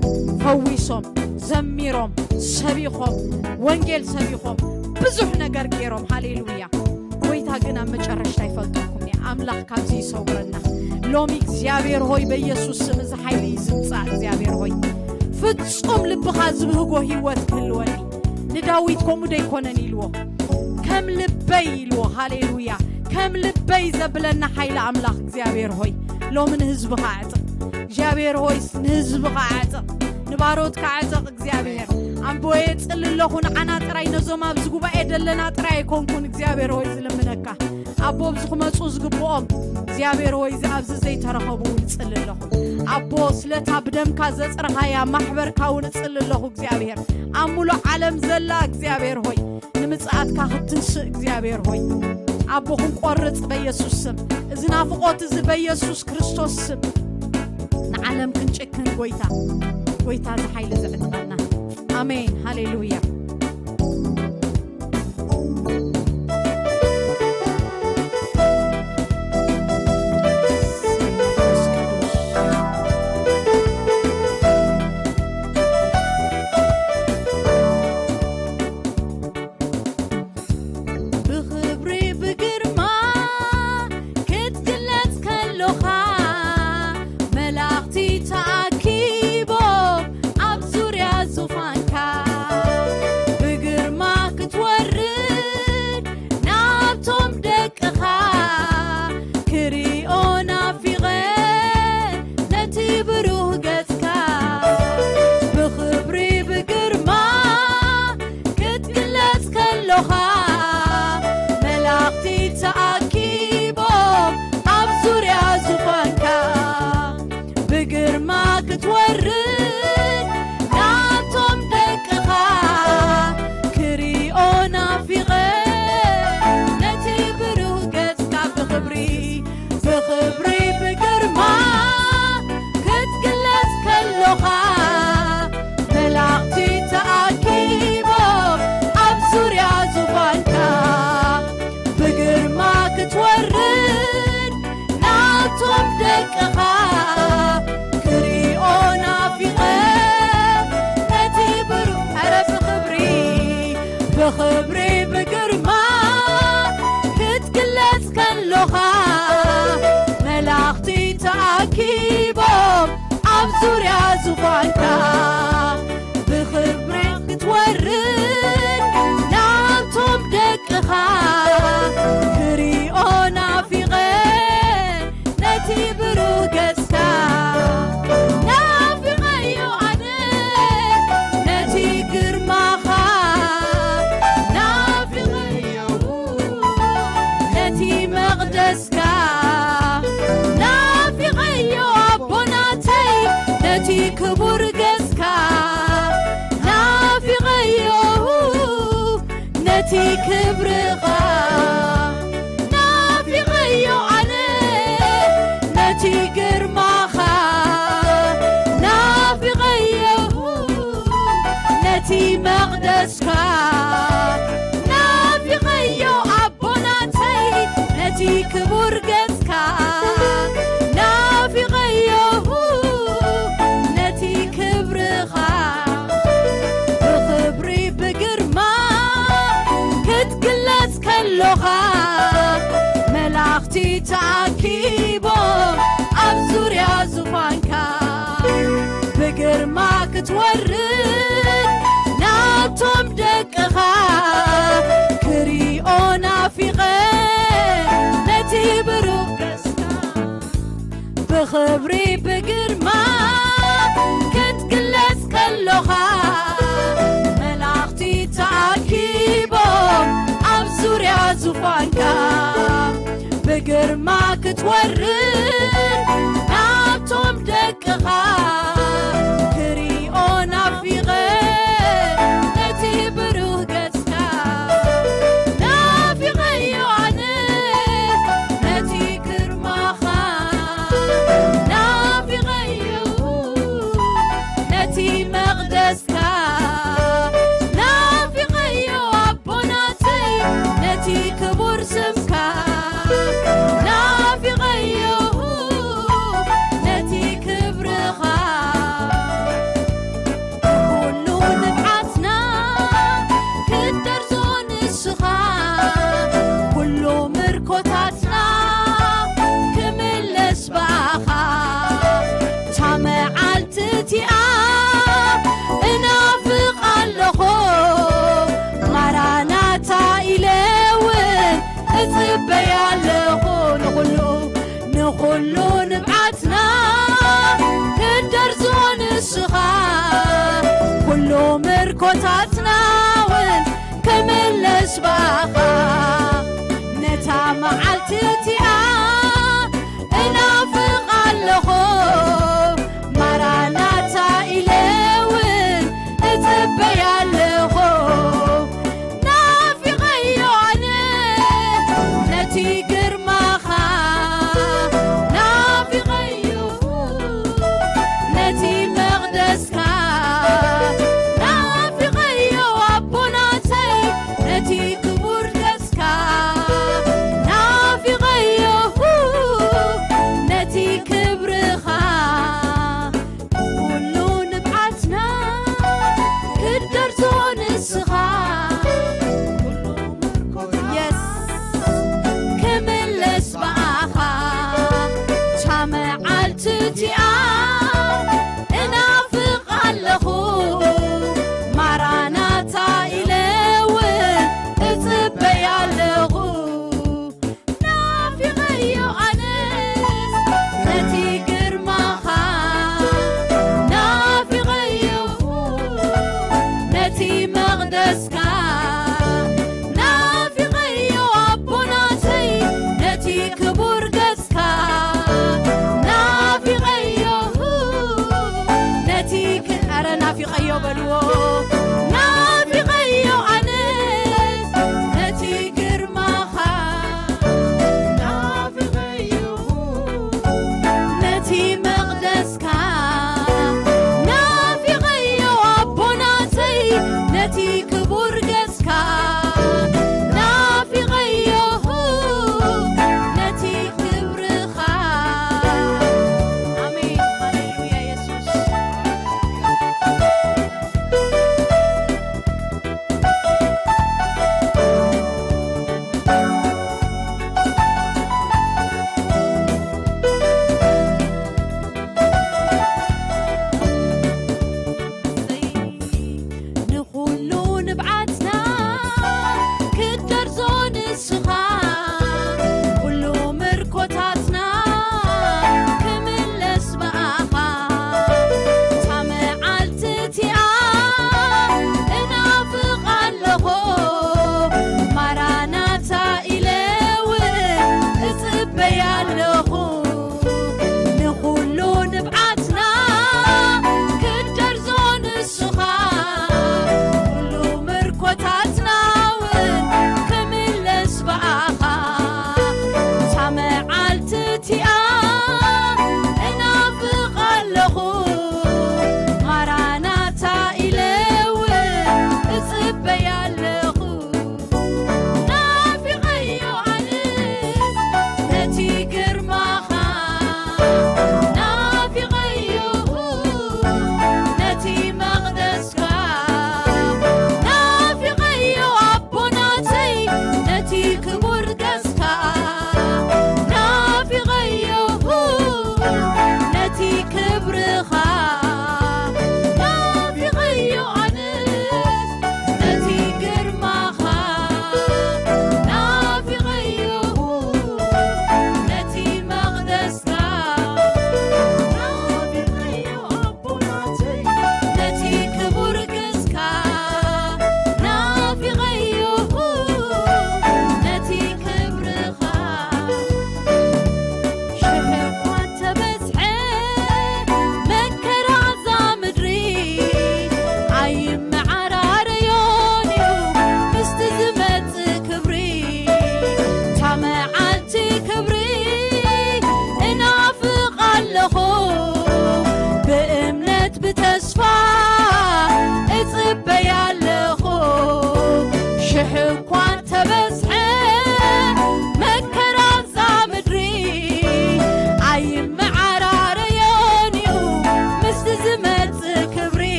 ፈዊሶም ዘሚሮም ሰቢኾም ወንጌል ሰቢኾም ብዙሕ ነገር ገይሮም። ሃሌሉያ። ጎይታ ግን ኣብ መጨረሽታ ይፈልጠኩም እየ። ኣምላኽ ካብዚ ይሰውረና። ሎሚ እግዚኣብሔር ሆይ በኢየሱስ ስም እዚ ሓይሊ ዝምፃእ እግዚኣብሔር ሆይ ፍጹም ልብኻ ዝብህጎ ህይወት ክህልወኒ ንዳዊት ከምኡ ደይኮነን ኢልዎ ከም ልበይ ኢልዎ። ሃሌሉያ። ከም ልበይ ዘብለና ሓይሊ ኣምላኽ እግዚኣብሔር ሆይ ሎሚ ንህዝብኻ ኣዕጥቕ እግዚኣብሔር ሆይ ንህዝብኻ ኣዕጥቕ ንባሮትካ ኣዕጥቕ እግዚኣብሔር ኣቦየ ጽሊ ኣለኹ ንዓና ጥራይ ነዞም ኣብዚ ጉባኤ ደለና ጥራይ ኣይኮንኩን እግዚኣብሔር ሆይ ዝልምነካ ኣቦ ኣብዚ ክመፁ ዝግብኦም እግዚኣብሔር ሆይ ኣብዚ ዘይተረኸቡ እውን እጽሊ ኣለኹ ኣቦ ስለታ ብደምካ ዘፅረኻያ ማሕበርካ እውን እጽሊ ኣለኹ እግዚኣብሔር ኣብ ሙሉእ ዓለም ዘላ እግዚኣብሔር ሆይ ንምጽኣትካ ክትንስእ እግዚኣብሔር ሆይ ኣቦ ክንቆርጽ በኢየሱስ ስም እዚ ናፍቆት እዚ በኢየሱስ ክርስቶስ ስም ንዓለም ክንጭክን ጎይታ ጎይታ እዚ ሓይሊ ዘዕጥቐና ኣሜን ሃሌሉያ ብኽብሪ ብግርማ ክትግለጽ ከሎኻ መላእኽቲ ተኣኪቦም ኣብ ዙርያ ዙፋንካ ብግርማ ክትወርድ ናብቶም ደቅኻ ክሪኦ ናፊቐ ነቲ ብሩህ ገጽካ ብኽብሪ ብግርማ ክትግለጽ ከሎኻ መላእኽቲ ተኣኪቦም ኣብ ዙርያ ዙፋንካ ብግርማ ክትወርድ ናብቶም ደቅኻ ክሪኦ ናፊቐ ነቲ ብሩህ ገጽካ ብኽብሪ ብኽብሪ ብግርማ ክትግለጽ ከሎኻ መላእኽቲ ተኣኪቦም ኣብ ዙርያ ዙፋንካ ብግርማ ክትወርድ ናብቶም ደቅኻ ክሪኦ ናፊቐ ነቲ ብሩህ ኧረ ብኽብሪ ብኽብሪ ብግርማ ክትግለጽ ከሎኻ መላእኽቲ ተኣኪቦም ኣብ ዙርያ ዙፋንካ ብኽብሪ ክትወርድ ናብቶም ደቅኻ ክሪኦ ናፊቐ ነቲ ብሩህ ገጽካ ናፊቐዮ ኣነ ነቲ ግርማኻ ናፊቐዮ ነቲ መቕደስካ ናፊቐዮ ኣቦናተይ ነቲ ክቡር ገጽካ ናፊቐዮ ነቲ ክብርኻ ናፊቐዮ ኣነ ነቲ ግርማኻ ናፊቐዮ ነቲ መቕደስካ ናፊቐዮ ኣቦናተይ ነቲ ክቡር ገጽካ ናፊቐዮ ነቲ ክብርኻ ብኽብሪ ብግርማ ክትግለጽ ክትወርድ ናብቶም ደቅኻ ክሪኦ ናፊቐ ነቲ ብሩኽ ገጽካ ብኽብሪ ብግርማ ክትግለጽ ከሎኻ መላእኽቲ ተኣኪቦም ኣብ ዙርያ ዙፋንካ ብግርማ ክትወርድ ናብቶም ደቅኻ ክሪኦ ናፊቐ ነቲ ብሩህ ገጽካ ናፊቐዮ ኣነ ነቲ ግርማኻ ናፊቐዮ ነቲ መቕደስካ ናፊቐዮ ኣቦናተይ ነቲ ክቡር ስምካ ናፊቐዮ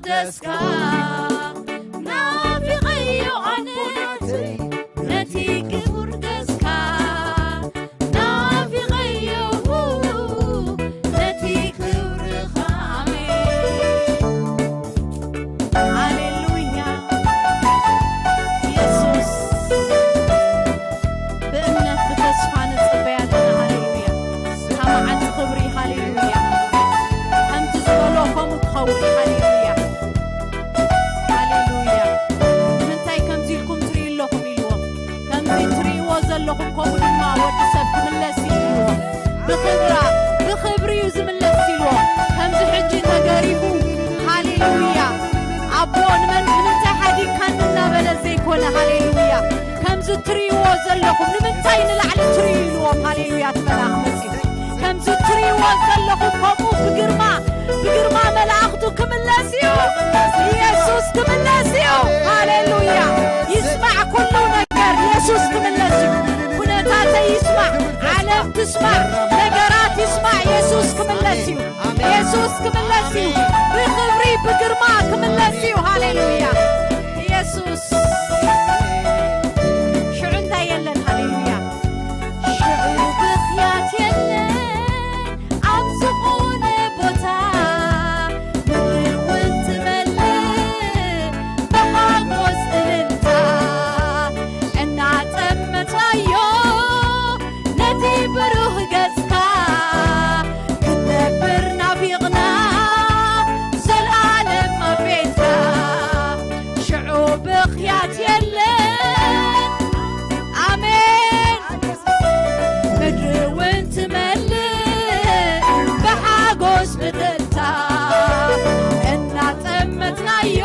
ደስካ ናፊቐዮ ኣነ ነቲ ክቡር ደስካ ናፊቐዮ ነቲ ክብርኻ። ኣሜን። ሃሌሉያ። የሱስ፣ ብእምነት ብተስፋ ንጽበያ ኣለና። ሃሌሉያ። እታ መዓልቲ ክብሪ፣ ሃሌሉያ። ከምቲ ዝበሎ ከምኡ ክኸውን፣ ሃሌሉያ። ሃሌሉያ። ንምንታይ ከምዚ ኢልኩም ትርእዩ ኣለኹም ኢልዎም። ከምዚ ትርእይዎ ዘለኹም ከምኡ ድማ ወዲ ሰብ ክምለስ እዩ ኢልዎም። ብኽብራ፣ ብኽብሪ እዩ ዝምለስ ኢልዎም። ከምዚ ሕጂ ተገሪፉ፣ ሃሌሉያ። ኣቦ ንመን፣ ንምንታይ ሓዲግካኒ እናበለ ዘይኮነ፣ ሃሌሉያ። ከምዚ ትርእይዎ ዘለኹም ንምንታይ ንላዕሊ ትርእዩ ኢልዎም፣ ሃሌሉያ። እቲ መልኣኽ መጺኡ ከምዚ ትርእይዎ ዘለኹም ከምኡ ብግርማ፣ ብግርማ መላእኽቱ ክምለስ እዩ። ኢየሱስ ክምለስ እዩ። ሃሌሉያ። ይስማዕ ኩሉ ነገር። ኢየሱስ ክምለስ እዩ። ኩነታተይ ይስማዕ። ዓለም ትስማዕ። ነገራት ይስማዕ። ኢየሱስ ክምለስ እዩ። ኢየሱስ ክምለስ እዩ። ብኽብሪ ብግርማ ክምለስ እዩ። ሃሌሉያ። ኢየሱስ ሽዑ እንታይ የለን? ሃሌሉያ። ሽዑ ብኽያት የለን ኣብ ዝኾነ ቦታ፣ ምድሪ እውን ትመልእ ብሓጎስ እልልታ። እናጠመትናዮ ነቲ ብሩህ ገጽካ፣ ክንነብር ናፊቕና ዘልኣለም ኣብ ቤትካ። ሽዑ ብኽያት የለን። ኣሜን። ምድሪ እውን ትመልእ ብሓጎስ ብእልልታ። እናጠመትናዮ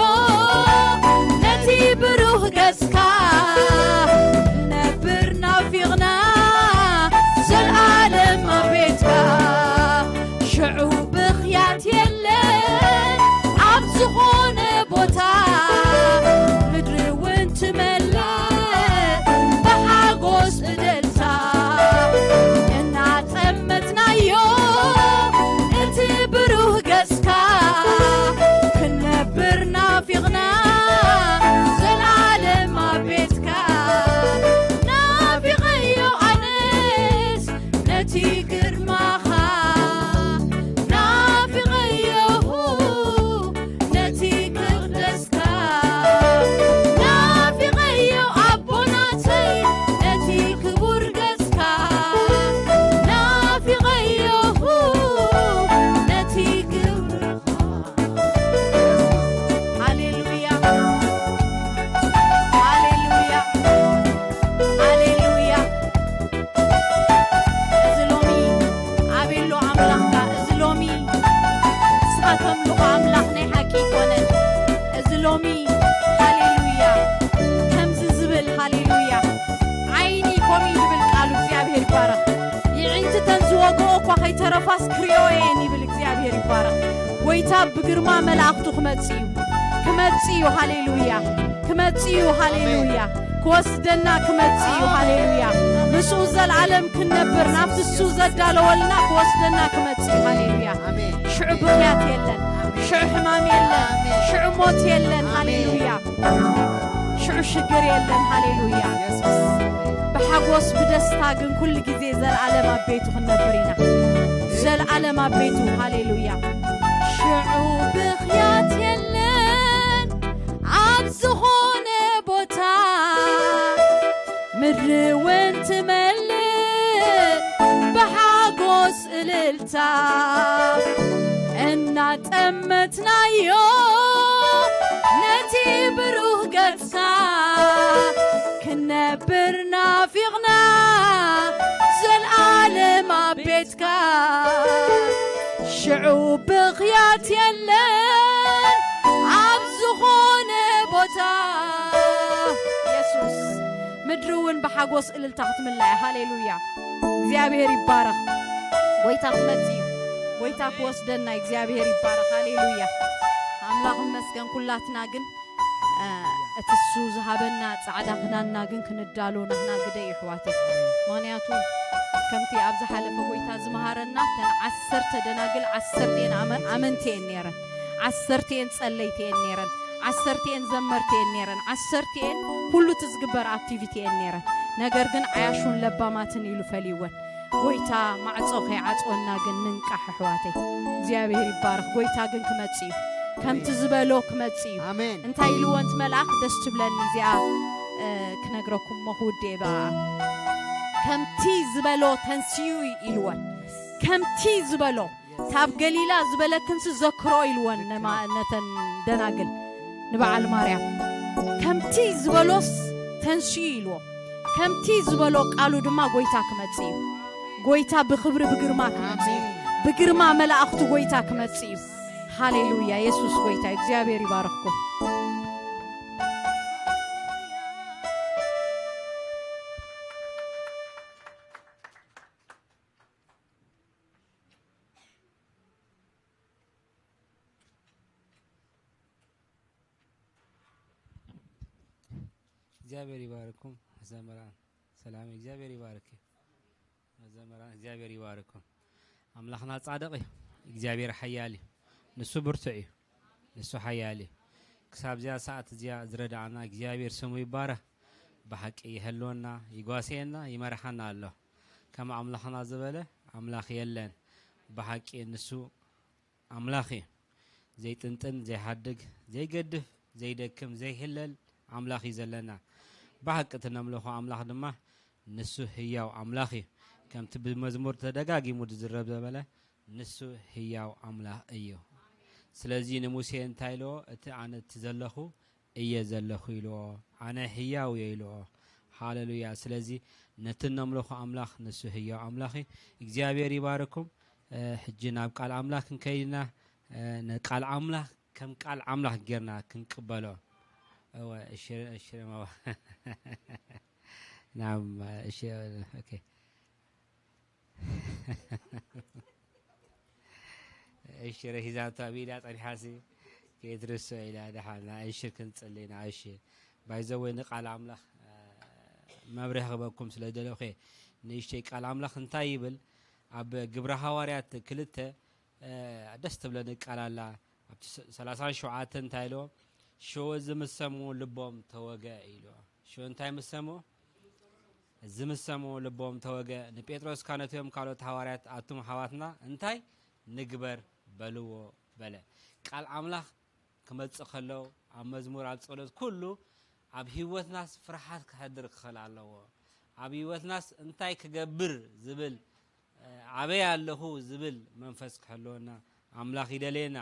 ነቲ ብሩህ ገጽካ፣ ነብር ናፊቕና ዘልኣለም ኣብ ቤትካ። ሽዑ ብኽያት የለን ኣብ ዝኾነ ቦታ፣ ምድሪ እውን ትመልእ ብሓጎስ እልልታ። እናጠመትናዮ እቲ ብሩህ ገጽካ፣ ክንነብር ናፊቕና ዘልኣለም ኣብ ቤትካ። ናፊቐዮ ኣነስ ነቲ ግርማኻ፣ ናፊቐዮ ነቲ ክቕደስካ፣ ናፊቐዮ ኣቦ ናተይ ነቲ ክቡር ገጽካ፣ ናፊቐዮ ነቲ ክብርኻ። ሃሌሉያ፣ ሃሌሉያ፣ ሃሌሉያ። እዚ ሎሚ ኣበሎ ኣምላኽካ፣ እዚ ሎሚ ንስኻ ተምልኾ ኣምላኽ ናይ ሓቂ ኣይኮነን። እዚ ሎሚ፣ ሃሌሉያ፣ ከምዚ ዝብል፣ ሃሌሉያ፣ ዓይኒ ከምኡ እዩ ዝብል ቃሉ። እግዚኣብሔር ይባረኽ። የዒንትተን ዝወግኦ እኳ ከይተረፋስ ክሪኦ እየን ይብል። እግዚኣብሔር ይባረኽ። ጎይታ ብግርማ መላእኽቱ ክመጽእ እዩ፣ ክመጽእ እዩ። ሃሌሉያ፣ ክመጽእ እዩ። ሃሌሉያ። ክወስደና ክመጽእ እዩ። ሃሌሉያ። ምስኡ ዘልዓለም ክንነብር፣ ናብቲ እሱ ዘዳለወልና ክወስደና ክመጽእ እዩ። ሃሌሉያ። ኣሜን። ሽዑ ብኽያት የለን፣ ሽዑ ሕማም የለን፣ ኣሜን። ሽዑ ሞት የለን። ኣሜን። ሃሌሉያ። ሽዑ ሽግር የለን። ሃሌሉያ። ኢየሱስ። ብሓጎስ ብደስታ ግን ኩሉ ግዜ ዘልዓለም ኣብ ቤቱ ክንነብር ኢና። ዘልዓለም ኣብ ቤቱ። ሃሌሉያ። ሽዑ ብኽያት የለን ኣብ ዝኾነ ቦታ፣ ምድሪ እውን ትመልእ ብሓጎስ እልልታ። እናጠመትናዮ ነቲ ብሩህ ገጽካ፣ ክንነብር ናፊቕና ዘልኣለም ኣብ ቤትካ። ሽዑ ብኽያት የለን ኣብ ዝኾነ ቦታ። የሱስ፣ ምድሪ እውን ብሓጎስ እልልታ ክትምላእ እያ። ሃሌሉያ። እግዚኣብሔር ይባረኽ። ጎይታ ክመጽእ እዩ። ጎይታ ክወስደና እዩ። እግዚኣብሔር ይባረኽ። ሃሌሉያ። ኣምላኽ ይመስገን። ኩላትና ግን፣ እ፣ እቲ እሱ ዝሃበና ጻዕዳ ክዳንና ግን ክንዳሎ ናህና ግደ እዩ፣ ኣሕዋተይ። ምኽንያቱ ከምቲ ኣብ ዝሓለፈ ጎይታ ዝመሃረና፣ እተን ዓሰርተ ደናግል፣ ዓሰርተ እየን ኣመ-፣ ኣመንቲ እየን ነይረን። ዓሰርቲኤን ጸለይቲ እየን ነይረን፣ ዓሰርቲኤን ዘመርቲ እየን ነይረን፣ ዓሰርቲኤን ኩሉ እቲ ዝግበር ኣክቲቪቲ እየን ነይረን። ነገር ግን ዓያሹን ለባማትን ኢሉ ፈሊወን። ጎይታ ማዕጾ ከይዓጽወና ግን ንንቃሕ ኣሕዋተይ። እግዚኣብሔር ይባረኽ። ጎይታ ግን ክመጽእ እዩ፣ ከምቲ ዝበሎ ክመጽእ እዩ። ኣሜን። እንታይ ኢልዎ እቲ መልኣኽ? ደስ ትብለኒ እዚኣ፣ እ፣ ክነግረኩም እሞ ክውድእ እየ ብኣኣ። ከምቲ ዝበሎ ተንስኡ ኢልወን። ከምቲ ዝበሎ፣ ካብ ገሊላ ዝበለክንሲ ዘክሮ ኢልወን፣ ነማ- ነተን ደናግል፣ ንበዓል ማርያም። ከምቲ ዝበሎስ ተንስኡ ኢልዎ። ከምቲ ዝበሎ ቃሉ ድማ ጎይታ ክመጽእ እዩ። ጎይታ ብኽብሪ ብግርማ ክመጽእ እዩ። ብግርማ መላእኽቱ ጎይታ ክመጽእ እዩ። ሃሌሉያ! የሱስ ጎይታ እዩ። እግዚኣብሔር ይባርኽኩም። እግዚኣብሔር ይባርኩም። መዘምራን ሰላም፣ እግዚኣብሔር ይባርክ። መዘምራን እግዚኣብሔር ይባርኩም። ኣምላኽና ጻድቕ እዩ። እግዚኣብሔር ሓያል እዩ። ንሱ ብርቱዕ እዩ። ንሱ ሓያል እዩ። ክሳብ እዚኣ ሰዓት እዚኣ ዝረዳእና እግዚኣብሔር ስሙ ይባረኽ። ብሓቂ ይህልወና፣ ይጓስየና፣ ይመርሓና ኣሎ። ከም ኣምላኽና ዝበለ ኣምላኽ የለን። ብሓቂ ንሱ ኣምላኽ እዩ። ዘይጥንጥን፣ ዘይሓድግ፣ ዘይገድፍ፣ ዘይደክም፣ ዘይህለል ኣምላኽ እዩ ዘለና። ብሓቂ እቲ ነምልኾ ኣምላኽ ድማ ንሱ ህያው ኣምላኽ እዩ። ከምቲ ብመዝሙር ተደጋጊሙ ዝዝረብ ዘበለ ንሱ ህያው ኣምላኽ እዩ። ስለዚ ንሙሴ እንታይ ኢልዎ? እቲ ኣነ እቲ ዘለኹ እየ ዘለኹ ኢልዎ። ኣነ ህያው እየ ኢልዎ። ሃሌሉያ። ስለዚ ነቲ ነምልኾ ኣምላኽ ንሱ ህያው ኣምላኽ እዩ። እግዚኣብሔር ይባርኩም። እ፣ ሕጂ ናብ ቃል ኣምላኽ ክንከይድ ኢና። እ፣ ንቃል ኣምላኽ ከም ቃል ኣምላኽ ጌርና ክንቅበሎ። እወ፣ እሺ፣ እሺ፣ ማማ። ናም፣ እሺ፣ ኦኬ። እሺ፣ ረሂዛቶ ኣብ ኢዳ ጸኒሓሲ ከይትርሶ ኢላ ደሓና። እሺ፣ ክንጽሊ ኢና። እሺ፣ ባይዘወይ ንቃል ኣምላኽ፣ እ፣ መብርሂ ክበኩም ስለ ደለኹ እየ። ንእሽተይ ቃል ኣምላኽ እንታይ ይብል? ኣብ ግብረ ሃዋርያት ክልተ፣ እ፣ ደስ ትብለኒ ቃል ኣላ። ኣብቲ ሰ-፣ ሰላሳን ሸውዓተን እንታይ ኢልዎ? ሽወ ዝምሰሙ ልቦም ተወገ ኢልዎ። ሽወ እንታይ ምሰሙ? ዝምሰሙ ልቦም ተወገ። ንጴጥሮስ እካ ነቶም ካልኦት ሃዋርያት፣ ኣቱም ኣሕዋትና እንታይ ንግበር በልዎ በለ። ቃል ኣምላኽ ክመጽእ ከሎ፣ ኣብ መዝሙር፣ ኣብ ጸሎት፣ ኩሉ ኣብ ህይወትናስ ፍርሓት ክሕድር ክኽእል ኣለዎ። ኣብ ህይወትናስ እንታይ ክገብር ዝብል፣ ኣበይ ኣለኹ ዝብል መንፈስ ክሕልወና ኣምላኽ ይደልየና።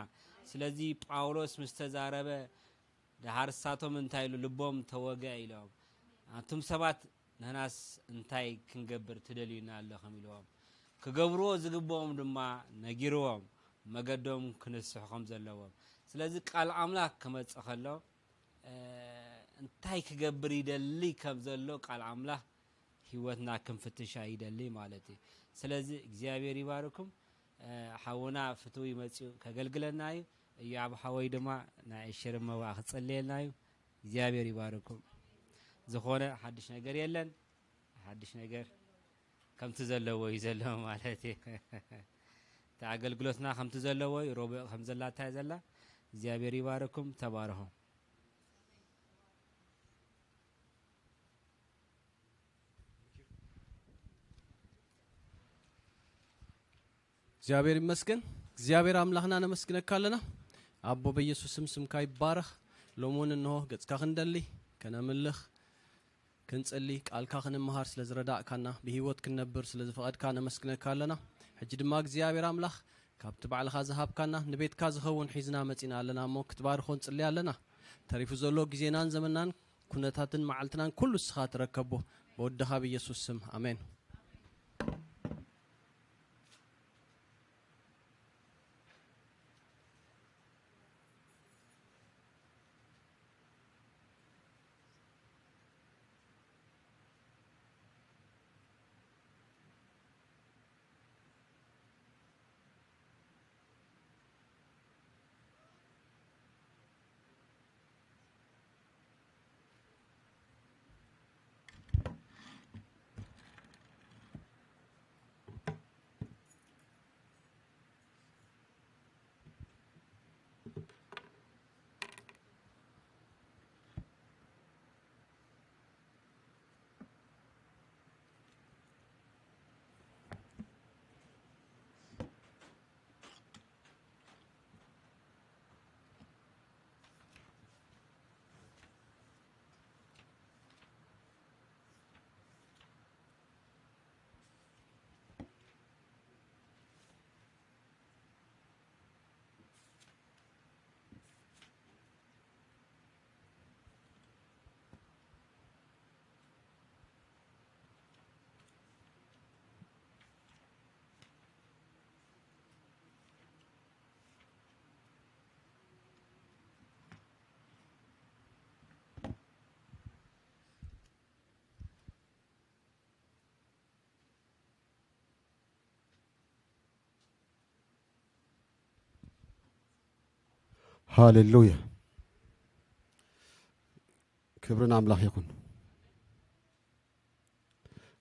ስለዚ ጳውሎስ ምስ ተዛረበ፣ ደሃር እሳቶም እንታይ ኢሉ? ልቦም ተወግአ ኢሎም። ኣቱም ሰባት፣ ንሕናስ እንታይ ክንገብር ትደልዩና ኣለኹም? ኢልዎም። ክገብርዎ ዝግብኦም ድማ ነጊርዎም፣ መገዶም ክንስሑ ከም ዘለዎም። ስለዚ ቃል ኣምላኽ ክመጽእ ከሎ፣ እ፣ እንታይ ክገብር ይደሊ ከም ዘሎ ቃል ኣምላኽ ህይወትና ክንፍትሻ ይደሊ ማለት እዩ። ስለዚ እግዚኣብሔር ይባርኩም። እ፣ ሓውና ፍትው ይመጽኡ ከገልግለና እዩ። እዮኣብ ሓወይ ድማ ናይ ሽርመዋ ክጽልየልና እዩ። እግዚኣብሔር ይባርኩም። ዝኾነ ሓድሽ ነገር የለን። ሓድሽ ነገር ከምቲ ዘለዎ እዩ ዘሎ ማለት እዩ። እቲ ኣገልግሎትና ከምቲ ዘለዎ እዩ። ሮብዕ ከም ዘላታ እያ ዘላ። እግዚኣብሔር ይባርኩም። ተባረኹ። እግዚኣብሔር ይመስገን። እግዚኣብሔር ኣምላኽና ነመስግነካ ኣለና። ኣቦ በኢየሱስ ስም ስምካ ይባረኽ። ሎሚ እውን እንሆ ገጽካ ክንደሊ፣ ከነምልኽ፣ ክንጽሊ፣ ቃልካ ክንመሃር ስለ ዝረዳእካና፣ ብህይወት ክንነብር ስለ ዝፈቐድካ ነመስግነካ ኣለና። ሕጂ ድማ እግዚኣብሔር ኣምላኽ ካብቲ ባዕልኻ ዝሃብካና ንቤትካ ዝኸውን ሒዝና መጺና ኣለና እሞ ክትባርኾ ንጽሊ ኣለና። ተሪፉ ዘሎ ግዜናን ዘመናን ኩነታትን መዓልትናን ኩሉ እስኻ ትረከቦ። ብወድኻ ብኢየሱስ ስም ኣሜን። ሃሌሉያ። ክብሪ ንኣምላኽ ይኹን።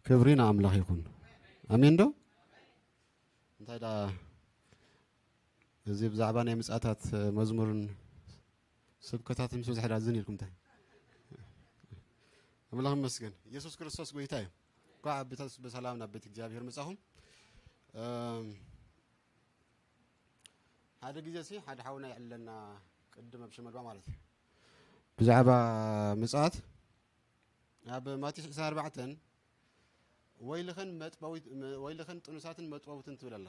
ክብሪ ንኣምላኽ ይኹን። ኣሜን ዶ? እንታይ ዳ እዚ ብዛዕባ ናይ ምጽኣታት መዝሙርን ስብከታትን ምስ በዝሐ ዳ ዝን ኢልኩም እንታይ? ኣምላኽ ይመስገን። ኢየሱስ ክርስቶስ ጎይታ እዩ። እንኳዕ ብተስ-፣ ብሰላም ናብ ቤት እግዚኣብሔር መጻኹም። እም፣ ሓደ ግዜ ሲ ሓደ ሓውና ይዕለና ቅድም ኣብ ሽመልባ ማለት እዩ። ብዛዕባ ምጽኣት ኣብ ማቴዎስ ዕስራን ኣርባዕተን ወይልኽን መጥበዊት-፣ ወይልኽን ጥኑሳትን መጥበውትን ትብል ኣላ።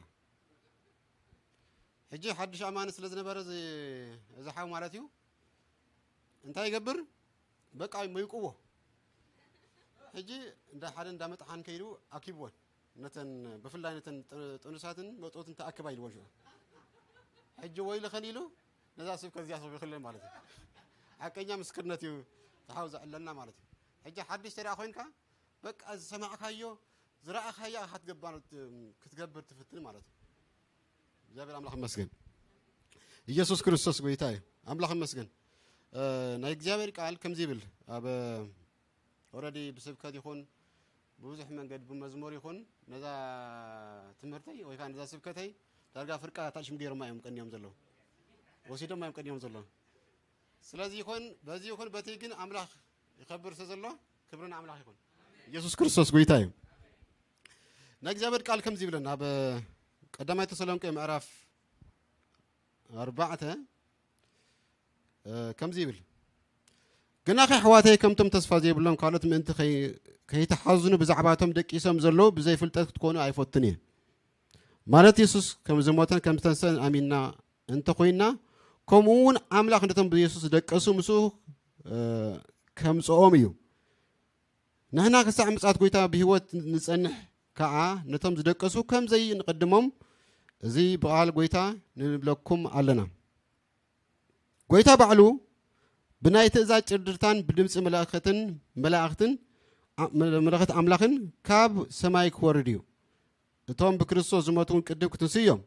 ሕጂ ሓድሽ ኣማኒ ስለ ዝነበረ እዚ፣ እዚ ሓው ማለት እዩ እንታይ ይገብር? በቃ መይቁዎ። ሕጂ እንዳ ሓደ እንዳ መጥሓን ከይዱ ኣኪብወን። ነተን ብፍላይ ነተን ጥ-፣ ጥኑሳትን መጥበውትን ተኣክባ ኢልወን ሽዑ። ሕጂ ወይልኽን ኢሉ ነዛ ስብከት እዚኣ ሰቢኹለን ማለት እዩ። ሓቀኛ ምስክርነት እዩ እቲ ሓው ዘዕለልና ማለት እዩ። ሕጂ ሓድሽ ተደኣ ኮይንካ በቃ ዝሰማዕካዮ ዝረኣኻያ ኢኻ ክትገባ-፣ ክትገብር ትፍትን ማለት እዩ። እግዚኣብሔር ኣምላኽ ይመስገን። ኢየሱስ ክርስቶስ ጎይታ እዩ። ኣምላኽ ይመስገን። እ፣ ናይ እግዚኣብሔር ቃል ከምዚ ይብል ኣብ ኦረዲ ብስብከት ይኹን ብብዙሕ መንገዲ ብመዝሙር ይኹን ነዛ ትምህርተይ ወይ ከዓ ነዛ ስብከተይ ዳርጋ ፍርቃ ታሽም ገይሮማ እዮም ቀንዮም ዘለዉ። ወሲዶማ እዮም ቀንዮም ዘለዉ። ስለዚ ይኹን በዚ ይኹን በቲ ግን ኣምላኽ ይኸብር ስለ ዘሎ ክብሪ ንኣምላኽ ይኹን። ኢየሱስ ክርስቶስ ጎይታ እዩ። ናይ እግዚኣብሔር ቃል ከምዚ ይብለና ኣብ ቀዳማይ ተሰሎንቄ ምዕራፍ ኣርባዕተ፣ እ፣ ከምዚ ይብል፣ ግናኸ ኣሕዋተይ ከምቶም ተስፋ ዘይብሎም ካልኦት ምእንቲ ከይ-፣ ከይተሓዝኑ ብዛዕባቶም ደቂሶም ዘለዉ ብዘይፍልጠት ክትኮኑ ኣይፈቱን እየ። ማለት የሱስ ከም ዝሞተን ከም ዝተንሰን ኣሚንና እንተኾይንና፣ ከምኡ እውን ኣምላኽ ነቶም ብየሱስ ዝደቀሱ ምስኡ፣ እ፣ ከምጽኦም እዩ። ንሕና ክሳዕ ምጽኣት ጐይታ ብህይወት ንጸንሕ ከኣ ነቶም ዝደቀሱ ከም ዘይንቐድሞም እዚ ብቓል ጐይታ ንብለኩም ኣለና። ጐይታ ባዕሉ ብናይ ትእዛዝ ጭርድርታን ብድምጺ መላእኽትን፣ መላእኽትን ኣ-፣ መ-፣ መለኸት ኣምላኽን ካብ ሰማይ ክወርድ እዩ። እቶም ብክርስቶስ ዝሞቱ እውን ቅድም ክትንስኡ እዮም።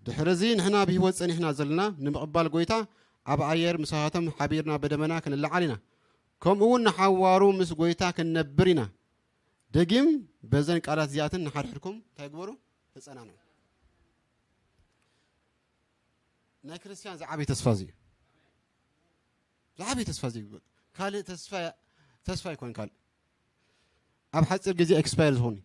ድሕርዚ ንሕና ብህይወት ጸኒሕና ዘለና ንምቕባል ጐይታ ኣብ ኣየር ምሳኻቶም ሓቢርና ብደመና ክንለዓል ኢና። ከምኡ እውን ንሓዋሩ ምስ ጐይታ ክንነብር ኢና። ደጊም በዘን ቃላት እዚኣተን ንሓድሕድኩም እንታይ ግበሩ? ተጸናንዑ። ናይ ክርስትያን ዝዓበየ ተስፋ እዚ እዩ። ዝዓበየ ተስፋ እዚ እዩ። ካልእ ተስፋ፣ ተስፋ ኣይኮን ካልእ። ኣብ ሓጺር ግዜ ኤክስፓየር ዝኾኑ።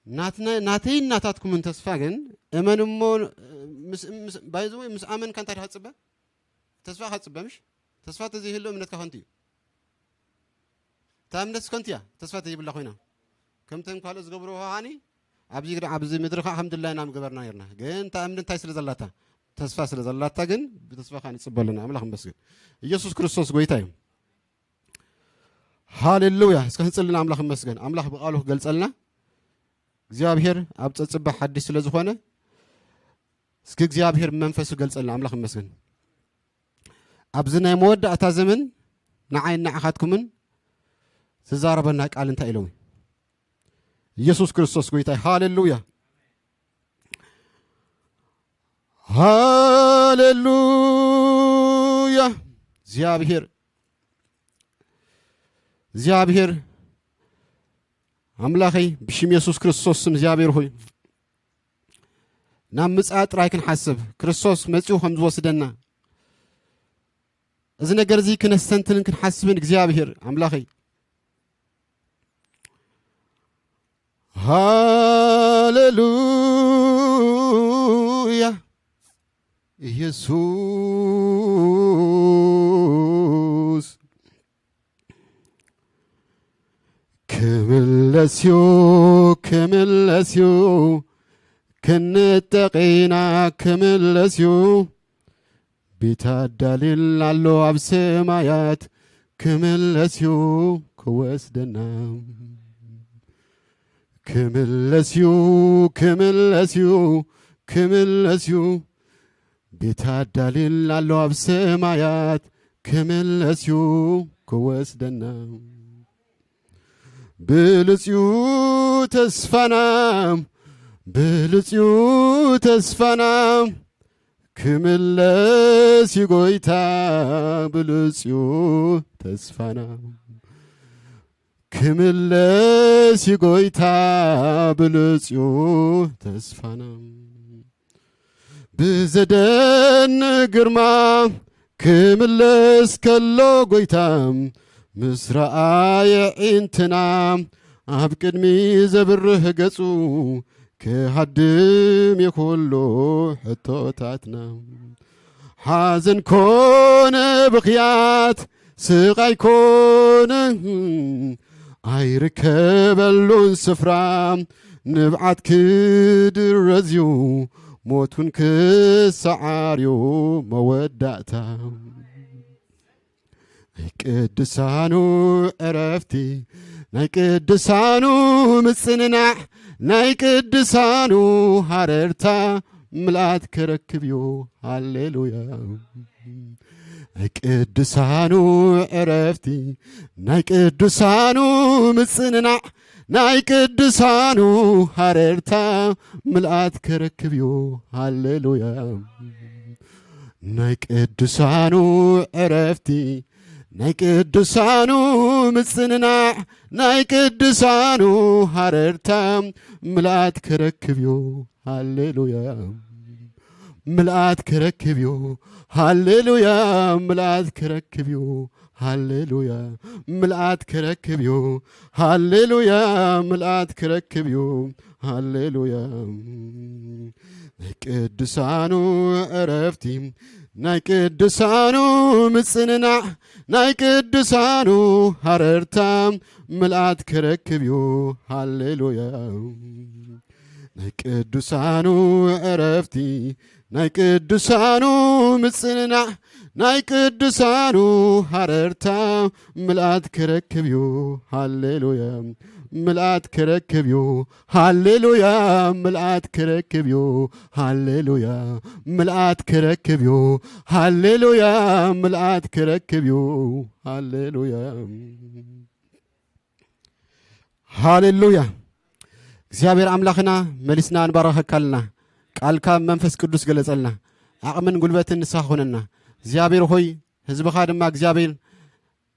ናትና-፣ ናተይን ናታትኩምን ተስፋ ግን እመን እሞ ምስ፣ ምስ፣ ባይ ዘ ወይ ምስ ኣመንካ እንታይ ኢኻ ትጽበ? ተስፋ ኢኻ ትጽበ ምሽ? ተስፋ ተዘይህሉ እምነትካ ከንቱ እዩ። እታ እምነትስ ከንቱ እያ፣ ተስፋ ተዘይብላ ኮይና። ከምተን ካልኦት ዝገብርዎ ከዓኒ ኣብዚ ግዳ፣ ኣብዚ ምድሪ ከዓ ከምድላይና ምገበርና ነርና። ግን እታ እምነት እንታይ ስለ ዘላታ? ተስፋ ስለ ዘላታ ግን ብተስፋ ከዓ ንጽበ ኣለና። ኣምላኽ ይመስገን። ኢየሱስ ክርስቶስ ጐይታ እዩ። ሃሌሉያ። እስከ ክንጽሊ ንኣምላኽ ይመስገን። ኣምላኽ ብቃሉ ክገልጸልና። እግዚኣብሔር ኣብ ጸጽባ ሓድሽ ስለ ዝኾነ እስኪ እግዚኣብሔር ብመንፈሱ ይገልጸልና። ኣምላኽ ይመስገን። ኣብዚ ናይ መወዳእታ ዘመን ንዓይን ንዓኻትኩምን ዝዛረበና ቃል እንታይ ኢሎም? ኢየሱስ ክርስቶስ ጐይታ እዩ። ሃሌሉያ። ሃሌሉያ። እግዚኣብሔር፣ እግዚኣብሔር ኣምላኸይ፣ ብሽም የሱስ ክርስቶስ ስም እግዚኣብሔር ሆይ፣ ናብ ምጽኣት ጥራይ ክንሓስብ፣ ክርስቶስ መጺኡ ከም ዝወስደና፣ እዚ ነገር እዚ ክነስተንትንን ክንሓስብን እግዚኣብሔር ኣምላኸይ። ሃሌሉያ። ኢየሱስ ክምለስዩ፣ ክምለስዩ፣ ክንጠቒና ክምለስዩ፣ ቤት ኣዳልየልና ኣሎ ኣብ ሰማያት፣ ክምለስዩ ክወስደና። ክምለስዩ፣ ክምለስዩ፣ ክምለስዩ፣ ቤት ኣዳልየልና ኣሎ ኣብ ሰማያት፣ ክምለስዩ ክወስደና። ብሉጽዩ ተስፋና፣ ብሉጽዩ ተስፋና፣ ክምለስ እዩ ጎይታ ብሉጽ እዩ ተስፋና። ክምለስ እዩ ጎይታ ብሉጽ እዩ ተስፋና። ብዘደንቕ ግርማ ክምለስ ከሎ ጎይታ ምስ ረኣየ ዒንትና ኣብ ቅድሚ ዘብርህ ገጹ ክሃድም እዩ ኩሉ ሕቶታትና። ሓዘን ኮነ ብኽያት ስቓይ ኮነ ኣይርከበሉን ስፍራ ንብዓት ክድረዝዩ ሞቱን ክሰዓርዩ መወዳእታ ናይ ቅዱሳኑ ዕረፍቲ ናይ ቅዱሳኑ ምጽንናዕ ናይ ቅዱሳኑ ሃረርታ ምልኣት ክረክብ እዩ። ሃሌሉያ። ናይ ቅዱሳኑ ዕረፍቲ ናይ ቅዱሳኑ ምጽንናዕ ናይ ቅዱሳኑ ሃረርታ ምልኣት ክረክብ እዩ። ሃሌሉያ። ናይ ቅዱሳኑ ዕረፍቲ ናይ ቅዱሳኑ ምጽንናዕ ናይ ቅዱሳኑ ሃረርታ ምልኣት ክረክብ እዩ። ሃሌሉያ። ምልኣት ክረክብ እዩ። ሃሌሉያ። ምልኣት ክረክብ እዩ። ሃሌሉያ። ምልኣት ክረክብ እዩ። ሃሌሉያ። ምልኣት ክረክብ እዩ። ሃሌሉያ። ናይ ቅዱሳኑ ዕረፍቲ ናይ ቅዱሳኑ ምጽንናዕ ናይ ቅዱሳኑ ሃረርታ ምልኣት ክረክብ እዩ። ሃሌሉያ። ናይ ቅዱሳኑ ዕረፍቲ ናይ ቅዱሳኑ ምጽንናዕ ናይ ቅዱሳኑ ሃረርታ ምልኣት ክረክብ እዩ። ሃሌሉያ። ምልኣት ክረክብ እዩ። ሃሌሉያ። ምልኣት ክረክብ እዩ። ሃሌሉያ። ምልኣት ክረክብ እዩ። ሃሌሉያ። ምልኣት ክረክብ እዩ። ሃሌሉያ። ሃሌሉያ። እግዚኣብሔር ኣምላኽና መሊስና ንባረኸካ ኣለና። ቃልካ መንፈስ ቅዱስ ገለጸልና። ዓቕምን ጉልበትን ንስኻ ኾነና። እግዚኣብሔር ሆይ ህዝብኻ ድማ እግዚኣብሔር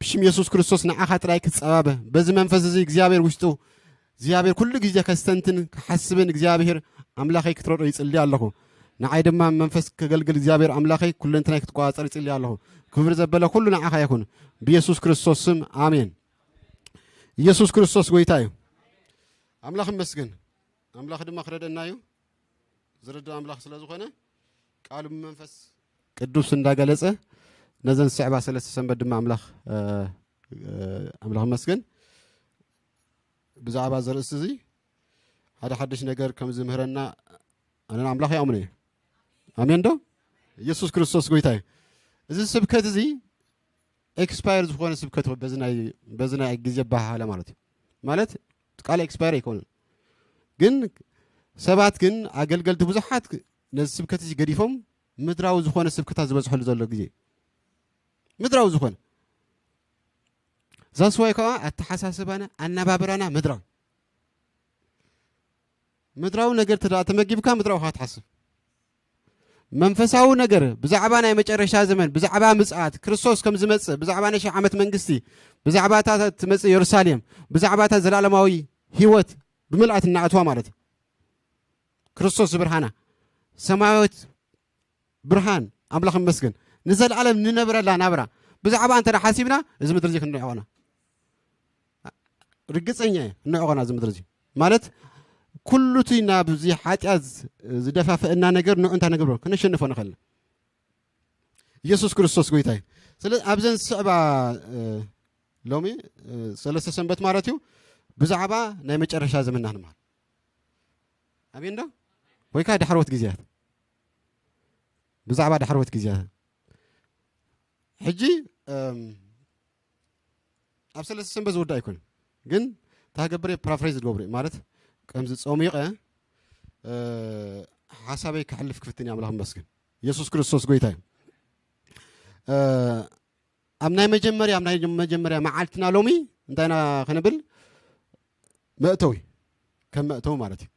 ብሽም የሱስ ክርስቶስ ንዓኻ ጥራይ ክጸባበ በዚ መንፈስ እዚ እግዚኣብሔር ውሽጡ እግዚኣብሔር ኩሉ ግዜ ከስተንትን ክሓስብን እግዚኣብሔር ኣምላኸይ ክትረዶ ይጽሊ ኣለኹ። ንዓይ ድማ መንፈስ ከገልግል እግዚኣብሔር ኣምላኸይ ኩለንትናይ ክትቆጻጸር ይጽሊ ኣለኹ። ክብሪ ዘበለ ኩሉ ንዓኻ ይኹን ብየሱስ ክርስቶስ ስም ኣሜን። ኢየሱስ ክርስቶስ ጎይታ እዩ። ኣምላኽ ይመስገን። ኣምላኽ ድማ ክረድአና እዩ። ዝረድእ ኣምላኽ ስለ ዝኾነ ቃሉ ብመንፈስ ቅዱስ እንዳገለጸ ነዘን ዝስዕባ ሰለስተ ሰንበት ድማ ኣምላኽ ኣምላኽ ይመስገን። ብዛዕባ እዚ ርእሲ እዚ ሓደ ሓድሽ ነገር ከም ዝምህረና ኣነን ኣምላኽ ይኣምኖ እዩ። ኣሜን ዶ? ኢየሱስ ክርስቶስ ጎይታ እዩ። እዚ ስብከት እዚ ኤክስፓየር ዝኾነ ስብከት በዚ ናይ ግዜ ኣበሃህላ ማለት እዩ። ማለት ቃል ኤክስፓየር ኣይኮነን። ግን ሰባት ግን ኣገልገልቲ ብዙሓት ነዚ ስብከት እዚ ገዲፎም ምድራዊ ዝኾነ ስብከታት ዝበዝሐሉ ዘሎ ግዜ ምድራዊ ዝኾነ ዛስዋይ ከዓ ኣተሓሳስባና ኣነባብራና ምድራዊ ምድራዊ ነገር ተዳ ተመጊብካ ምድራዊ ከዓ ትሓስብ መንፈሳዊ ነገር ብዛዕባ ናይ መጨረሻ ዘመን ብዛዕባ ምጽኣት ክርስቶስ ከም ዝመጽእ ብዛዕባ ናይ ሺሕ ዓመት መንግስቲ ብዛዕባ እታ ትመጽእ የሩሳሌም ብዛዕባ እታ ዘላለማዊ ህይወት ብምልኣት እናኣትዋ ማለት ክርስቶስ ዝብርሃና ሰማያዊት ብርሃን ኣምላኽ ይመስገን ንዘለኣለም ንነብረላ ናብራ ብዛዕባ እንተ ሓሲብና እዚ ምድሪ እዚ ክንዕቆና ርግፀኛ እየ እንዕቆና እዚ ምድሪ እዚ ማለት ኩሉ እቲ ናብዚ ሓጢኣት ዝደፋፍአና ነገር ንዑ እንታይ ንገብሮ ክነሸንፎ ንኽእል ኢየሱስ ክርስቶስ ጎይታ እዩ ስለ ኣብዘን ዝስዕባ ሎሚ ሰለስተ ሰንበት ማለት እዩ ብዛዕባ ናይ መጨረሻ ዘመንና ክንመሃር ኣሜን ዶ ወይ ከዓ ዳሕረዎት ግዜያት ብዛዕባ ዳሕረዎት ግዜያት ሕጂ ኣብ ሰለስተ ሰንበት ዝወዳ ኣይኮነ ግን ታገብረ ፓራፍሬዝ ዝገብሩ ማለት ከምዚ ፀሚቐ ሓሳበይ ክሕልፍ ክፍትን ኣምላኽ መስግን ኢየሱስ ክርስቶስ ጎይታ እዩ ኣብ ናይ መጀመርያ ኣብ ናይ መጀመርያ መዓልትና ሎሚ እንታይ ኢና ክንብል መእተዊ ከም መእተዊ ማለት እዩ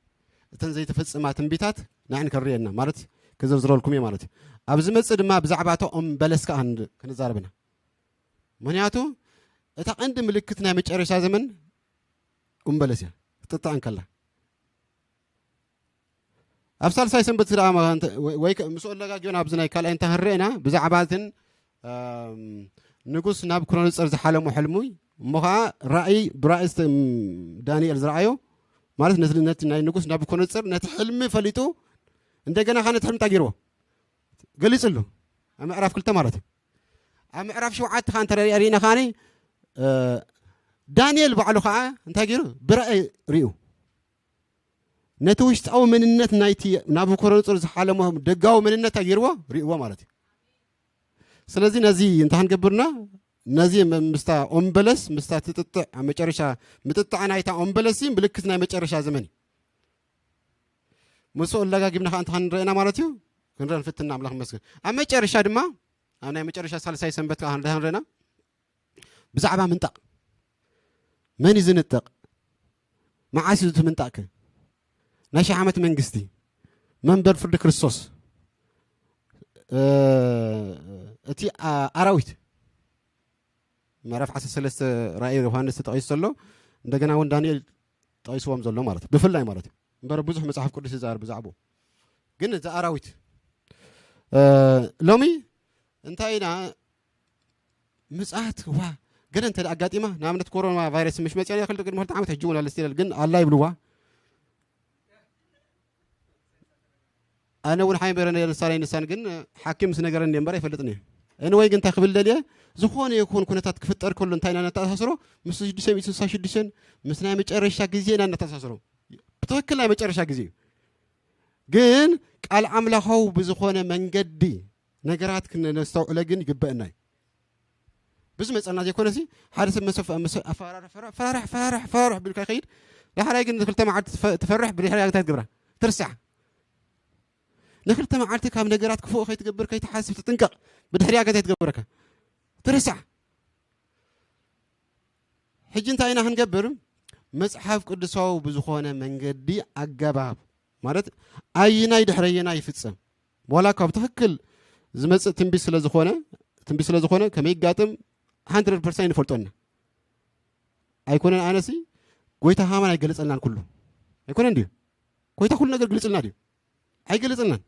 እተን ዘይተፈፅማ ትንቢታት ንዕን ከርእየና ማለት ክዝርዝረልኩም እየ ማለት እዩ። ኣብ ዝመጽእ ድማ ብዛዕባ እታ ኦም በለስ ከዓ ክንድ- ክንዛረብ ኢና። ምኽንያቱ እታ ቀንዲ ምልክት ናይ መጨረሻ ዘመን ኦም በለስ እያ ክትጥጣዕ እንከላ። ኣብ ሳልሳይ ሰንበት ደኣ ማ- እንተ- ወይ- ወይ ከ- ምስኡ ኣለጋጊብና ኣብዚ ናይ ካልኣይ እንተ ክንርእና ብዛዕባ እትን ኣም፣ ንጉስ ናቡኮደነጾር ዝሓለሞ ሕልሚ እሞ ከዓ ራእይ ብራእይ ዝተ- ም- ዳንኤል ዝረኣዮ ማለት ነቲ ነቲ ናይ ንጉስ ናቡኮደነጾር ነቲ ሕልሚ ፈሊጡ እንደገና ከዓ ነቲ ሕልሚ እንታይ ገይርዎ ገሊፅሉ ኣብ ምዕራፍ ክልተ ማለት እዩ። ኣብ ምዕራፍ ሸውዓተ ከዓ እንተ ሪእና ከዓ ዳንኤል ባዕሉ ከዓ እንታይ ገይሩ ብራእይ ሪኡ ነቲ ውሽጣዊ መንነት ናይቲ ናቡኮደነጾር ዝሓለሞ ደጋዊ መንነት እንታይ ገይርዎ ሪእዎ ማለት እዩ። ስለዚ ነዚ እንታይ ክንገብርና ነዚ ም- ምስታ ኦም በለስ ምስታ ትጥጥዕ ኣብ መጨረሻ ምጥጣዕ ናይታ ኦም በለስ ምልክት ናይ መጨረሻ ዘመን እዩ። ምስኡ ኣለጋጊብና ከዓ እንታይ ክንረአና ማለት እዩ ክንረአ ንፍትና ኣምላኽ ይመስገን። ኣብ መጨረሻ ድማ ኣብ ናይ መጨረሻ ሳልሳይ ሰንበት ከዓ እንታይ ክንረአና ብዛዕባ ምንጣቕ መን እዩ ዝንጥቕ? መዓስ እዩ እቲ ምንጣቕከ? ናይ ሺሕ ዓመት መንግስቲ መንበር ፍርዲ ክርስቶስ እ፣ እቲ ኣ- ኣራዊት ምዕራፍ ዓሰርተ ሰለስተ ራእይ ዮሃንስ ተጠቂሱ ዘሎ እንደገና እውን ዳንኤል ጠቂስዎም ዘሎ ማለት እዩ። ብፍላይ ማለት እዩ እምበር ብዙሕ መፅሓፍ ቅዱስ ይዛር ብዛዕባኡ ግን እዚ ኣራዊት እ፣ ሎሚ እንታይ ኢና ምፅኣት ዋ ገለ እንተ ኣጋጢማ ንኣብነት ኮሮና ቫይረስ ምሽ መፅያ ይኽእል ቅድሚ ክልተ ዓመት ሕጂ እውን ኣለ ስቲል ግን ኣላ ይብልዋ ኣነ እውን ሓይበረ ነሳናይ ንሳን ግን ሓኪም ምስ ነገረ እንደ እምበር ኣይፈልጥን እየ። ኤንወይ ግን እንታይ ክብል ደልየ ዝኾነ ይኹን ኩነታት ክፍጠር ከሎ እንታይ ኢና ነተኣሳስሮ ምስ ሽዱሽተ ሚእቲ ስሳ ሽዱሽተ ምስ ናይ መጨረሻ ግዜ ኢና ነተኣሳስሮ። ብትክክል ናይ መጨረሻ ግዜ እዩ። ግን ቃል ኣምላኻዊ ብዝኾነ መንገዲ ነገራት ክነስተውዕለ ግን ይግበአና እዩ። ብዙ መፀና ዘይኮነሲ ሓደ ሰብ መሰ ኣፈራርሕ ፈራርሕ ፈራርሕ ቢልካ ይኸይድ ዳሕራይ ግን ክልተ መዓልቲ ትፈ- ትፈርሕ ብድሕሪያ እንታይ ትገብራ ትርሳዕ ንክልተ መዓልቲ ካብ ነገራት ክፉእ ከይትገብር ከይትሓስብ ትጥንቀቕ ብድሕሪያ እንታይ ትገብረካ ትርሳዕ ሕጂ እንታይ ኢና ክንገብር መፅሓፍ ቅዱሳዊ ብዝኾነ መንገዲ ኣገባብ ማለት ኣይናይ ድሕረየና ይፍፀም ዋላ ካብ ትኽክል ዝመፅእ ትንቢት ስለ ዝኾነ ትንቢት ስለ ዝኾነ ከመይ ይጋጥም ሓንድረድ ፐርሰንት ንፈልጦና ኣይኮነን ኣነሲ ጎይታ ሃማን ኣይገለፀልናን ኩሉ ኣይኮነን ድዩ ጎይታ ኩሉ ነገር ግልፅልና ድዩ ኣይገለፀልናን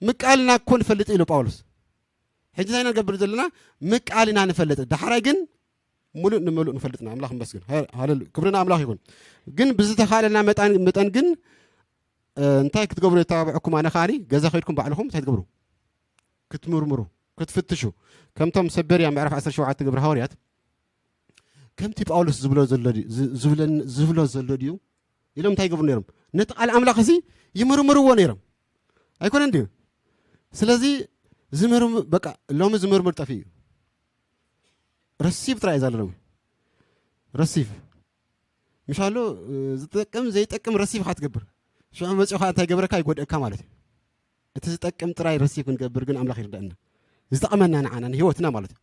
ምቃልና እኮ ንፈልጥ ኢሉ ጳውሎስ ሕጂ እንታይ ኢና ንገብር ዘለና ምቃል ኢና ንፈልጥ ዳሕራይ ግን ሙሉእ ንምሉእ ንፈልጥና ኣምላኽ መስግን ሃለሉ ክብርና ኣምላኽ ይኹን ግን ብዝተኻለና መጠን ግን እንታይ ክትገብሩ የተባብዐኩም ኣነ ከዓኒ ገዛ ከይድኩም ባዕልኹም እንታይ ትገብሩ ክትምርምሩ ክትፍትሹ ከምቶም ሰበርያ ምዕራፍ ዓሰርተ ሸውዓተ ግብሪ ሃዋርያት ከምቲ ጳውሎስ ዝብሎ ዘሎ ድዩ- ዝ- ዝብለን- ዝብሎ ዘሎ ድዩ ኢሎም እንታይ ይገብሩ ነይሮም ነቲ ቃል ኣምላኽ እዚ ይምርምርዎ ነይሮም ኣይኮነን ድዩ ስለዚ ዝምርም በቃ ሎሚ ዝምርምር ጠፊ እዩ ረሲብ ጥራይ እዛ ሎሚ ረሲብ ምሻሉ ዝጠቅም ዘይጠቅም ረሲብ ካ ትገብር ሽዑ መፂኡ ከዓ እንታይ ገበረካ ይጎድእካ ማለት እዩ እቲ ዝጠቅም ጥራይ ረሲብ ክንገብር ግን ኣምላኽ ይርዳእና ዝጠቕመና ንዓና ንህይወትና ማለት እዩ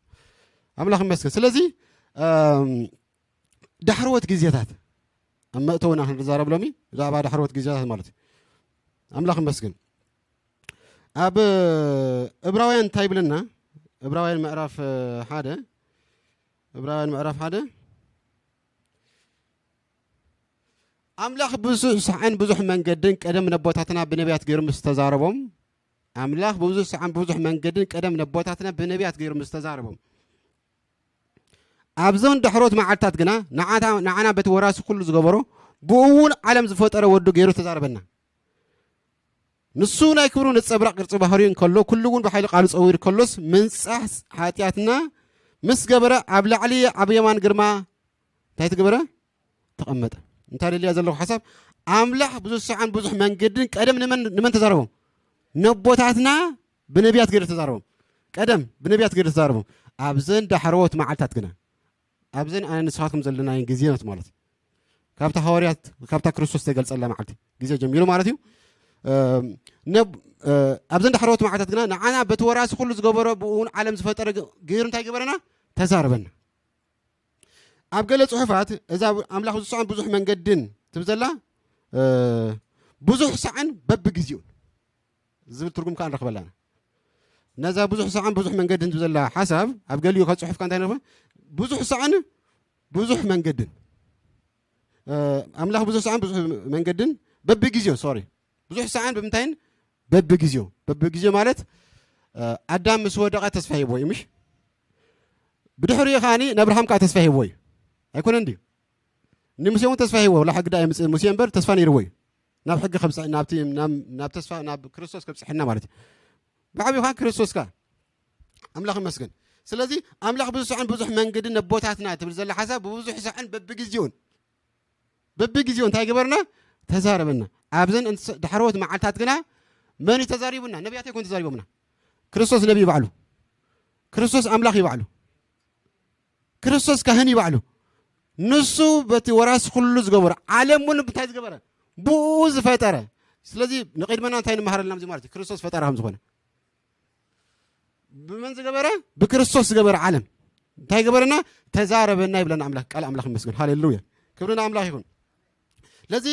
ኣምላኽ ይመስገን ስለዚ ዳሕረዎት ግዜታት ኣብ መእተውና ክንዛረብ ሎሚ ብዛዕባ ዳሕረዎት ግዜታት ማለት እዩ ኣምላኽ ይመስገን ኣብ እብራውያን እንታይ ይብለና እብራውያን ምዕራፍ ሓደ እብራውያን ምዕራፍ ሓደ ኣምላኽ ብዙሕ ሳዕን ብዙሕ መንገድን ቀደም ነቦታትና ብነቢያት ገይሩ ምስ ተዛረቦም ኣምላኽ ብብዙሕ ሳዕን ብዙሕ መንገድን ቀደም ነቦታትና ብነቢያት ገይሩ ምስ ተዛረቦም ኣብዞን ዳሕሮት መዓልታት ግና ንዓና በቲ ወራሲ ኩሉ ዝገበሮ ብኡ እውን ዓለም ዝፈጠረ ወዱ ገይሩ ተዛረበና ንሱ ናይ ክብሩ ነጸብራቕ ቅርጺ ባህርዩ እንከሎ ኩሉ እውን ብሓይሊ ቃሉ ጸዊሩ ከሎስ ምንጻሕ ሓጢኣትና ምስ ገበረ ኣብ ላዕሊ ኣብ የማን ግርማ እንታይ ትግበረ ተቐመጠ እንታይ ደልያ ዘለኹ ሓሳብ ኣምላኽ ብዙሕ ሰዓን ብዙሕ መንገድን ቀደም ንመን ንመን ተዛረቦም ነቦታትና ብነቢያት ገይሩ ተዛረቦም ቀደም ብነቢያት ገይሩ ተዛረቦም ኣብዘን ዳሕረዎት መዓልታት ግና ኣብዘን ኣነ ንስኻትኩም ዘለናየን ግዜናት ማለት ካብታ ሃዋርያት ካብታ ክርስቶስ ተገልጸላ መዓልቲ ግዜ ጀሚሩ ማለት እዩ ኣብዘን ዳሕረዎት መዓልታት ግና ንዓና በቲ ወራሲ ኩሉ ዝገበሮ ብእውን ዓለም ዝፈጠረ ገይሩ እንታይ ገበረና ተዛረበና ኣብ ገለ ጽሑፋት እዛ ኣምላኽ ዝስዖን ብዙሕ መንገድን ትብል ዘላ ብዙሕ ሳዕን በብግዜኡን ዝብል ትርጉም ከዓ ንረኽበላና። ነዛ ብዙሕ ሳዕን ብዙሕ መንገድን ዝብል ዘላ ሓሳብ ኣብ ገሊኡ ካብ ጽሑፍካ እንታይ ንረኽበ? ብዙሕ ሳዕን ብዙሕ መንገድን። እ፣ ኣምላኽ ብዙሕ ሳዕን ብዙሕ መንገድን በብግዜኡ፣ ሶሪ፣ ብዙሕ ሳዕን ብምንታይን በብግዜኡ። በብግዜኡ ማለት፣ እ፣ ኣዳም ምስ ወደቐ ተስፋ ሂብዎ እዩ፣ ምሽ? ብድሕሪኡ ከዓኒ ንኣብርሃም ከዓ ተስፋ ሂብዎ እዩ። ኣይኮነን ድዩ? ንሙሴ እውን ተስፋ ሂብዎ፣ ወላ ሕጊ ደኣ የምጽእ ሙሴ እምበር ተስፋ ነይርዎ እዩ። ናብ ሕጊ ከብጽሕ-፣ ናብቲ፣ ናብ፣ ናብ ተስፋ፣ ናብ ክርስቶስ ከብጽሐና ማለት እዩ። ብዓቢኡ ከዓ ክርስቶስ ከዓ ኣምላኽ ይመስገን። ስለዚ ኣምላኽ ብዙሕ ሳዕን ብዙሕ መንገድን ነቦታትና ትብል ዘላ ሓሳብ ብብዙሕ ሳዕን በብግዜኡን፣ በብግዜኡ እንታይ ገበርና? ተዛረበና። ኣብዘን እንስ-፣ ዳሕረዎት መዓልታት ግና መን እዩ ተዛሪቡና? ነቢያት ኣይኮን ተዛሪቦምና። ክርስቶስ ነቢይ ባዕሉ። ክርስቶስ ኣምላኽ እዩ ባዕሉ። ክርስቶስ ካህን እዩ ባዕሉ። ንሱ በቲ ወራሲ ኩሉ ዝገበረ፣ ዓለም እውን እንታይ ዝገበረ? ብኡ ዝፈጠረ። ስለዚ ንቕድመና እንታይ ንመሃረልና ኣብዚ ማለት እዩ? ክርስቶስ ፈጠራ ከም ዝኾነ። ብመን ዝገበረ? ብክርስቶስ ዝገበረ ዓለም። እንታይ ገበረና? ተዛረበና ይብለና ኣምላኽ፣ ቃል ኣምላኽ ይመስገን። ሃሌሉያ። ክብሪ ንኣምላኽ ይኹን። ለዚ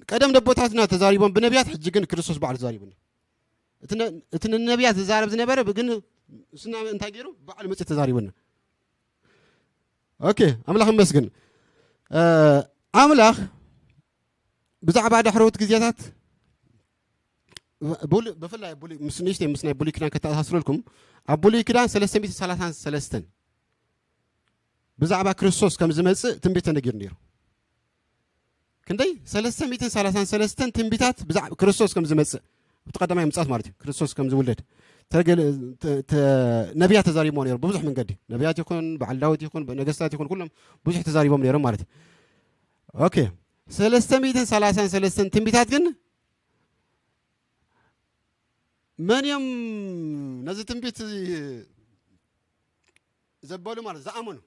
ቀደም ደቦታትና ተዛሪቦም ብነቢያት፣ ሕጂ ግን ክርስቶስ ባዕሉ ተዛሪቡና። እቲ ነ-፣ እቲ ንነቢያት ዝዛረብ ዝነበረ ብ-፣ ግን እሱና እንታይ ገይሩ? ባዕሉ መጽኡ ተዛሪቡና። ኦኬ፣ ኣምላኽ ይመስገን። እ፣ ኣምላኽ ብዛዕባ ዳሕረዎት ግዜታት ብሉ-፣ ብፍላይ ብሉ-፣ ምስ ንእሽተይ ምስ ናይ ብሉይ ኪዳን ከተኣሳስረልኩም፣ ኣብ ብሉይ ኪዳን ሰለስተ ሚእትን ሰላሳን ሰለስተን ብዛዕባ ክርስቶስ ከም ዝመጽእ ትንቢት ተነጊሩ ነይሩ። ክንደይ? ሰለስተ ሚእትን ሰላሳን ሰለስተን ትንቢታት ብዛዕባ ክርስቶስ ከም ዝመጽእ፣ ኣብቲ ቀዳማይ ምጽኣት ማለት እዩ፣ ክርስቶስ ከም ዝውለድ ተገለ-፣ ተ-፣ ተ-፣ ነቢያት ተዛሪቦም ነይሩ። ብብዙሕ መንገዲ ነቢያት ይኹን፣ በዓል ዳዊት ይኹን፣ ነገስታት ይኹን፣ ኩሎም ብዙሕ ተዛሪቦም ነይሮም ማለት እዩ። ኦኬ፣ ሰለስተ ሚእትን ሰላሳን ሰለስተን ትንቢታት ግን መን እዮም ነዚ ትንቢት ዘበሉ ማለት ዝኣመኑ?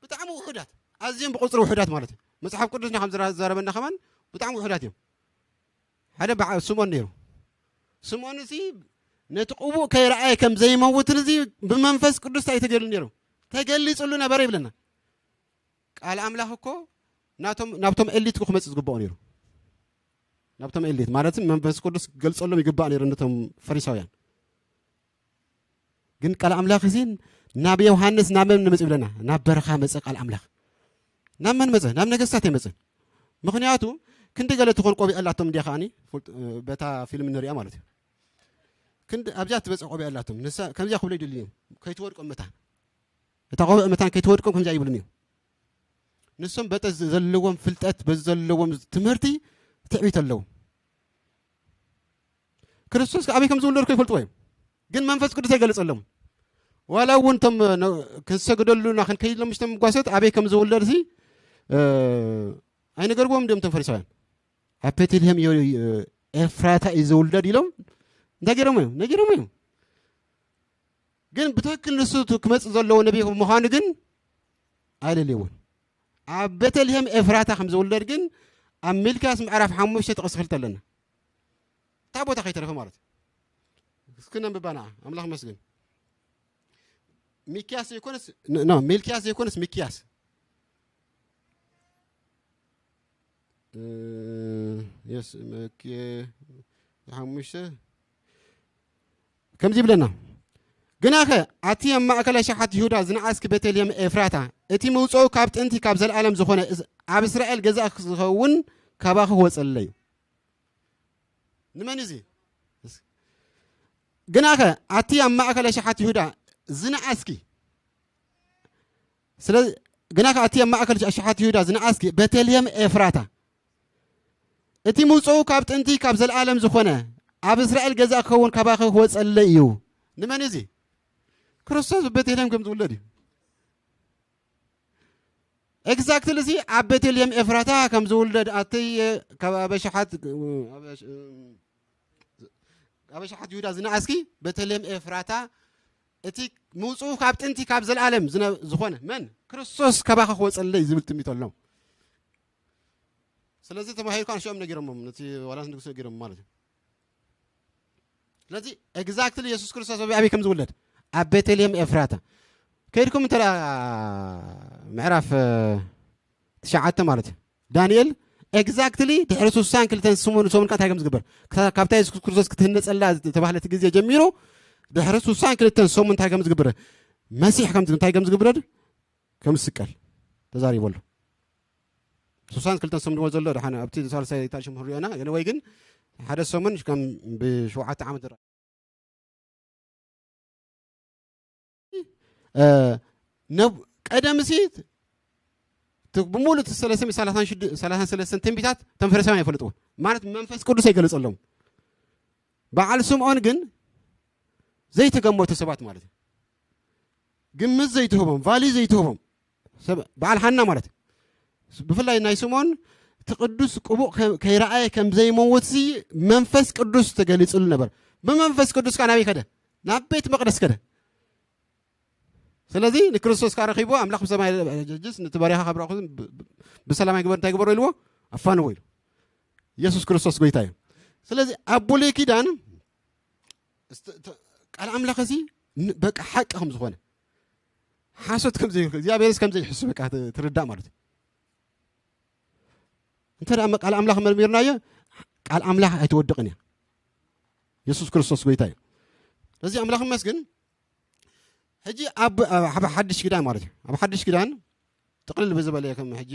ብጣዕሚ ውሑዳት፣ ኣዝዮም ብቁጽሪ ውሑዳት ማለት እዩ። መጽሓፍ ቅዱስና ከም ዝራ-፣ ዝዛረበና ከማን ብጣዕሚ ውሑዳት እዮም። ሓደ በዓ-፣ ስምዖን ነይሩ። ስምዖን እዚ ነቲ ቅቡእ ከይረኣየ ከም ዘይመውትን እዚ ብመንፈስ ቅዱስ እንታይ ተገይሩ ነይሩ? ተገሊጹሉ ነበረ ይብለና። ቃል ኣምላኽ እኮ ናቶም፣ ናብቶም ኤሊት እኮ ክመጽእ ዝግብኦ ነይሩ። ናብቶም ኤሊት ማለት መንፈስ ቅዱስ ክገልጸሎም ይግባእ ነይሩ ነቶም ፈሪሳውያን። ግን ቃል ኣምላኽ እዚ ናብ ዮሃንስ ናብ መን መጽእ ይብለና? ናብ በረኻ መጸ ቃል ኣምላኽ። ናብ መን መጸ? ናብ ነገስታት ኣይመጸን። ምኽንያቱ ክንዲ ገለ ትኾን ቆቢዕ ኣላቶም እንዲያ ከዓኒ፣ ፍልጥ-፣ በታ ፊልም ንሪኣ ማለት እዩ። ክንዲ ኣብዚኣ ትበጽሕ ቆቢዕ ኣላቶም። ንሳ ከምዚኣ ክብሎ ይደልዩ እዮም። ከይትወድቆም መታን። እታ ቆቢዕ መታን ከይትወድቆም ከምዚኣ ይብሉን እዮም። ንሶም በተ ዘለዎም ፍልጠት፣ በዚ ዘለዎም ትምህርቲ ትዕቢት ኣለዎም። ክርስቶስ ኣበይ ከም ዝውለድ እኮ ይፈልጥዎ እዮም። ግን መንፈስ ቅዱስ ኣይገለጸሎም። ዋላ እውን እቶም ነ-፣ ክንሰግደሉና ክንከይድ ኢሎም ምስቶም ጓሶት ኣበይ ከም ዝውለድ ሲ፣ እ፣ ኣይነገርዎም ድዮም እቶም ፈሪሳውያን? ኣብ ቤተልሔም እዩ፣ እ፣ ኤፍራታ እዩ ዝውለድ ኢሎም እንታይ ገይሮም እዮም? ነጊሮም እዮም። ግን ብትክክል ንሱ እቲ ክመጽእ ዘለዎ ነቢይ ምዃኑ ግን ኣይደልይዎን። ኣብ ቤተልሔም ኤፍራታ ከም ዝውለድ ግን ኣብ ሚልክያስ ምዕራፍ ሓሙሽተ ጥቕሲ ክልተ ኣለና። እታ ቦታ ከይተረፈ ማለት እዩ። እስኪ ነንብባ ንዓ። ኣምላኽ መስግን። ሚክያስ ዘይኮነስ፣ ኖ፣ ሚልክያስ ዘይኮነስ ሚክያስ። እ፣ የስ፣ መኬ፣ ሓሙሽተ። ከምዚ ይብለና። ግናኸ ኣቲ ኣብ ማእከል ኣሽሓት ይሁዳ ዝነኣስኪ ቤተልሔም ኤፍራታ፣ እቲ ምውጽኡ ካብ ጥንቲ ካብ ዘለኣለም ዝኾነ እስ-፣ ኣብ እስራኤል ገዛእ ዝኸውን ካባኺ ክወጸለይ እዩ። ንመን እዚ? ግናኸ ኣቲ ኣብ ማእከል ኣሽሓት ይሁዳ ዝነኣስኪ፣ ስለ፣ ግናኸ ኣቲ ኣብ ማእከል ኣሽሓት ይሁዳ ዝነኣስኪ ቤተልሔም ኤፍራታ፣ እቲ ምውጽኡ ካብ ጥንቲ ካብ ዘለኣለም ዝኾነ ኣብ እስራኤል ገዛእ ክኸውን ካባኺ ክወጸለይ እዩ። ንመን እዚ? ክርስቶስ ኣብ ቤተልሔም ከም ዝውለድ እዩ። ኤግዛክትሊ እዚ ኣብ ቤተልሔም ኤፍራታ ከም ዝውለድ ኣተየ ካብ ኣበሻሓት፣ ኣበሻሓት ይሁዳ ዝነኣስኪ ቤተልሔም ኤፍራታ፣ እቲ ምውጽኡ ካብ ጥንቲ ካብ ዘለኣለም ዝነ-፣ ዝኾነ መን? ክርስቶስ ካባኺ ክወጸለይ ዝብል ትንቢት ኣሎ። ስለዚ ተማሂርካ ንሽኦም ነጊሮሞም፣ ነቲ ዋላስ ንጉስ ነጊሮም ማለት እዩ። ስለዚ ኤግዛክትሊ የሱስ ክርስቶስ ኣብ ኣበይ ከም ዝውለድ? ኣብ ቤተልሔም ኤፍራታ። ከይድኩም እንተ ደኣ ምዕራፍ፣ እ፣ ትሽዓተ ማለት እዩ። ዳንኤል exactly ድሕሪ ስሳን ክልተን ሰሙን ሰሙን እንታይ ከም ዝግበር፣ ካብታ የሱስ ክርስቶስ ክትህነፀላ ዝተባህለት ግዜ ጀሚሩ ድሕሪ ስሳን ክልተን ሰሙን እንታይ ከም ዝግበር፣ መሲሕ ከም እንታይ ከም ዝግብረድ ከም ዝስቀል ተዛሪቦ ኣሎ። ስሳን ክልተን ሰሙን ድሞ ዘሎ ደሓን ኣብቲ ሳልሳይ ታሽም ህሪዮና ወይ ግን ሓደ ሰሙን ከም ብሸውዓተ ዓመት ዝረኣ ቀደም ሲ ብሙሉ ሰለስተ ትንቢታት ተንፈረሳውያን ኣይፈልጥዎ ማለት መንፈስ ቅዱስ ኣይገለጸሎም። በዓል ስምዖን ግን ዘይተገመቱ ሰባት ማለት እዩ። ግምት ዘይትህቦም ቫሊ ዘይትህቦም በዓል ሓና ማለት እዩ። ብፍላይ ናይ ስምዖን እቲ ቅዱስ ቅቡእ ከይረኣየ ከም ዘይመውት ሲ መንፈስ ቅዱስ ተገሊፅሉ ነበር። ብመንፈስ ቅዱስ ከዓ ናበይ ከደ? ናብ ቤት መቅደስ ከደ። ስለዚ ንክርስቶስ ከዓ ረኪብዎ ኣምላኽ ብሰማይ ጀጅስ ነቲ ባሪኻ ካብ ረኣኹ ብሰላም ኣይግበር እንታይ ግበሮ ኢልዎ ኣፋንዎ ኢሉ። ኢየሱስ ክርስቶስ ጎይታ እዩ። ስለዚ ኣብ ብሉይ ኪዳን ቃል ኣምላኽ እዚ በቃ ሓቂ ከም ዝኾነ ሓሶት ከም ዘይ እግዚኣብሔርስ ከም ዘይሕሱ በቃ ትርዳእ ማለት እዩ። እንተ ደኣ ቃል ኣምላኽ መርሚርናዮ ቃል ኣምላኽ ኣይትወድቕን እያ። የሱስ ክርስቶስ ጎይታ እዩ። ስለዚ ኣምላኽ ይመስግን። ሕጂ ኣብ ኣብ ሓድሽ ኪዳን ማለት እዩ። ኣብ ሓድሽ ኪዳን ጥቕልል ብዝበለ ከም ሕጂ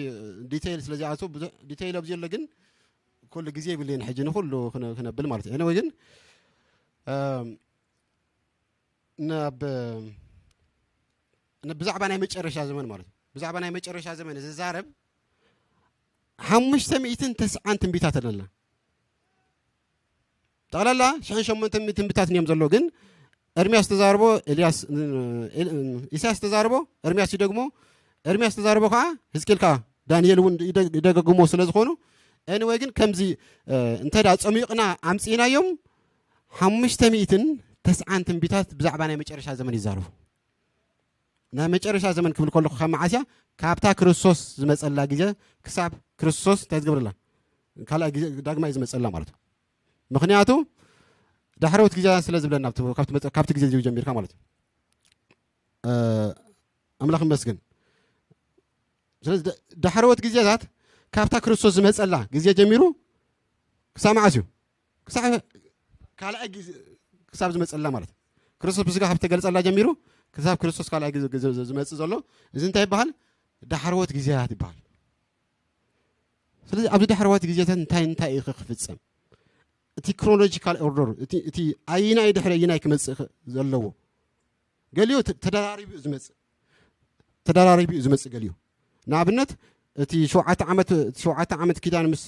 ዲቴይል ስለ ዝኣቱ ብዙሕ ዲቴይል ኣብዚ የለ ግን ኩሉ ግዜ ይብልን ሕጂ ንኩሉ ክነብል ማለት እዩ። ወይ ግን ናብ ብዛዕባ ናይ መጨረሻ ዘመን ማለት እዩ። ብዛዕባ ናይ መጨረሻ ዘመን ዝዛረብ ሓሙሽተ ሚእትን ተስዓን ትንቢታት ኣለና። ጠቕላላ ሽሕን ሸሞንተን ሚእትን ትንቢታት እዮም ዘሎ። ግን ኤርሚያስ ተዛርቦ፣ ኤልያስ ኢሳያስ ተዛርቦ፣ ኤርሚያስ ይደግሞ፣ ኤርሚያስ ተዛርቦ ከዓ ህዝቅኤል ከዓ ዳንኤል እውን ይደገግሞ ስለ ዝኾኑ ኤኒወይ ግን ከምዚ እንተ ጸሚቕና ኣምጺእናዮም ሓሙሽተ ሚእትን ተስዓን ትንቢታት ብዛዕባ ናይ መጨረሻ ዘመን ይዛረቡ። ናይ መጨረሻ ዘመን ክብል ከለኹ ካብ መዓስያ ካብታ ክርስቶስ ዝመፀላ ግዜ ክሳብ ክርስቶስ እንታይ ዝገብረላ ካልኣይ ግዜ ዳግማይ ዝመፀላ ማለት እዩ። ምክንያቱ ዳሕረዎት ግዜ ስለ ዝብለና ካብቲ ግዜ ጀሚርካ ማለት እዩ። ኣምላኽ ይመስገን። ስለዚ ዳሕረዎት ግዜታት ካብታ ክርስቶስ ዝመፀላ ግዜ ጀሚሩ ክሳብ መዓስ እዩ? ክሳብ ካልኣይ ግዜ ክሳብ ዝመፀላ ማለት እዩ። ክርስቶስ ብስጋ ካብ ተገልፀላ ጀሚሩ ክሳብ ክርስቶስ ካልኣይ ግዜ ዝመፅእ ዘሎ እዚ እንታይ ይበሃል? ዳሕረዎት ግዜያት ይበሃል። ስለዚ ኣብዚ ዳሕረዎት ግዜታት እንታይ እንታይ እዩ ክፍፀም? እቲ ክሮኖሎጂካል ኦርደር እቲ ኣይናይ ድሕሪ ኣይናይ ክመፅእ ዘለዎ ገሊኡ ተደራሪቡ ዝመፅእ ተደራሪቡ እዩ ዝመፅእ ገሊኡ ንኣብነት እቲ ሸውዓተ ዓመት ሸውዓተ ዓመት ኪዳን ምስ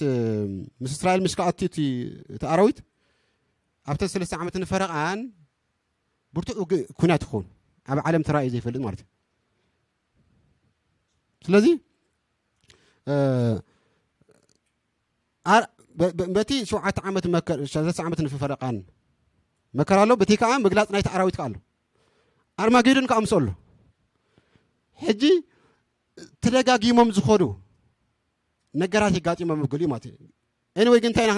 ምስ እስራኤል ምስ ከኣቲ እቲ እቲ ኣራዊት ኣብተን ሰለስተ ዓመት ንፈረቓን ብርቱዕ ውግእ ኩናት ይኸውን ኣብ ዓለም ተራእዩ ዘይፈልጥ ማለት እዩ። ስለዚ በቲ ሸውዓተ ዓመት ሰለስተ ዓመት ንፈረቓን መከራ ኣሎ። በቲ ከዓ ምግላፅ ናይቲ ኣራዊት ከዓ ኣሎ። ኣርማጌዶን ከዓ ምስኡ ኣሎ። ሕጂ ተደጋጊሞም ዝኸዱ ነገራት የጋጢሞም ይብሉ እዩ ማለት እዩ። ኤኒወይ ግን እንታይ ኢና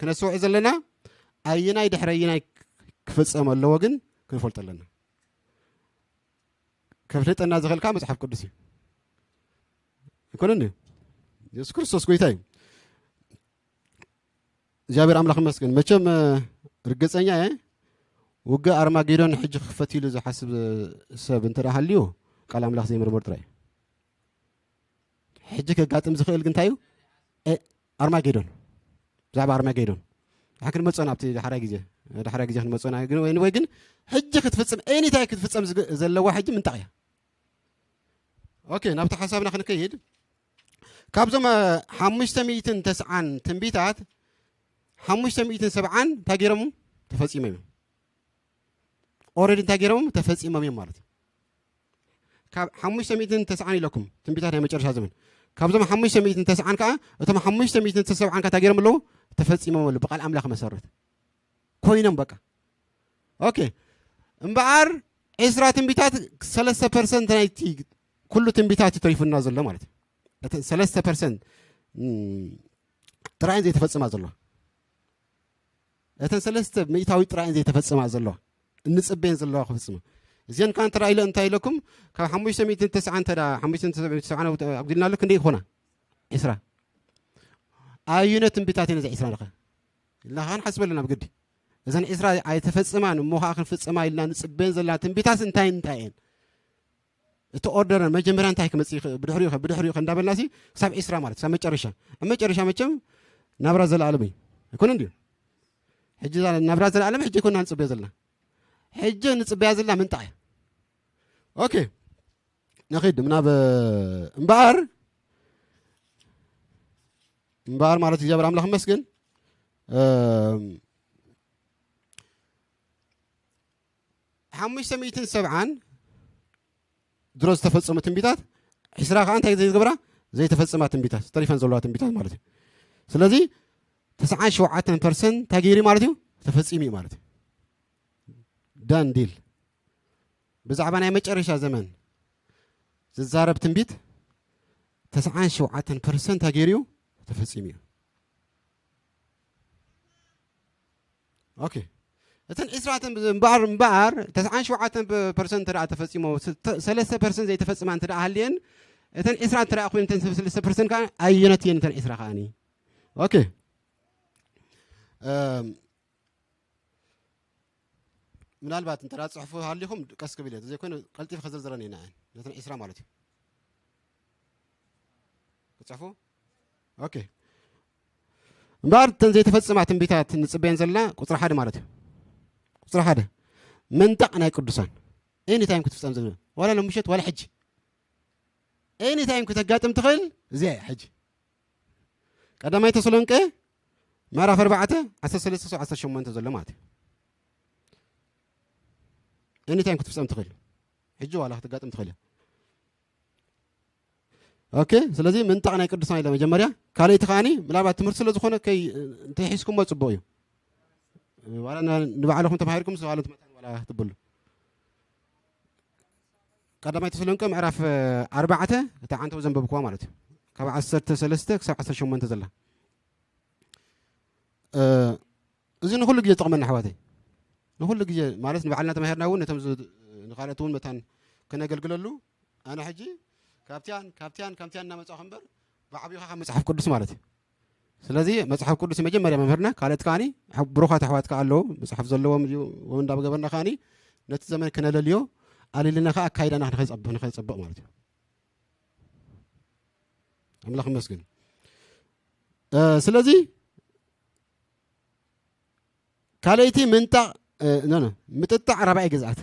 ክነስውዕ ዘለና ኣየናይ ድሕሪ ኣየናይ ክፍፀም ኣለዎ ግን ክንፈልጦ ኣለና። ከፍልጠና ዝኽእል ከዓ መፅሓፍ ቅዱስ እዩ። ኣይኮነን ድዩ? የሱስ ክርስቶስ ጎይታ እዩ። እግዚኣብሔር ኣምላኽ ይመስገን። መቸም ርግፀኛ እየ ውግእ ኣርማጌዶን ሕጂ ክኽፈት ኢሉ ዝሓስብ ሰብ እንተ ሃልዩ ቃል ኣምላኽ ዘይምርምር ጥራይ እዩ። ሕጂ ከጋጥም ዝኽእል ግን እንታይ እዩ? ኣርማጌዶን። ብዛዕባ ኣርማጌዶን ዳሓ ክንመፅኦ ናብቲ ዳሕራይ ግዜ ዳሕራይ ግዜ ክንመፅኦ ኢና። ግን ወይ ወይ ግን ሕጂ ክትፍፅም ኤኒታይ ክትፍፀም ዘለዋ ሕጂ ምንጣቕ እያ። ኦኬ ናብቲ ሓሳብና ክንከይድ ካብዞም ሓሙሽተ ሚእትን ተስዓን ትንቢታት ሓሙሽተ ሚእትን ሰብዓን እንታይ ገይሮም ተፈፂሞም እዮም። ኦረዲ እንታይ ገይሮም ተፈፂሞም እዮም ማለት እዩ። ካብ ሓሙሽተ ሚእትን ተስዓን ኢለኩም ትንቢታት ናይ መጨረሻ ዘመን ካብዞም ሓሙሽተ ሚእትን ተስዓን ከዓ እቶም ሓሙሽተ ሚእትን ተሰብዓን ከዓ እንታይ ገይሮም ኣለዉ ተፈፂሞም ኣለዉ ብቃል ኣምላኽ መሰረት ኮይኖም በቃ ኦኬ እምበኣር ዕስራ ትንቢታት ሰለስተ ፐርሰንት ናይቲ ኩሉ ትንቢታት እዩ ተሪፉና ዘሎ ማለት እዩ። እተን ሰለስተ ፐርሰንት ጥራይን ዘይተፈፅማ ዘሎ እተን ሰለስተ ሚእታዊ ጥራይን ዘይተፈፅማ ዘሎ እንፅበየን ዘለዋ ክፍፅማ እዚአን ከዓ እንተ ኢለ እንታይ ኢለኩም ካብ ሓሙሽተ ሚእትን ተስዓን እንተ ሓሙሽተ ሚእትን ተስዓን ኣጉዲልና ኣሎ ክንደይ ይኾና ዕስራ ኣዩነ ትንቢታት እየን እዚ ዒስራ ኸ ኢልና ከዓ ንሓስበ ኣለና ብግዲ። እዘን ዒስራ ኣይተፈጽማን እሞ ከዓ ክንፍጽማ ኢልና ንጽበየን ዘለና ትንቢታት እንታይ እንታይ እየን? እቲ ኦርደር መጀመርያ እንታይ ክመጽእ ይኽእል፣ ብድሕሪኡ ኸ፣ ብድሕሪኡ ኸ እንዳበልና ሲ ክሳብ ዒስራ ማለት ክሳብ መጨረሻ። ኣብ መጨረሻ መቸም ናብራ ዘለኣለም እዩ። ኣይኮነን ድዩ? ሕጂ እዛ ናብራ ዘለኣለም ሕጂ ኣይኮንና ንጽበያ ዘለና። ሕጂ ንጽበያ ዘለና ምንጣ እያ። ኦኬ። ንኺድ ናብ እምበኣር፣ እምበኣር ማለት እግዚኣብሔር ኣምላኽ ይመስገን። እም፣ ሓሙሽተ ሚእትን ሰብዓን ድሮ ዝተፈጸሙ ትንቢታት፣ ዒስራ ከዓ እንታይ ዘይዝገብራ ዘይተፈጸማ ትንቢታት፣ ተሪፈን ዘለዋ ትንቢታት ማለት እዩ። ስለዚ ተስዓን ሸውዓተን ፐርሰንት እንታይ ገይሩ ማለት እዩ? ተፈጺሙ እዩ ማለት እዩ። ዳን ዲል። ብዛዕባ ናይ መጨረሻ ዘመን ዝዛረብ ትንቢት ተስዓን ሸውዓተን ፐርሰንት እንታይ ገይሩ እዩ? ተፈጺሙ እዩ። ኦኬ። እተን ዒስራ እተን እምበኣር፣ እምበኣር ተስዓን ሸውዓተን ፐርሰንት እንተ ደኣ ተፈጺሞ፣ ስ-፣ ተ-፣ ሰለስተ ፐርሰንት ዘይተፈጽማ እንተ ደኣ ሃልየን፣ እተን ዒስራ እንተ ደኣ ኮይነን፣ እተን ሰለስተ ፐርሰንት ከኣ ኣየኖት እየን እተን ዒስራ ከኣኒ? ኦኬ። እም፣ ምናልባት እንተ ደኣ ጽሑፉ ሃሊኹም ቀስ ክብል እየ። ዘይኮነ ቀልጢፈ ክዝርዝረን እየ ንዐን። ነተን ዒስራ ማለት እዩ። ክጽሕፉ? ኦኬ። እምበኣር እተን ዘይተፈጽማ ትንቢታት ንጽበየን ዘለና ቁጽሪ ሓደ ማለት እዩ። ቁጽሪ ሓደ፣ መንጣቕ ናይ ቅዱሳን ኤኒ ታይም ክትፍጸም ዘለ፣ ዋላ ሎምሸት ዋላ ሕጂ፣ ኤኒ ታይም ክተጋጥም ትኽእል እዚኣ እያ። ሕጂ ቀዳማይ ተሰሎንቄ ምዕራፍ ኣርባዕተ ዓሰርተ ሰለስተ ክሳብ ዓሰርተ ሸሞንተ ዘሎ ማለት እዩ። ኤኒ ታይም ክትፍጸም ትኽእል፣ ሕጂ ዋላ ክትጋጥም ትኽእል እያ። ኦኬ። ስለዚ ምንጣቕ ናይ ቅዱሳን ኢለ መጀመርያ። ካልኣይቲ ከዓኒ ምናልባት ትምህርቲ ስለ ዝኾነ ከይ እንተሒዝኩሞ ጽቡቕ እዩ። ዋላ ን-፣ ንባዕልኹም ተማሂርኩም ስለ ዋላ ትመታን ዋላ ትብሉ። ቀዳማይ ተሰሎንቄ ምዕራፍ፣ እ፣ ኣርባዕተ፣ እታ ዓንተው ዘንበብኩዋ ማለት እዩ። ካብ ዓሰርተ ሰለስተ ክሳብ ዓሰርተ ሸሞንተ ዘላ። እ፣ እዚ ንኹሉ ግዜ ዝጠቕመና ኣሕዋተይ። ንኹሉ ግዜ ማለት ንባዕልና ተማሂርና እውን ነቶም ዝ-፣ ንኻልኦት እውን መታን ከነገልግለሉ። ኣነ ሕጂ ካብቲያን፣ ካብቲያን፣ ካብቲያን እናመጻኹ እምበር ብዓቢኻ ካብ መጽሓፍ ቅዱስ ማለት እዩ። ስለዚ መጽሓፍ ቅዱስ መጀመርያ መምህርና፣ ካልኦት ከዓኒ ኣሕ-፣ ብሩኻት ኣሕዋት ከኣ ኣለዉ፣ መጽሓፍ ዘለዎም እዩ፣ እውን እንዳገበርና ከዓኒ ነቲ ዘመን ክነለልዮ፣ ኣሊልና ከኣ ኣካይዳና ንኸይጸብ-፣ ንኸይጸብቕ ማለት እዩ። ኣምላኽ ይመስገን። እ፣ ስለዚ ካልኣይቲ ምንጣቕ፣ እ፣ ኖ፣ ኖ፣ ምጥጣዕ ራብዓይ ግዝኣት።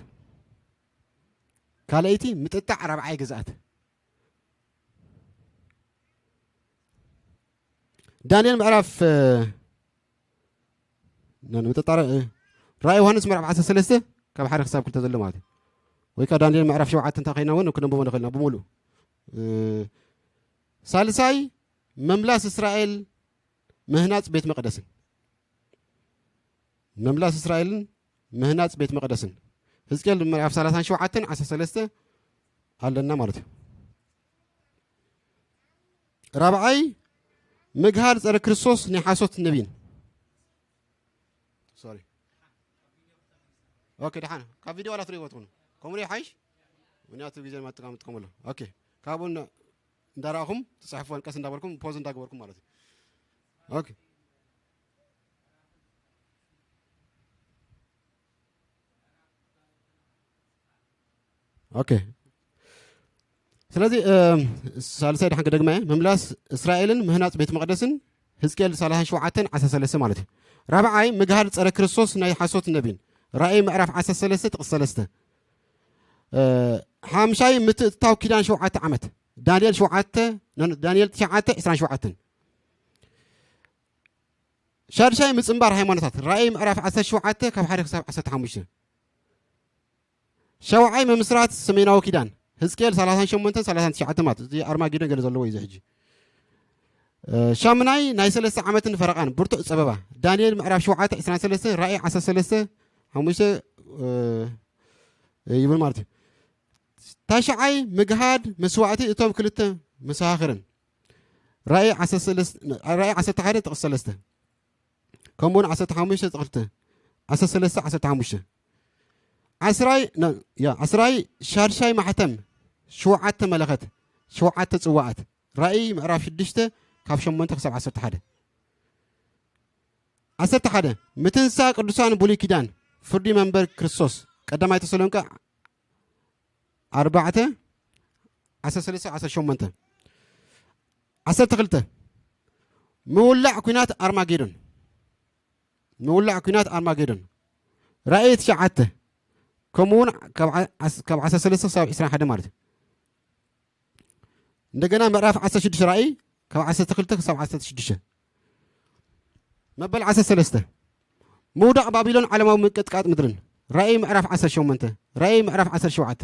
ካልኣይቲ ምጥጣዕ ራብዓይ ግዝኣት። ዳንኤል ምዕራፍ፣ እ፣ ኖ፣ ኖ፣ ምጥጣዕ ራ-፣ እ፣ ራእይ ዮሃንስ ምዕራፍ ዓሰርተ ሰለስተ ካብ ሓደ ክሳብ ክልተ ዘሎ ማለት እዩ። ወይ ከኣ ዳንኤል ምዕራፍ ሸውዓተ እንተ ኸይና እውን ክነንብቦ ንኽእል ኢና ብምሉእ። እ፣ ሳልሳይ መምላስ እስራኤል ምህናጽ ቤት መቕደስን። መምላስ እስራኤልን ምህናጽ ቤት መቕደስን። ህዝቅኤል ምዕራፍ ሰላሳን ሸውዓተን ዓሰርተ ሰለስተ ኣለና ማለት እዩ። ራብዓይ ምግሃር ጸረ ክርስቶስ ናይ ሓሶት ነቢን። ሶሪ። ኦኬ፣ ደሓን። ካብ ቪድዮ ዋላ ትርእይዎ ትኹኑ። ከምኡ ይሓይሽ? ምክንያቱ ግዜ ማጥቃም ጥቀምሉ። ኦኬ። ካብኡ እንዳ-፣ እንዳረኣኹም ትጽሕፉ፣ ቀስ እንዳበልኩም፣ ፖዝ እንዳገበርኩም ማለት እዩ። ኦኬ። ኦኬ። ስለዚ፣ እም፣ ሳልሳይ ደሓን ክደግማ እየ። ምምላስ እስራኤልን ምህናጽ ቤት መቕደስን፣ ህዝቅኤል ሰላሳን ሸውዓተን ዓሰርተ ሰለስተ ማለት እዩ። ራብዓይ፣ ምግሃር ጸረ ክርስቶስ ናይ ሓሶት ነቢን፣ ራእይ ምዕራፍ ዓሰርተ ሰለስተ ጥቕሲ ሰለስተ። እ፣ ሓምሻይ፣ ምትእትታው ኪዳን ሸውዓተ ዓመት፣ ዳንኤል ሸውዓተ፣ ኖ፣ ኖ፣ ዳንኤል ትሽዓተ ዕስራን ሸውዓተን። ሻድሻይ፣ ምጽንባር ሃይማኖታት፣ ራእይ ምዕራፍ ዓሰርተ ሸውዓተ ካብ ሓደ ክሳብ ዓሰርተ ሓሙሽተ። ሻውዓይ፣ ምምስራት ሰሜናዊ ኪዳን፣ ህዝቅኤል ሰላሳን ሸሞንተን ሰላሳን ትሽዓተን ማለት፣ እዚ ኣርማጌዶን ገለ ዘለዎ እዩ እዚ ሕጂ። እ፣ ሻምናይ፣ ናይ ሰለስተ ዓመትን ፈረቓን ብርቱዕ ጸበባ፣ ዳንኤል ምዕራፍ ሸውዓተ ዕስራን ሰለስተ፣ ራእይ ዓሰርተ ሰለስተ ሓሙሽተ፣ እ፣ ይብል ማለት እዩ። ታሽዓይ፣ ምግሃድ መስዋዕቲ እቶም ክልተ መሰኻኽርን፣ ራእይ ዓሰርተ ሰለስተ፣ ራእይ ዓሰርተ ሓደ ጥቕሲ ሰለስተ። ከምኡውን ዓሰርተ ሓሙሽተ ጥቕሲ ዓሰርተ ሰለስተ ዓሰርተ ሓሙሽተ። ዓስራይ፣ ና-፣ ያ፣ ዓስራይ፣ ሻድሻይ ማሕተም፣ ሸውዓተ መለኸት፣ ሸውዓተ ጽዋዓት፣ ራእይ ምዕራፍ ሽዱሽተ ካብ ሸሞንተ ክሳብ ዓሰርተ ሓደ። ዓሰርተ ሓደ ምትንሳእ ቅዱሳን ብሉይ ኪዳን ፍርዲ መንበር ክርስቶስ ቀዳማይ ተሰሎንቀ ኣርባዕተ ዓሰርተ ሰለስተ ዓሰርተ ሸሞንተ ዓሰርተ ክልተ ምውላዕ ኲናት ኣርማጌዶን ምውላዕ ኲናት ኣርማጌዶን ራእይ ትሽዓተ ከምኡ እውን ካብ ዓሰርተ ሰለስተ ክሳብ ዕስራን ሓደ ማለት እዩ። እንደገና ምዕራፍ ዓሰርተ ሽዱሽተ ራእይ ካብ ዓሰርተ ክልተ ክሳብ ዓሰርተ ሽዱሽተ መበል ዓሰርተ ሰለስተ ምውዳቕ ባቢሎን ዓለማዊ ምቅጥቃጥ ምድርን ራእይ ምዕራፍ ዓሰርተ ሸሞንተ ራእይ ምዕራፍ ዓሰርተ ሸውዓተ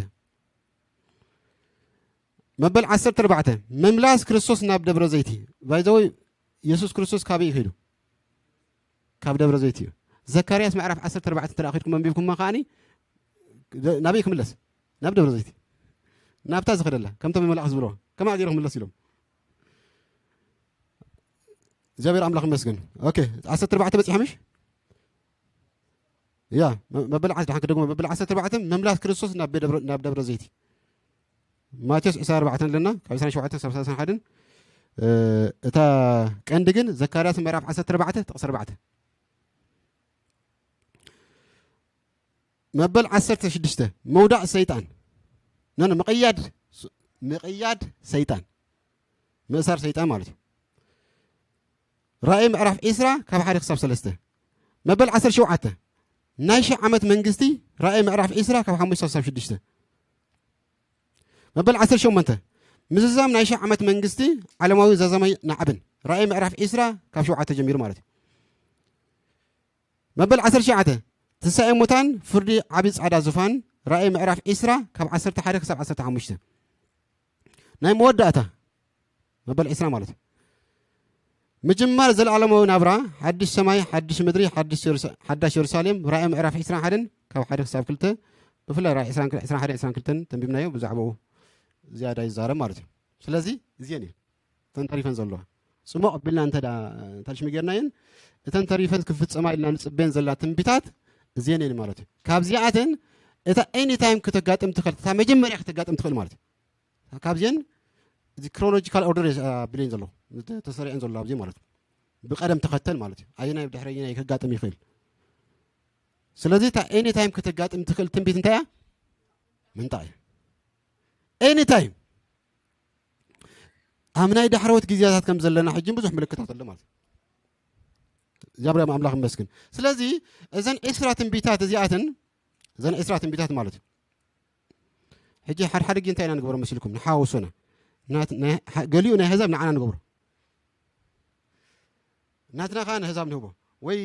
መበል ዓሰርተ ኣርባዕተ ምምላስ ክርስቶስ ናብ ደብረ ዘይቲ ባይዘወይ የሱስ ክርስቶስ ካበይ እዩ ከይዱ ካብ ደብረ ዘይቲ እዩ። ዘካርያስ ምዕራፍ ዓሰርተ ኣርባዕተ እንተ ኪድኩም ኣንቢብኩማ ከዓኒ ናበይ ክምለስ ናብ ደብረ ዘይቲ ናብታ ዝኸደላ ከምቶም መላእክት ዝብለዋ ከማ ገይሩ ክምለስ ኢሎም እግዚኣብሔር ኣምላኽ ይመስገን። ኦኬ ዓሰርተ ኣርባዕተ በፂሐ ምሽ ያ መበል ዓስ ድሓን ክደግሞ መበል ዓሰርተ ኣርባዕተ ምምላስ ክርስቶስ ናብ ደብረ ዘይቲ ማቴዎስ ዕስራን ኣርባዕተን ኣለና ካብ ዕስራን ሸውዓተን ክሳብ ሰላሳን ሓደን እታ ቀንዲ ግን ዘካርያስ ምዕራፍ ዓሰርተ ኣርባዕተ ጥቕሲ ኣርባዕተ መበል ዓሰርተ ሽዱሽተ ምውዳቕ ሰይጣን ኖ ምቕያድ ምቕያድ ሰይጣን ምእሳር ሰይጣን ማለት እዩ። ራእይ ምዕራፍ ዒስራ ካብ ሓደ ክሳብ ሰለስተ መበል ዓሰርተ ሸውዓተ ናይ ሺሕ ዓመት መንግስቲ ራእይ ምዕራፍ ዒስራ ካብ ሓሙሽተ ክሳብ ሽዱሽተ መበል ዓሰርተ ሸሞንተ ምዝዛም ናይ ሺሕ ዓመት መንግስቲ ዓለማዊ ዘዘማይ ናዕብን ራእይ ምዕራፍ ዒስራ ካብ ሸውዓተ ጀሚሩ ማለት እዩ። መበል ዓሰርተ ሸውዓተ ትንሳኤ ሙታን ፍርዲ ዓቢ ጻዕዳ ዙፋን ራእይ ምዕራፍ ዒስራ ካብ ዓሰርተ ሓደ ክሳብ ዓሰርተ ሓሙሽተ ናይ መወዳእታ መበል ዕስራ ማለት እዩ። ምጅማር ዘለዓለማዊ ናብራ ሓድሽ ሰማይ ሓድሽ ምድሪ ሓድሽ የሩሳ- ሓዳሽ የሩሳሌም ራእይ ምዕራፍ ዕስራን ሓደን ካብ ሓደ ክሳብ ክልተ ብፍላይ ራእይ ዕስራን ዕስራን ሓደን ዕስራን ክልተን ተንቢብናዮ ብዛዕባኡ ዝያዳ ይዛረብ ማለት እዩ። ስለዚ እዚአን እየን እተን ተሪፈን ዘለዋ ጽሞቕ ኣቢልና እንተ ደኣ እንተ ሽሚ ጌርናየን እተን ተሪፈን ክፍጸማ ኢልና ንጽበየን ዘላ ትንቢታት እዚአን እየን ማለት እዩ። ካብዚኣተን እታ ኤኒ ታይም ከተጋጥም ትኽእል እታ መጀመርያ ከተጋጥም ትኽእል ማለት እዩ። ካብዚአን እዚ ክሮኖሎጂካል ኦርደር ብለይን ዘለኹ ተሰሪዐን ዘሎ ኣብዚ ማለት እዩ። ብቀደም ተኸተል ማለት እዩ። ኣየናይ ብድሕሪ ኣየናይ ከጋጥም ይኽእል። ስለዚ እታ ኤኒ ታይም ከተጋጥም ትኽእል ትንቢት እንታይ እያ? ምንጣ እዩ። ኤኒ ታይም ኣብ ናይ ዳሕረዎት ግዜታት ከም ዘለና ሕጂ ብዙሕ ምልክታት ኣሎ ማለት እዩ። እግዚኣብሔር ኣምላኽ ይመስገን። ስለዚ እዘን ዕስራ ትንቢታት እዚኣተን እዘን ዕስራ ትንቢታት ማለት እዩ። ሕጂ ሓድሓደ ግዜ እንታይ ኢና ንገብሮ መሲልኩም ንሓዋውሶና ናት- ናይ- ሓ- ገሊኡ ናይ ኣህዛብ ንዓና ንገብሮ ናትና ከዓ ንኣህዛብ ንህቦ ወይ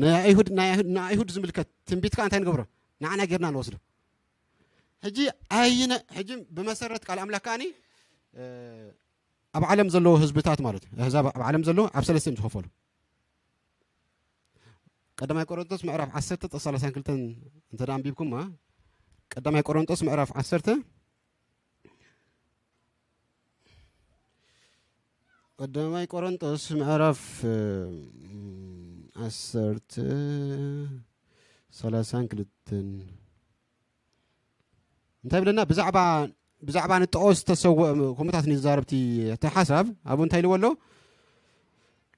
ናይ ኣይሁድ ናይ ኣይሁድ- ንኣይሁድ ዝምልከት ትንቢት ከዓ እንታይ ንገብሮ ንዓና ጌርና ንወስዶ። ሕጂ ኣይነ ሕጂ ብመሰረት ቃል ኣምላክ ከዓኒ እ፣ ኣብ ዓለም ዘለዉ ህዝብታት ማለት እዩ ኣህዛብ ኣብ ዓለም ዘለዉ ኣብ ሰለስተ እዮም ዝኸፈሉ። ቀዳማይ ቆሮንቶስ ምዕራፍ ዓሰርተ ጥቕሲ ሰላሳን ክልተን እንተ ደኣ ኣንቢብኩማ ቀዳማይ ቆሮንቶስ ምዕራፍ ዓሰርተ ቀዳማይ ቆሮንቶስ ምዕራፍ እ፣ ዓሰርተ ሰላሳን ክልተን እንታይ ብለና ብዛዕባ ብዛዕባ ንጣኦት ዝተሰወ ከምኡታት ንዛረብቲ እቲ ሓሳብ ኣብኡ እንታይ ኢልዎ ኣሎ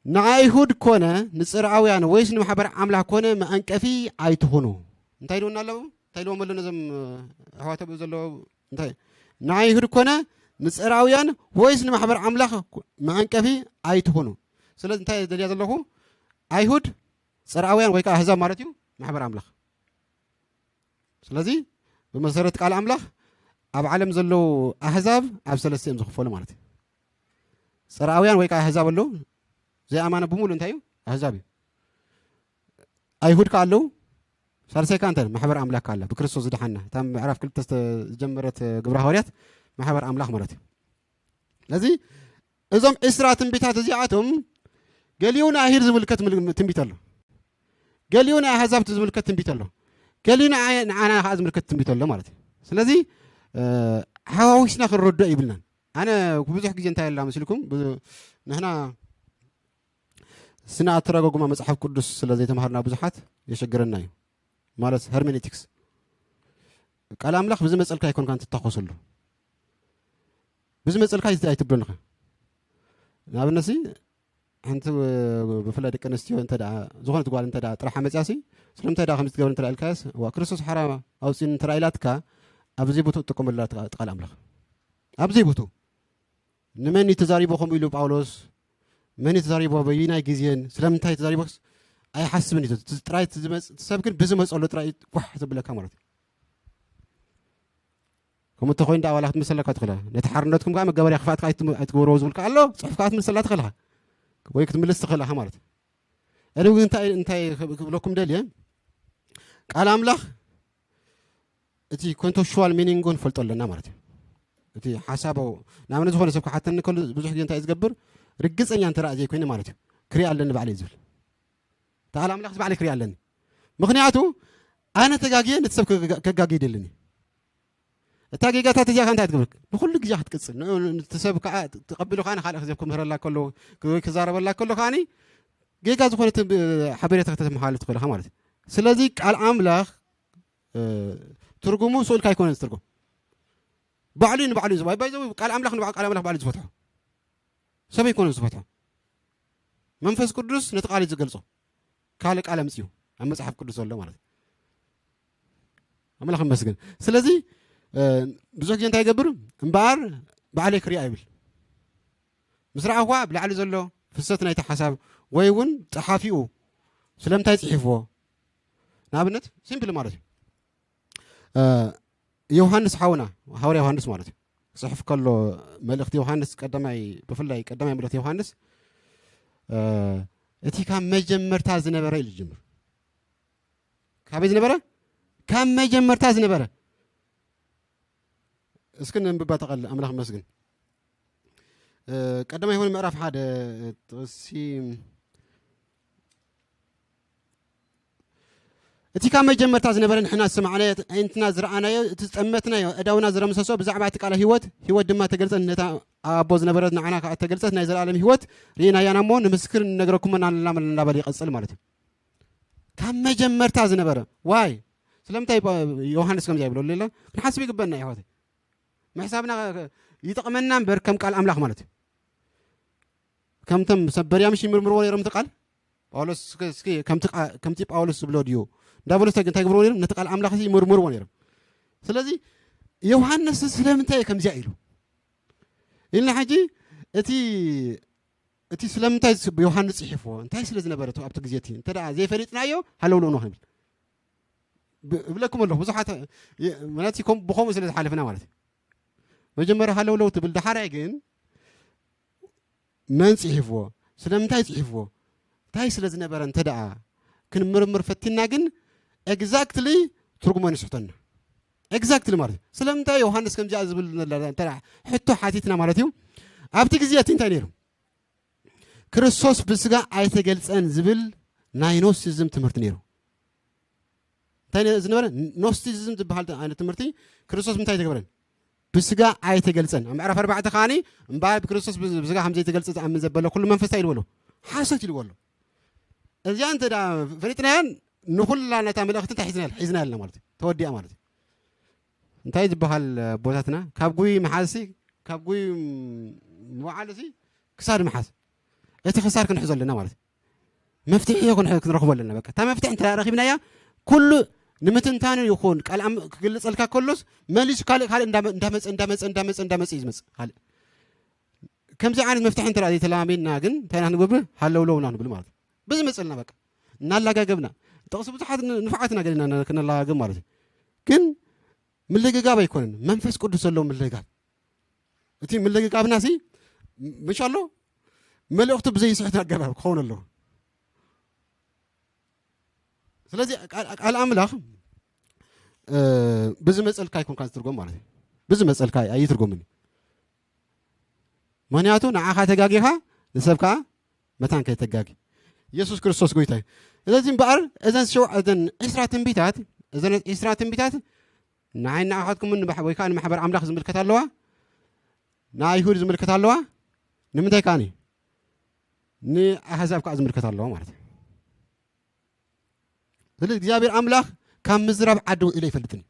ንኣይሁድ ኮነ ንፅርኣውያን ወይስ ንማሕበር ኣምላኽ ኮነ መዐንቀፊ ኣይትኹኑ እንታይ ኢልወና ኣለዉ እንታይ ኢልዎም ኣሎ ነዞም ኣሕዋተ ብኡ ዘለዉ እንታይ ንኣይሁድ ኮነ ንፅርኣውያን ወይስ ንማሕበር ኣምላኽ መዐንቀፊ ኣይትኹኑ ስለዚ እንታይ ደልያ ዘለኹ ኣይሁድ ፅርኣውያን ወይ ከዓ ኣህዛብ ማለት እዩ ማሕበር ኣምላኽ ስለዚ ብመሰረት ቃል ኣምላኽ ኣብ ዓለም ዘለዉ ኣህዛብ ኣብ ሰለስተ እዮም ዝኽፈሉ ማለት እዩ። ፅርኣውያን ወይ ከዓ ኣህዛብ ኣለዉ ዘይኣማነ ብምሉ እንታይ እዩ ኣህዛብ እዩ። ኣይሁድ ከዓ ኣለዉ ሳልሳይ ከዓ እንታይ ማሕበር ኣምላክ ኣላ ብክርስቶስ ዝደሓና እታ ምዕራፍ ክልተ ዝጀመረት ግብረ ሃዋርያት ማሕበር ኣምላክ ማለት እዩ። ስለዚ እዞም ዕስራ ትንቢታት እዚኣቶም ገሊኡ ንኣይሁድ ዝምልከት ትንቢት ኣሎ፣ ገሊኡ ንኣህዛብ ዝምልከት ትንቢት ኣሎ፣ ገሊኡ ንዓና ከዓ ዝምልከት ትንቢት ኣሎ ማለት እዩ። ስለዚ ሓዋዊስና ክንረድኦ ይብልናን። ኣነ ብዙሕ ግዜ እንታይ ኣላ መስልኩም ንሕና ስነ ኣተረጓጉማ መጽሓፍ ቅዱስ ስለ ዘይተምሃርና ብዙሓት የሸግረና እዩ። ማለት ሄርሜኔቲክስ ቃል ኣምላኽ ብዝመጸልካ ኣይኮንካን ትታኾሰሉ። ብዝመጸልካ ኣይት- ኣይትብሎንኻ። ንኣብነት ሲ ሓንቲ ብፍላይ ደቂ ኣንስትዮ እንተ ደኣ ዝኾነት ጓል እንተ ደኣ ጥራሕ መጽያሲ ስለምንታይ ደኣ ከምዚ ትገብር እንተ ደኣ ኢልካያስ ዋ ክርስቶስ ሓራ ኣውፅን እንተ ደኣ ኢላትካ ኣብዚ ቦታ ትጥቀመላ ቃል ኣምላኽ ኣብዚ ቦታ ንመን እዩ ተዛሪቦ ከምኡ ኢሉ ጳውሎስ መን እዩ ተዛሪቦ በይናይ ግዜን ስለምንታይ ተዛሪቦስ ኣይሓስብን እዩ ጥራይ ሰብ ግን ብዝመፀሉ ጥራይ ኳሕ ዘብለካ ማለት እዩ ከምኡ እንተኮይኑ ደኣ ዋላ ክትምሰለካ ትኽእላ ነቲ ሓርነትኩም ከዓ መጋበርያ ክፍኣት ከዓ ኣይትግበርዎ ዝብልካ ኣሎ ፅሑፍ ከዓ ትምሰላ ትኽእልካ ወይ ክትምልስ ትኽእልካ ማለት እዩ ግን እንታይ እንታይ ክብለኩም ደልየ ቃል ኣምላኽ እቲ ኮንተክስቹዋል ሚኒንጉ ንፈልጦ ኣለና ማለት እዩ እቲ ሓሳቡ ንኣብነት ዝኾነ ሰብ ክሓተኒ ከሉ ብዙሕ ግዜ እንታይ ዝገብር ርግፀኛ እንተ ዘይኮይነ ማለት እዩ ክሪእ ኣለኒ ባዕለ እዩ ዝብል ተዓል ኣምላኽ ባዕለ ክሪእ ኣለኒ ምኽንያቱ ኣነ ተጋግየ ነቲ ሰብ ከጋግየ ደለኒ እታ ጌጋታት እዚኣ እንታይ ትገብር ንኩሉ ግዜ ክትቅፅል እቲ ሰብ ከዓ ተቀቢሉ ከዓ ንካልእ ክዘብ ክምህረላ ከሎ ወይ ክዛረበላ ከሎ ከዓ ጌጋ ዝኾነ ሓበሬታ ከተመሃሉ ትኽእልካ ማለት እዩ ስለዚ ቃል ኣምላኽ ትርጉሙ ስእልካ ኣይኮነን ዝትርጉም ባዕሉ ንባዕሉ ዝባ ባይዘው ቃል ኣምላኽ ንባዕሉ ቃል ኣምላኽ ባዕሉ ዝፈትሖ ሰብ ኣይኮነን ዝፈትሖ መንፈስ ቅዱስ ነቲ ቃል ዝገልጾ ካልእ ቃል ኣምፅኡ ኣብ መፅሓፍ ቅዱስ ዘሎ ማለት ኣምላኽ ይመስገን ስለዚ ብዙሕ ግዜ እንታይ ይገብር እምበኣር ባዕለይ ክሪኣ ይብል ምስ ረኣኹዋ ብላዕሊ ዘሎ ፍሰት ናይቲ ሓሳብ ወይ እውን ፀሓፊኡ ስለምንታይ ፅሒፍዎ ንኣብነት ሲምፕል ማለት እዩ ዮሃንስ ሓውና ሃዋርያ ዮሃንስ ማለት እዩ ክፅሕፍ ከሎ መልእክቲ ዮሃንስ ቀዳማይ ብፍላይ ቀዳማይ መልእክቲ ዮሃንስ እቲ ካብ መጀመርታ ዝነበረ ኢሉ ዝጅምር ካበይ ዝነበረ ካብ መጀመርታ ዝነበረ እስኪ ነንብባ ተቐል ኣምላኽ መስግን ቀዳማይ ዮሃንስ ምዕራፍ ሓደ ጥቕሲ እቲ ካብ መጀመርታ ዝነበረ ንሕና ዝሰማዕናዮ ኣዒንትና ዝረኣናዮ እቲ ዝጠመትናዮ ኣእዳውና ዝረምሰሶ ብዛዕባ እቲ ቃል ህይወት ህይወት ድማ ተገልጸት ነታ ኣብ ኣቦ ዝነበረት ንዓና ከዓ ተገልጸት ናይ ዘለኣለም ህይወት ርኢናያና እሞ ንምስክር ንነግረኩምን ኣለና እናበለ ይቐጽል ማለት እዩ ካብ መጀመርታ ዝነበረ ዋይ ስለምንታይ ዮሃንስ ከምዚ ይብሎ ሌላ ክንሓስብ ይግበና ይሕዋት ምሕሳብና ይጠቕመና እምበር ከም ቃል ኣምላኽ ማለት እዩ ከምቶም ሰብ በርያምሽ ይምርምርዎ ነይሮም እቲ ቃል ጳውሎስ እስኪ ከምቲ ጳውሎስ ዝብሎ ድዩ እንዳበሉ እንታይ ግብርዎ ነይሮም ነቲ ቃል ኣምላኽ ይምርምርዎ ነይሮም ስለዚ ዮሃንስ ስለምንታይ ከምዚኣ ኢሉ ኢልና ሕጂ እቲ እቲ ስለምንታይ ዮሃንስ ፅሒፍዎ እንታይ ስለ ዝነበረ ኣብቲ ግዜ እቲ እንተ ዘይፈሊጥናዮ ሃለውለው ነው ክንብል እብለኩም ኣለኹ ብዙሓት ማለት ብኸምኡ ስለ ዝሓለፍና ማለት እዩ መጀመርያ ሃለውለው ትብል ዳሓራይ ግን መን ፅሒፍዎ ስለምንታይ ፅሒፍዎ እንታይ ስለ ዝነበረ እንተ ደኣ ክንምርምር ፈቲና ግን ኤግዛክትሊ ትርጉሞ ንስሕተና ኤግዛክትሊ ማለት ስለምንታይ ዮሃንስ ከምዚኣ ዝብል ሕቶ ሓቲትና ማለት እዩ ኣብቲ ግዜ እቲ እንታይ ነይሩ ክርስቶስ ብስጋ ኣይተገልጸን ዝብል ናይ ኖስቲዝም ትምህርቲ ነይሩ እንታይ ዝነበረ ኖስቲዝም ዝበሃል ዓይነት ትምህርቲ ክርስቶስ ምንታይ ተገብረን ብስጋ ኣይተገልጸን ኣብ ምዕራፍ ኣርባዕተ ከዓኒ እምበኣር ብክርስቶስ ብስጋ ከም ዘይተገልጸ ዝኣምን ዘበለ ኩሉ መንፈስ እንታይ ኢልዎ ኣሎ ሓሶት ኢልዎ ኣሎ እዚኣ እንተ ፈሊጥናያን ንኩላ ነታ መልእኽቲ እንታይ ሒዝና ሒዝና ኣለና ማለት እዩ ተወዲኣ ማለት እዩ እንታይ ዝበሃል ኣቦታትና ካብ ጉይ መሓዝሲ ካብ ጉይ ምውዓልሲ ክሳድ መሓዝ እቲ ክሳድ ክንሕዞ ኣለና ማለት እዩ መፍትሒ ክንረኽቦ ኣለና በቃ እታ መፍትሒ እንተ ረኺብናያ ኩሉ ንምትንታኑ ይኹን ቃል ክግልፀልካ ከሎስ መሊሱ ካልእ ካልእ እንዳመፀ እንዳመፀ እንዳመፀ እንዳመፀ እዩ ዝመፅእ ካልእ ከምዚ ዓይነት መፍትሒ እንተ ዘይተለማሚድና ግን እንታይ ኢና ክንገብር ሃለውለው ኢና ንብል ማለት እዩ ብዝመፀልና በቃ እናላጋገብና ጥቕሲ ብዙሓት ንፉዓት ኢና ገዲና ክነላጋግብ ማለት እዩ ግን ምልግጋብ ኣይኮነን መንፈስ ቅዱስ ዘለዎ ምልግጋብ እቲ ምልግጋብና ሲ ምሽ ኣሎ መልእኽቱ ብዘይስሕት ኣገባብ ክኸውን ኣለዎ ስለዚ ቃል ኣምላኽ ብዝመፀልካ ኣይኮንካ ዝትርጎም ማለት እዩ ብዝመፀልካ ኣይትርጎምን እዩ ምክንያቱ ንዓኻ ተጋጊኻ ንሰብ ከዓ መታን ከይተጋጊ ኢየሱስ ክርስቶስ ጎይታ እዩ ስለዚ እምበኣር እዘን ሸው እዘን ዒስራ ትንቢታት እዘን ዒስራ ትንቢታት ንዓይ ንዓኻትኩምን ወይ ከዓ ንማሕበር ኣምላኽ ዝምልከት ኣለዋ ንኣይሁድ ዝምልከት ኣለዋ ንምንታይ ከዓኒ ንኣህዛብ ከዓ ዝምልከት ኣለዋ ማለት እዩ ስለዚ እግዚኣብሔር ኣምላኽ ካብ ምዝራብ ዓዲ ውዒሉ ኣይፈልጥን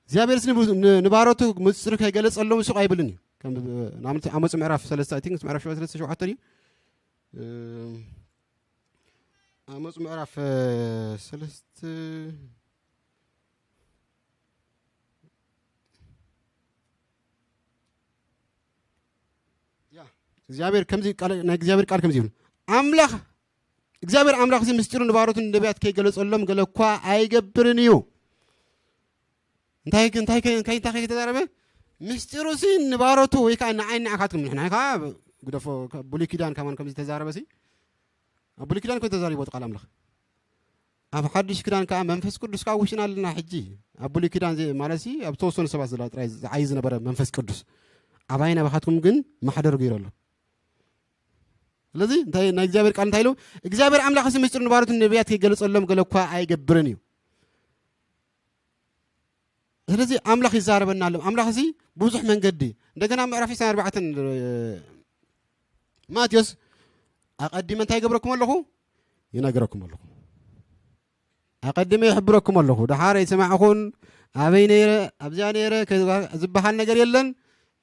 እዩ እግዚኣብሔር ንባሮቱ ምፅሪ ከይገለፀሎም ሱቅ ኣይብልን እዩ ኣመፅ ምዕራፍ ሰለስተ ምዕራፍ ሰለስተ ሸውዓተ እዩ እም፣ ኣሞጽ ምዕራፍ ሰለስተ። ያ እግዚኣብሔር ከምዚ ቃል፣ ናይ እግዚኣብሔር ቃል ከምዚ ይብል፣ ኣምላኽ እግዚኣብሔር ኣምላኽ እዚ ምስጢሩ ንባሮቱ ንነቢያት ከይገለጸሎም ገለ እኳ ኣይገብርን እዩ። እንታይ እንታይ እንታይ እንታይ ከተዛረበ? ምስጢሩ ሲ ንባሮቱ ወይ ከዓ ንዓይ ንዓካትኩም፣ ንሕና ከዓ ግደፎ፣ ብሉይ ኪዳን ከማን ከምዚ ተዛረበ ሲ ኣብ ብሉይ ኪዳን ኮ ተዛሪቦ ቃል ኣምላኽ። ኣብ ሓድሽ ኪዳን ከዓ መንፈስ ቅዱስ ከዓ ውሽና ኣለና። ሕጂ ኣብ ብሉይ ኪዳን ማለት ሲ ኣብ ተወሰኑ ሰባት ዝላ ጥራይ ዝዓይ ዝነበረ መንፈስ ቅዱስ ኣባይ ናባኻትኩም ግን ማሕደር ገይሩ ኣሎ። ስለዚ እንታይ ናይ እግዚኣብሔር ቃል እንታይ ኢሉ? እግዚኣብሔር ኣምላኽ እዚ ምስጢር ንባሮቱ ነቢያት ከይገለጸሎም ገለ እኳ ኣይገብርን እዩ። ስለዚ ኣምላኽ ይዛረበና ኣሎ። ኣምላኽ እዚ ብዙሕ መንገዲ እንደገና ምዕራፍ ዕስራን ኣርባዕተን ማቴዎስ ኣቐዲመ እንታይ ይገብረኩም ኣለኹ? ይነግረኩም ኣለኹ። ኣቐዲመ ይሕብረኩም ኣለኹ። ደሓር ኣይሰማዕኹን፣ ኣበይ ነይረ፣ ኣብዚኣ ነይረ ዝበሃል ነገር የለን።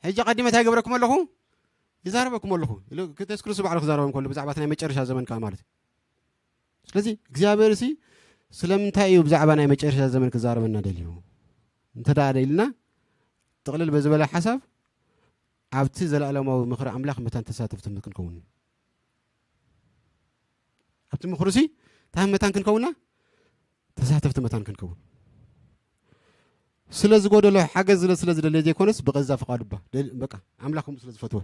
ሕጂ ኣቐዲመ እንታይ ይገብረኩም ኣለኹ? ይዛረበኩም ኣለኹ ኢሉ ክተስክሩ ስባዕሉ ክዛረቦም ከሎ ብዛዕባ እቲ ናይ መጨረሻ ዘመን ከዓ ማለት እዩ። ስለዚ እግዚኣብሔር ሲ ስለምንታይ እዩ ብዛዕባ ናይ መጨረሻ ዘመን ክዛረበና ደልዩ? እንተ ደኣ ደልና ጥቕልል በዝበለ ሓሳብ ኣብቲ ዘለኣለማዊ ምኽሪ ኣምላኽ መታን ተሳተፍቲ ክንከውን፣ ኣብቲ ምኽሪ ሲ እንታይ መታን ክንከውና? ተሳተፍቲ መታን ክንከውን። ስለ ዝጎደሎ ሓገዝ ስለ ስለዝደለየ ዘይኮነስ ብገዛ ፍቓዱ ባ በቃ ኣምላኽ ከምኡ ስለ ዝፈትወ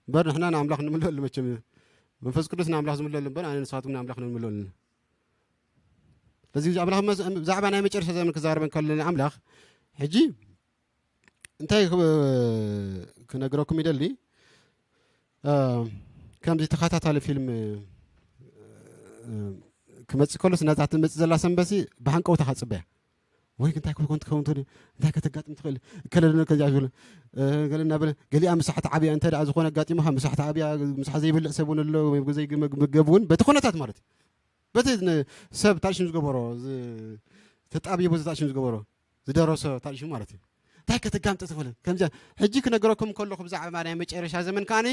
እምበር ንሕና ንኣምላኽ ንምለሉ መቸም መንፈስ ቅዱስ ንኣምላኽ ዝምለሉ እምበር ኣነ ንስኻትኩም ንኣምላኽ ንምለሉ። ስለዚ ኣምላኽ ብዛዕባ ናይ መጨረሻ ዘመን ክዛረበን ከለና ኣምላኽ ሕጂ እንታይ ክነግረኩም ይደሊ? ከምዚ ተኸታታሊ ፊልም ክመፅእ ከሎስ ነዛ ትመፅእ ዘላ ሰንበሲ ብሃንቀውታ ካፅበያ ወይ እንታይ ክኮን ትኸውን ትብል እንታይ ከተጋጥም ትኽእል ከለለ ከዚኣ ዝብል ገለ እናበለ ገሊኣ ምሳሕ ተዓብያ እንተ ደኣ ዝኾነ ኣጋጢሙኻ ምሳሕ ተዓብያ ምሳሕ ዘይበልዕ ሰብ እውን ኣሎ ወይ ዘይመገብ እውን በቲ ኩነታት ማለት እዩ። በቲ ሰብ ታልሽም ዝገበሮ ተጣብዩ በዚ ታልሽም ዝገበሮ ዝደረሶ ታልሽም ማለት እዩ። እንታይ ከተጋምጥ ትኽእል ከምዚ ሕጂ ክነገረኩም ከለኹ ብዛዕባ ናይ መጨረሻ ዘመን ከዓኒ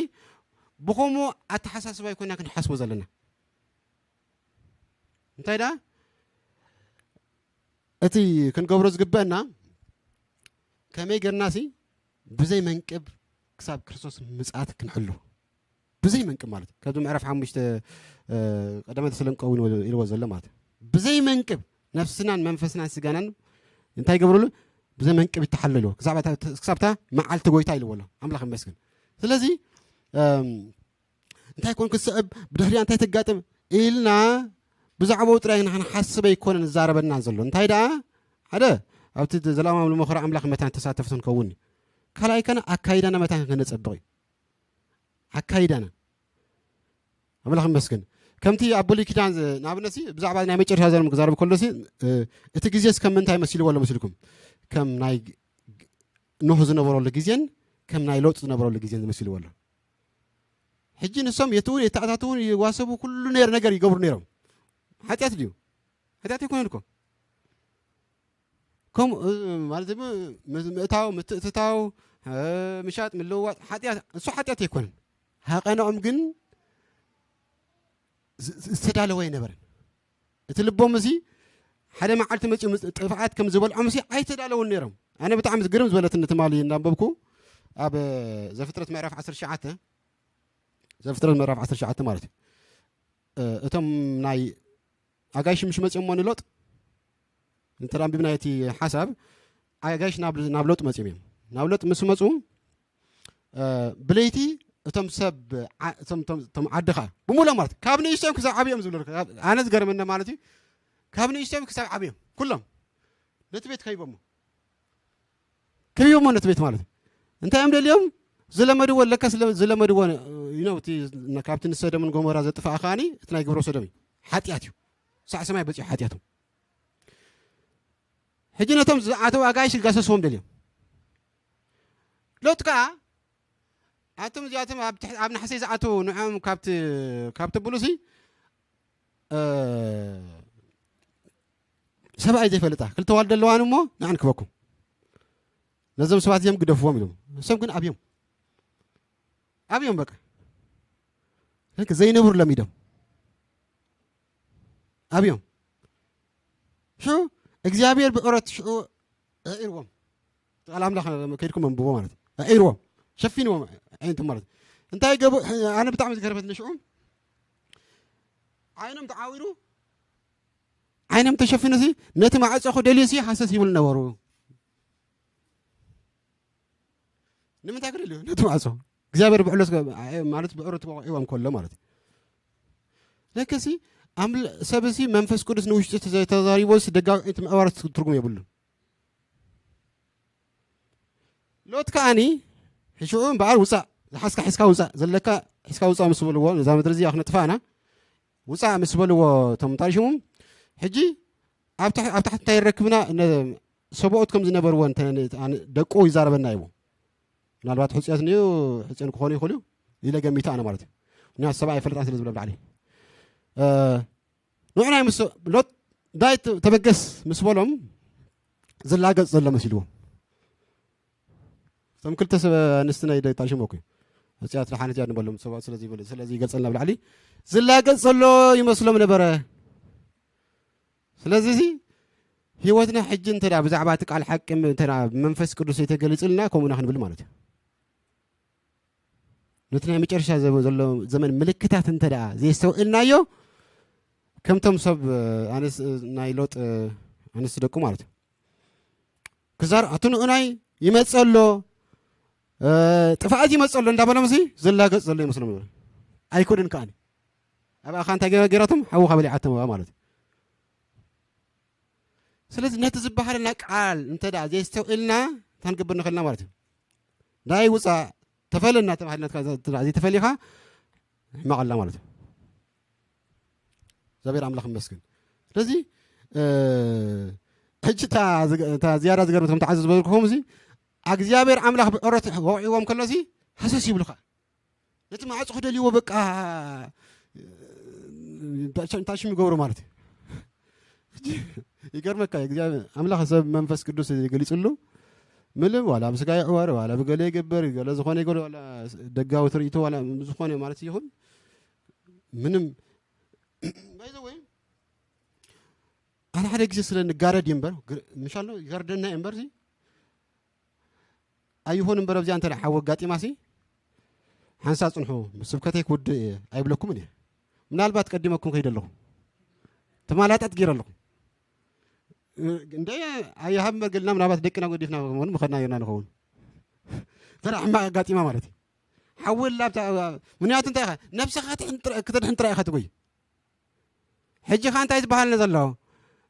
ብኸምኡ ኣተሓሳስባ ኣይኮና ክንሓስቦ ዘለና። እንታይ ደኣ እቲ ክንገብሮ ዝግበአና ከመይ ገርናሲ ብዘይ መንቅብ ክሳብ ክርስቶስ ምጽኣት ክንሕሉ ብዘይ መንቅብ ማለት እዩ። ካብዚ ምዕራፍ ሓሙሽተ ቀዳማይ ተሰሎንቄ እውን ኢልዎ ዘሎ ማለት እዩ። ብዘይ መንቅብ ነፍስናን መንፈስናን ስጋናን እንታይ ይገብርሉ? ብዘይ መንቅብ ይተሓለልዎ ክሳብታ መዓልቲ ጎይታ ኢልዎ ኣሎ። ኣምላኽ ይመስገን። ስለዚ እንታይ ኮን ክስዕብ ብድሕሪያ እንታይ ተጋጥም ኢልና ብዛዕባኡ ጥራይ ንሓስብ ኣይኮነን ዝዛረበና ዘሎ። እንታይ ደኣ ሓደ ኣብቲ ዘለኣለማዊ መኸራ ኣምላኽ መታን ተሳተፍቲ ንከውን፣ ካልኣይ ከነ ኣካይዳና መታን ከነጸብቕ እዩ። ኣካይዳና ኣምላኽ ይመስገን። ከምቲ ኣብ ብሉይ ኪዳን ንኣብነት ብዛዕባ ናይ መጨረሻ ዘመን ክዛረብ ከሎ እቲ ግዜስ ከም ምንታይ መሲልዎ ኣሎ መስልኩም? ከም ናይ ኖህ ዝነበረሉ ግዜን ከም ናይ ሎጥ ዝነበረሉ ግዜን ዝመሲልዎ ኣሎ። ሕጂ ንሶም የትውን የተኣታትውን ይዋሰቡ ኩሉ ነር ነገር ይገብሩ ነይሮም። ሓጢኣት ድዩ? ሓጢኣት ኣይኮነን እኮ። ከምኡ ማለት ምእታው ምትእትታው ምሻጥ ምልውዋጥ ሓጢኣት እሱ ሓጢኣት ኣይኮነን። ሃቐናኦም ግን ዝተዳለወ ኣይነበረን። እቲ ልቦም እዚ ሓደ መዓልቲ መፂኡ ጥፍኣት ከም ዝበልዖም ሲ ኣይተዳለውን ነይሮም። ኣነ ብጣዕሚ ግርም ዝበለትኒ ትማሊ እናንበብኩ ኣብ ዘፍጥረት ምዕራፍ ዓሰርተ ትሽዓተ ዘፍጥረት ምዕራፍ ዓሰርተ ትሽዓተ ማለት እዩ። እቶም ናይ ኣጋይሽ ምሽ መፂኦሞ ንሎጥ እንተ ኣንቢብና እቲ ሓሳብ ኣጋይሽ ናብ ሎጥ መፂኦም እዮም። ናብ ሎጥ ምስ መፁ ብለይቲ እቶም ሰብ እቶም ዓዲ ከዓ ብምሎም ማለት ካብ ንእሽቶም ክሳብ ዓብዮም ዝብሉ ኣነ ዝገርመና ማለት እዩ። ካብ ንእሽቶም ክሳብ ዓብዮም ኩሎም ነቲ ቤት ከይቦሞ ከይቦሞ ነቲ ቤት ማለት እዩ። እንታይ እዮም ደልዮም ዝለመድዎ ለካ ዝለመድዎ ነው እቲ ካብቲ ንሰደምን ጎሞራ ዘጥፋኣ ከዓኒ እቲ ናይ ግብረ ሰዶም እዩ። ሓጢኣት እዩ። ሳዕ ሰማይ በፂሑ ሓጢኣቶም። ሕጂ ነቶም ዝኣተው ኣጋይሽ ክጋሰስዎም ደልዮም ሎጥ ከዓ ኣቶም እዚኣቶም ኣብ ናሕሰይ ዝኣተው ንዕም ካብ ተብሉሲ ሰብኣይ ዘይፈልጣ ክልተ ዋልደ ኣለዋን እሞ ንዓን ክበኩም ነዞም ሰባት እዚኦም ግደፍዎም ኢሎም ሰብ ግን ኣብዮም ኣብዮም በቃ ልክ ዘይነብሩ ለሚዶም ኣብዮም። ሽዑ እግዚኣብሔር ብዕረት ሽዑ ኣዒርዎም። ቃል ኣምላኽ ከይድኩም ኣንብቦ ማለት እዩ። ኣዒርዎም፣ ሸፊንዎም ዓይነቱ ማለት እዩ። እንታይ ገቡ? ኣነ ብጣዕሚ ዝገርመት ንሽዑ ዓይኖም ተዓዊሩ፣ ዓይኖም ተሸፊኑ ሲ ነቲ ማዕጾ ክደልዩ ሲ ሃሰስ ይብሉ ነበሩ። ንምንታይ ክደልዩ ነቲ ማዕጾ? እግዚኣብሔር ብዕለት ማለት ብዕረት ክወቕዕዎም ከሎ ማለት እዩ። ለከሲ ኣምል-፣ ሰብሲ መንፈስ ቅዱስ ንውሽጢ ተዘ-፣ ተዛሪቦ ሲ ደጋዊ ዓይነቲ ምዕባረት ትርጉም የብሉን። ሎጥ ከኣኒ ሽዑ እምበኣር ውፃእ፣ ዝሓዝካ ሒዝካ ውፃእ፣ ዘለካ ሒዝካ ውፃእ ምስ በልዎ፣ ነዛ ምድሪ እዚኣ ክነጥፋና ውፃእ ምስ በልዎ እቶም ታሪሽሙም፣ ሕጂ ኣብ ታሕ-፣ ኣብ ታሕቲ እንታይ ይረክብና? ነ-፣ ሰብኦት ከም ዝነበርዎ እንተ-፣ ነ-፣ ኣነ-፣ ደቁ ይዛረበና ይቡ። ምናልባት ሕፅዮት ንዩ ሕፅዮን ክኾኑ ይኽእሉ እዩ ኢለ ገሚተ ኣነ ማለት እዩ። ምክንያቱ ሰብኣይ ይፈልጣ ስለ ዝብለ ብላዕሊ። እ፣ ንዑ ናይ ምስ ሎጥ ዳይ ተ-፣ ተበገስ ምስ በሎም ዝላገጽ ዘሎ መሲልዎም። እቶም ክልተ ሰብ ኣንስቲ ናይ ደቂ ታሽሞኩ። እዚኣ ትልሓነት እያ ንበሎም ሰባት ስለዚ ይበል-፣ ስለዚ ይገልጸልና ብላዕሊ ዝላገጽ ዘሎ ይመስሎም ነበረ። ስለዚ እዚ ህይወትና ሕጂ እንተ ደኣ ብዛዕባ እቲ ቃል ሓቂ እንተ ደኣ ብመንፈስ ቅዱስ ዘይተገሊጽልና ከምኡ ኢና ክንብል ማለት እዩ። ነቲ ናይ መጨረሻ ዘመ-፣ ዘሎ ዘመን ምልክታት እንተ ደኣ ዘየስተውዕልናዮ፣ ከምቶም ሰብ፣ ኣንስ-፣ ናይ ሎጥ ኣንስቲ ደቁ ማለት እዩ። ክዛር-፣ ኣቲ ንዑናይ ይመጽእ ኣሎ፣ እ፣ ጥፍኣት ይመጽእ ኣሎ እንዳበሎም እዚ ዝላገጽ ዘሎ ይመስሎም ነበር። ኣይኮነን ከኣኒ። ኣብ ኣኻ እንታይ ገ-፣ ገይራቶም? ሓዊ ካበሊዓቶም ማለት እዩ። ስለዚ ነቲ ዝበሃለና ቃል እንተ ደኣ ዘየስተውዕልና፣ እንታይ ክንገብር ንኽእልና ማለት እዩ? ዳይ ውፃእ፣ ተፈለ እናተባህለ ናትካ ዘ-፣ እንተ ደኣ ዘይተፈሊኻ፣ ሕማቕ ኣላ ማለት እዩ። እግዚኣብሔር ኣምላኽ ይመስገን። ስለዚ፣ እ፣ ሕጂ እታ ዝገ-፣ እታ ዝያዳ ዝገርም ከም ተዓዘ ዝበልኩኹም እዚ፣ እግዚኣብሔር ኣምላኽ ብዕረት ወቂዕዎም ከሎ እዚ፣ ሃሰስ ይብሉኻ። ነቲ ማዕጾ ክደልይዎ በቃ፣ እንታይ ሽም ይገብሩ ማለት እዩ። ሕጂ ይገርመካ፣ እግዚኣብሔር ኣምላኽ ሰብ መንፈስ ቅዱስ ይገሊጽሉ። ምንም ዋላ ኣብ ስጋ ይዕወር፣ ዋላ ብገለ ይገበር፣ ገለ ዝኾነ ይገበር፣ ዋላ ደጋዊ ትርኢቱ፣ ዋላ ዝኾነ ማለት ይኹን፣ ምንም፣ by the way፣ ሓደ ሓደ ግዜ ስለ ንጋረድ እዩ እምበር፣ ግር-፣ ምሻሎ ይገርደና እዩ እምበር፣ ኣይኹን እምበር፣ ኣብዚኣ እንተ ደኣ ሓዊ ኣጋጢማሲ፣ ሓንሳእ ጽንሑ፣ ስብከተይ ክውድእ እየ ኣይብለኩምን እየ። ምናልባት ቀዲመኩም ከይደ ኣለኹ። ተማላጠጥ ገይረ ኣለኹ። እንደ ኣይሃብ እምበር ገልና ምናልባት ደቅና ገዲፍና እውን ምኸድና ጌርና ንኸውን። እንተ ደኣ ሕማቕ ኣጋጢማ ማለት እዩ። ሓዊ ኣላ ኣብታ፣ ምኽንያቱ እንታይ ኢኻ? ነብስኻ ክትድሕን ጥራ-፣ ክትድሕን ጥራይ ኢኻ ትጎይ። ሕጂ ኸ እንታይ ዝበሃል ዘሎ?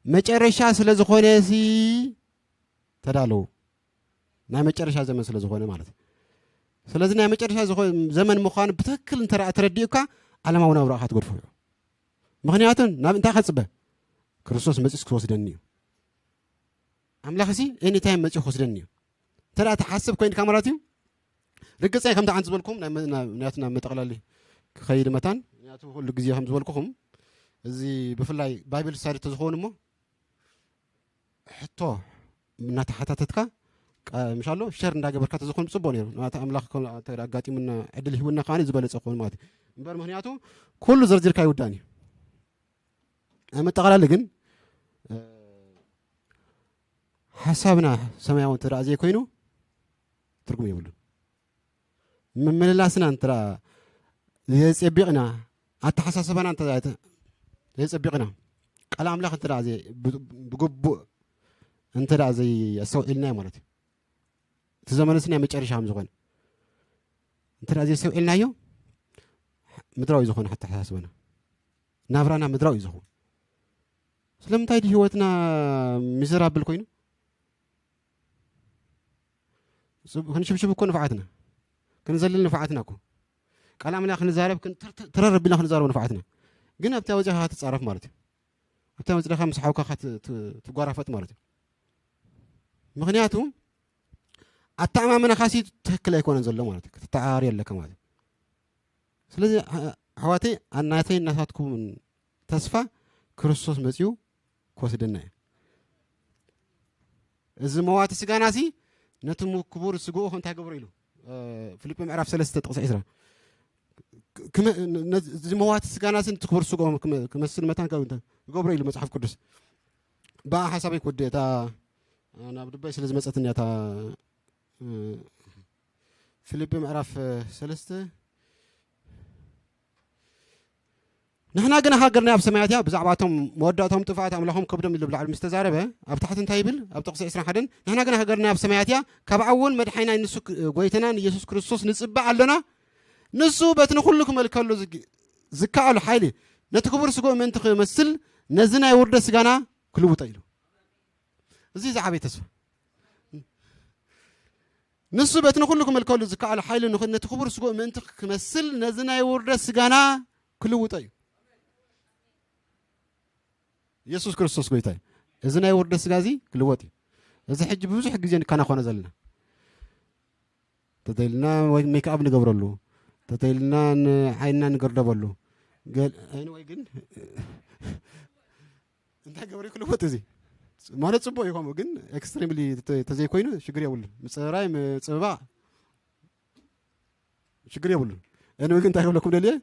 መጨረሻ ስለ ዝኾነ ሲ ተዳለዉ። ናይ መጨረሻ ዘመን ስለ ዝኾነ ማለት እዩ። ስለዚ ናይ መጨረሻ ዝኾ-፣ ዘመን ምዃኑ ብትኽክል እንተ ደኣ ተረዲኡካ፣ ዓለማዊ ናብራኻ ትገድፎ እዩ። ምኽንያቱ ናብ እንታይ ኢኻ ትጽበ? ክርስቶስ መጺኡስ ክወስደኒ እዩ። ኣምላኽ ሲ ኤኒታይም መጺኡ ክወስደኒ እዩ። እንተ ደኣ ትሓስብ ኮይንካ ማለት እዩ። ርግጸ ከምቲ ዓንት ዝበልኩም ናይ መ-፣ ናብ፣ ናትና መጠቕለሊ ክኸይድ መታን። ምኽንያቱ ኩሉ ግዜ ከም ዝበልኩኹም፣ እዚ ብፍላይ ባይብል ስታዲ ተዝኸውን እሞ፣ ሕቶ እናተሓታተትካ፣ ቃ-፣ ምሻሎ ሸር እንዳገበርካ ተዝኾን ጽቡቕ ነይሩ። ናቲ ኣምላኽ ከ-፣ ኣተ-፣ ኣጋጢሙና፣ ዕድል ሂቡና ከኣ ዝበለጸ ክኸውን ማለት እዩ። እምበር ምኽንያቱ ኩሉ ዘርዚርካ ኣይውዳእን እዩ። ኣብ መጠቓላሊ ግን፣ እ፣ ሓሳብና ሰማያዊ እንተ ደኣ ዘይኮይኑ ትርጉም የብሉን። ምምልላስና እንተ ደኣ ዘየጸቢቕና፣ ኣተሓሳስባና እንተ ደኣ ዘየጸቢቕና፣ ቃል ኣምላኽ እንተ ደኣ ዘይ-፣ ብ-፣ ብግቡእ እንተ ደኣ ዘየስተውዒልናዮ ማለት እዩ። እቲ ዘመንስ ናይ መጨረሻ ከም ዝኾነ እንተ ደኣ ዘየስተውዒልናዮ፣ ምድራዊ ዝኾነ ኣተሓሳስባና፣ ናብራና ምድራዊ እዩ ዝኸውን። ስለምንታይ ድዩ ህይወትና ሚዘራብል ኮይኑ? ጽብ-፣ ክንሽብሽብ እኮ ንፍዓትና፣ ክንዘልል ንፍዓትና እኮ። ቃል ኣምላኽ ክንዛረብ ክን-፣ ተር-፣ ተር-፣ ተረር ኣቢልና ክንዛረብ ንፍዓትና። ግን ኣብታ ወጺኻ ክትጻረፍ ማለት እዩ። ኣብታ ወጺኻ ምስ ሓውካ ኸት-፣ ት-፣ ትጓራፈጥ ማለት እዩ። ምኽንያቱ ኣተኣማምናኻሲ ትኽክል ኣይኮነን ዘሎ ማለት እዩ። ክትተዓራሪ ኣለካ ማለት እዩ። ስለዚ ኣሕ-፣ ኣሕዋተይ፣ ኣ-፣ ናተይ ናታትኩምን ተስፋ ክርስቶስ መጺኡ ክወስደና እዩ። እዚ መዋቲ ስጋናሲ ነቲ ሙ-፣ ክቡር ስግኡ እንታይ ገብሮ ኢሉ፣ እ፣ ፊልጲ ምዕራፍ ሰለስተ ጥቕሲ ዕስራ፣ ክመ- ነ- እዚ መዋቲ ስጋና ስን እቲ ክቡር ስግኦም ክመ- ክመስል መታን ካብ እንተ ይገብሮ ኢሉ መጽሓፍ ቅዱስ። ብኣ ሓሳበይ ክወዲ እታ ናብ ልበይ ስለ ዝመጸትኒ እታ እ፣ ፊልጲ ምዕራፍ ሰለስተ ንሕና ግን ሃገርና ኣብ ሰማያት እያ፣ ብዛዕባ እቶም መወዳእቶም ጥፍኣት ኣምላኾም ከብዶም ኢሉ ብላዕሊ ምስ ተዛረበ፣ ኣብ ታሕቲ እንታይ ይብል? ኣብ ጥቕሲ ዕስራን ሓደን ንሕና ግን ሃገርና ኣብ ሰማያት እያ፣ ካብኣ እውን መድሓይና ንሱ ክ- ጎይታና ንየሱስ ክርስቶስ ንጽበ ኣለና። ንሱ በቲ ንኹሉ ክመልከሉ ዝግ- ዝከኣሉ ሓይሊ ነቲ ክቡር ስግኡ ምእንቲ ክመስል ነዚ ናይ ውርደት ስጋና ክልውጦ ኢሉ። እዚ ዝዓበየ ተስፋ። ንሱ በቲ ንኹሉ ክመልከሉ ዝከኣሉ ሓይሊ ንኹ- ነቲ ክቡር ስግኡ ምእንቲ ክመስል ነዚ ናይ ውርደት ስጋና ክልውጦ እዩ። ኢየሱስ ክርስቶስ ጎይታ እዩ። እዚ ናይ ውርደት ስጋ እዚ ክልወጥ እዩ። እዚ ሕጂ ብዙሕ ግዜ ንከናኾነ ዘለና። ተተይልና ወይ ሜክኣፕ ንገብረሉ፣ ተተይልና ንዓይንና ንገርደበሉ። ገል- ኣይን ወይ ግን እንታይ ገብረ ክልወጥ እዚ ማለት ጽቡቅ እዩ። ከምኡ ግን ኤክስትሪምሊ ተዘይኮይኑ ሽግር የብሉ። ምጽራይ ምጽባቅ ሽግር የብሉን። እኔ ግን እንታይ ክብለኩም ደልየ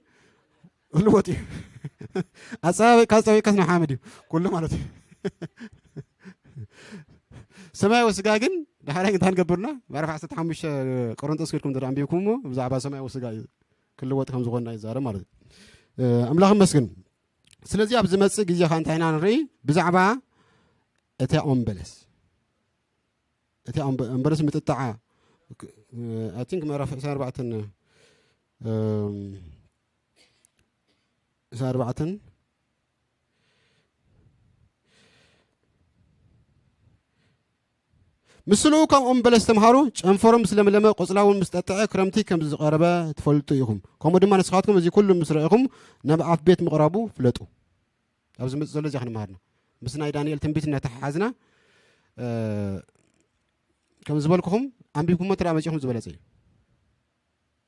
ክልወጥ እዩ። ኣጸባበቅ ካጸበቀስ ንሓመድ እዩ ኩሉ ማለት እዩ። ሰማያዊ ስጋ ግን ዳሕራይ እንታይ ንገብርና? ምዕራፍ ዓሰርተ ሓሙሽተ ቆሮንቶስ ከድኩም እንተ ኣንቢብኩምዎ ብዛዕባ ሰማያዊ ስጋ እዩ ክልወጥ ከም ዝኾንና ይዛረብ ማለት እዩ። ኣምላኽ ይመስገን። ስለዚ ኣብ ዝመጽእ ግዜ ኸዓ እንታይ ኢና ንርኢ? ብዛዕባ እታ ኦም በለስ፣ እታ ኦም በ- ኦም በለስ ምጥጣዓ፣ I think ምዕራፍ ዕስራን ኣርባዕተን፣ እም፣ ዕስራን ኣርባዕተን ምስሉ ካብ ኦም በለስ ተምሃሩ፣ ጨንፈሮም ምስ ለምለመ፣ ቆጽላ እውን ምስ ጠጥዐ፣ ክረምቲ ከም ዝቐረበ ትፈልጡ ኢኹም። ከምኡ ድማ ንስኻትኩም እዚ ኩሉ ምስ ረኢኹም፣ ናብ ኣፍ ቤት ምቕራቡ ፍለጡ። ኣብዚ ዝመጽእ ዘሎ እዚኣ ክንመሃርና። ምስ ናይ ዳንኤል ትንቢት እናተሓሓዝና፣ እ፣ ከም ዝበልኩኹም፣ ኣንቢብኩሞ እንተ ደኣ መጺኹም ዝበለጸ እዩ።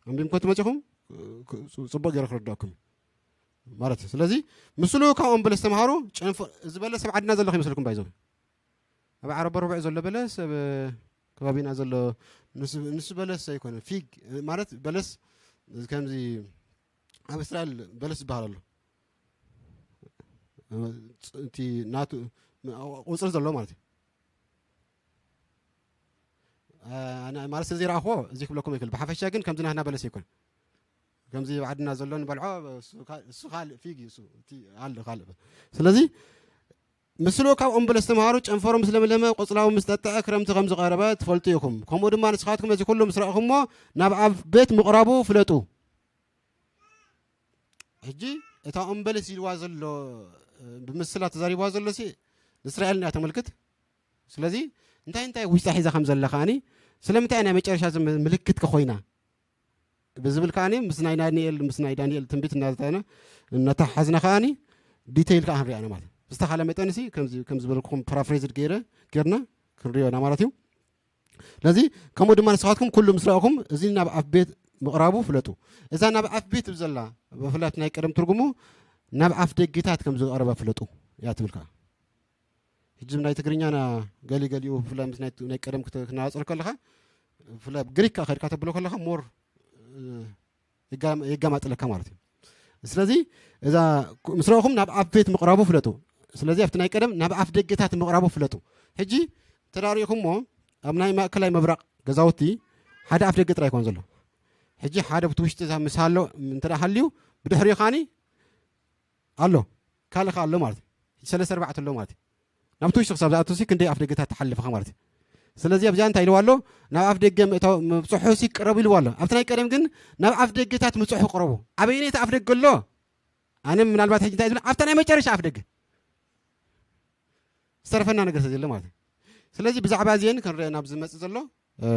ኣንቢብኩሞ እንተ መጺኹም፣ እ፣ ክ- ጽ- ጽቡቕ ገይረ ክረዳእኩም እዩ ማለት እዩ። ስለዚ፣ ምስሉ ካብ ኦም በለስ ተምሃሩ፣ ጨንፈ- እዚ በለስ ኣብ ዓድና ዘሎ ከይመስለኩም ባይዘው። ኣብ ዓረብ ርቡዕ ዘሎ በለስ፣ ኣብ ከባቢና ዘሎ ንሱ ንሱ በለስ ኣይኮነን። ፊግ ማለት በለስ ከምዚ ኣብ እስራኤል በለስ ዝበሃል ኣሎ። እ፣ ፅ- እቲ ናቱ ቁጽሪ ዘለዎ ማለት እዩ። እ፣ ኣነ ማለት ስለ ዘይረኣኽዎ እዚ ክብለኩም ይክእል። ብሓፈሻ ግን ከምዚ ናትና በለስ ኣይኮነን። ከምዚ ኣብ ዓድና ዘሎ ንበልዖ እሱ ካ- እሱ ካልእ ፊግ እዩ። እሱ እቲ ኣለ ካልእ። ስለዚ ምስሉ ካብ ኦም በለስ ተምሃሩ፣ ጨንፈሩ ምስ ለምለመ፣ ቆጽላው ምስ ጠጥዐ፣ ክረምቲ ከም ዝቐረበ ትፈልጡ ኢኹም። ከምኡ ድማ ንስኻትኩም እዚ ኩሉ ምስ ረእኹሞ፣ ናብ ኣብ ቤት ምቕራቡ ፍለጡ። ሕጂ እታ ኦም በለስ ኢልዋ ዘሎ፣ እ፣ ብምስላ ተዛሪብዋ ዘሎ ሲ ንእስራኤል እያ ተመልክት። ስለዚ እንታይ እንታይ ውሽጣ ሒዛ ከም ዘላ ከኣኒ፣ ስለምንታይ ናይ መጨረሻ እዚ ም- ምልክት ከኾይና ብዝብል ከኣኒ ምስ ናይ ዳንኤል፣ ምስ ናይ ዳንኤል ትንቢት እናተነ- እናተሓዝና ከኣኒ ዲቴይል ከኣ ክንሪኣ ኢና ማለት እዩ። ብዝተኻለ መጠን ሲ ከምዚ ከም ዝበልኩኹም ፓራፍሬዝ ገይረ ጌርና ክንሪኦ ኢና ማለት እዩ። ስለዚ ከምኡ ድማ ንስኻትኩም ኩሉ ምስ ረእኹም እዚ ናብ ኣፍ ቤት ምቕራቡ ፍለጡ። እዛ ናብ ኣፍ ቤት ዘላ ብፍላት ናይ ቀደም ትርጉሙ ናብ ኣፍ ደጌታት ከም ዝቐረበ ፍለጡ እያ ትብል ከኣ። ሕጂ ናይ ትግርኛና ገሊ ገሊኡ ብፍላይ ምስ ናይ ናይ ቀደም ክተ- ክነጻጽሮ ከለኻ ብፍላይ ኣብ ግሪክ ከኣ ከድካ ተብሎ ከለኻ ሞር የጋማጥለካ ማለት እዩ። ስለዚ እዛ ምስ ረእኹም ናብ ኣፍ ቤት ምቕራቡ ፍለጡ። ስለዚ ኣብቲ ናይ ቀደም ናብ ኣፍ ደገታት ምቕራቡ ፍለጡ። ሕጂ ተዳሪእኹሞ ኣብ ናይ ማእከላይ ምብራቕ ገዛውቲ ሓደ ኣፍ ደገ ጥራይ ይኮን ዘሎ። ሕጂ ሓደ ብቲ ውሽጢ እዛ ምስ ሃሎ እንተ ደኣ ሃልዩ ብድሕሪኡ ከኣኒ ኣሎ ካልእ ከኣ ኣሎ ማለት እዩ። ሰለስተ ኣርባዕተ ኣሎ ማለት እዩ። ናብቲ ውሽጢ ክሳብ ዝኣቱ ሲ ክንደይ ኣፍ ደገታት ተሓልፍኻ ማለት እዩ። ስለዚ ኣብዚኣ እንታይ ኢልዋ ኣሎ? ናብ ኣፍ ደገ ምእታው ምብፅሑ ሲ ቅረቡ ኢልዋ ኣሎ። ኣብቲ ናይ ቀደም ግን ናብ ኣፍ ደገታት ምፅሑ ቅረቡ። ኣበየነይቲ ኣፍ ደገ ኣሎ? ኣነ ምናልባት ሕጂ እንታይ ዝብል ኣብታ ናይ መጨረሻ ኣፍ ደገ ዝተረፈና ነገር ስለዘለ ማለት እዩ። ስለዚ ብዛዕባ እዚአን ክንርአ ናብ ዝመፅእ ዘሎ እ፣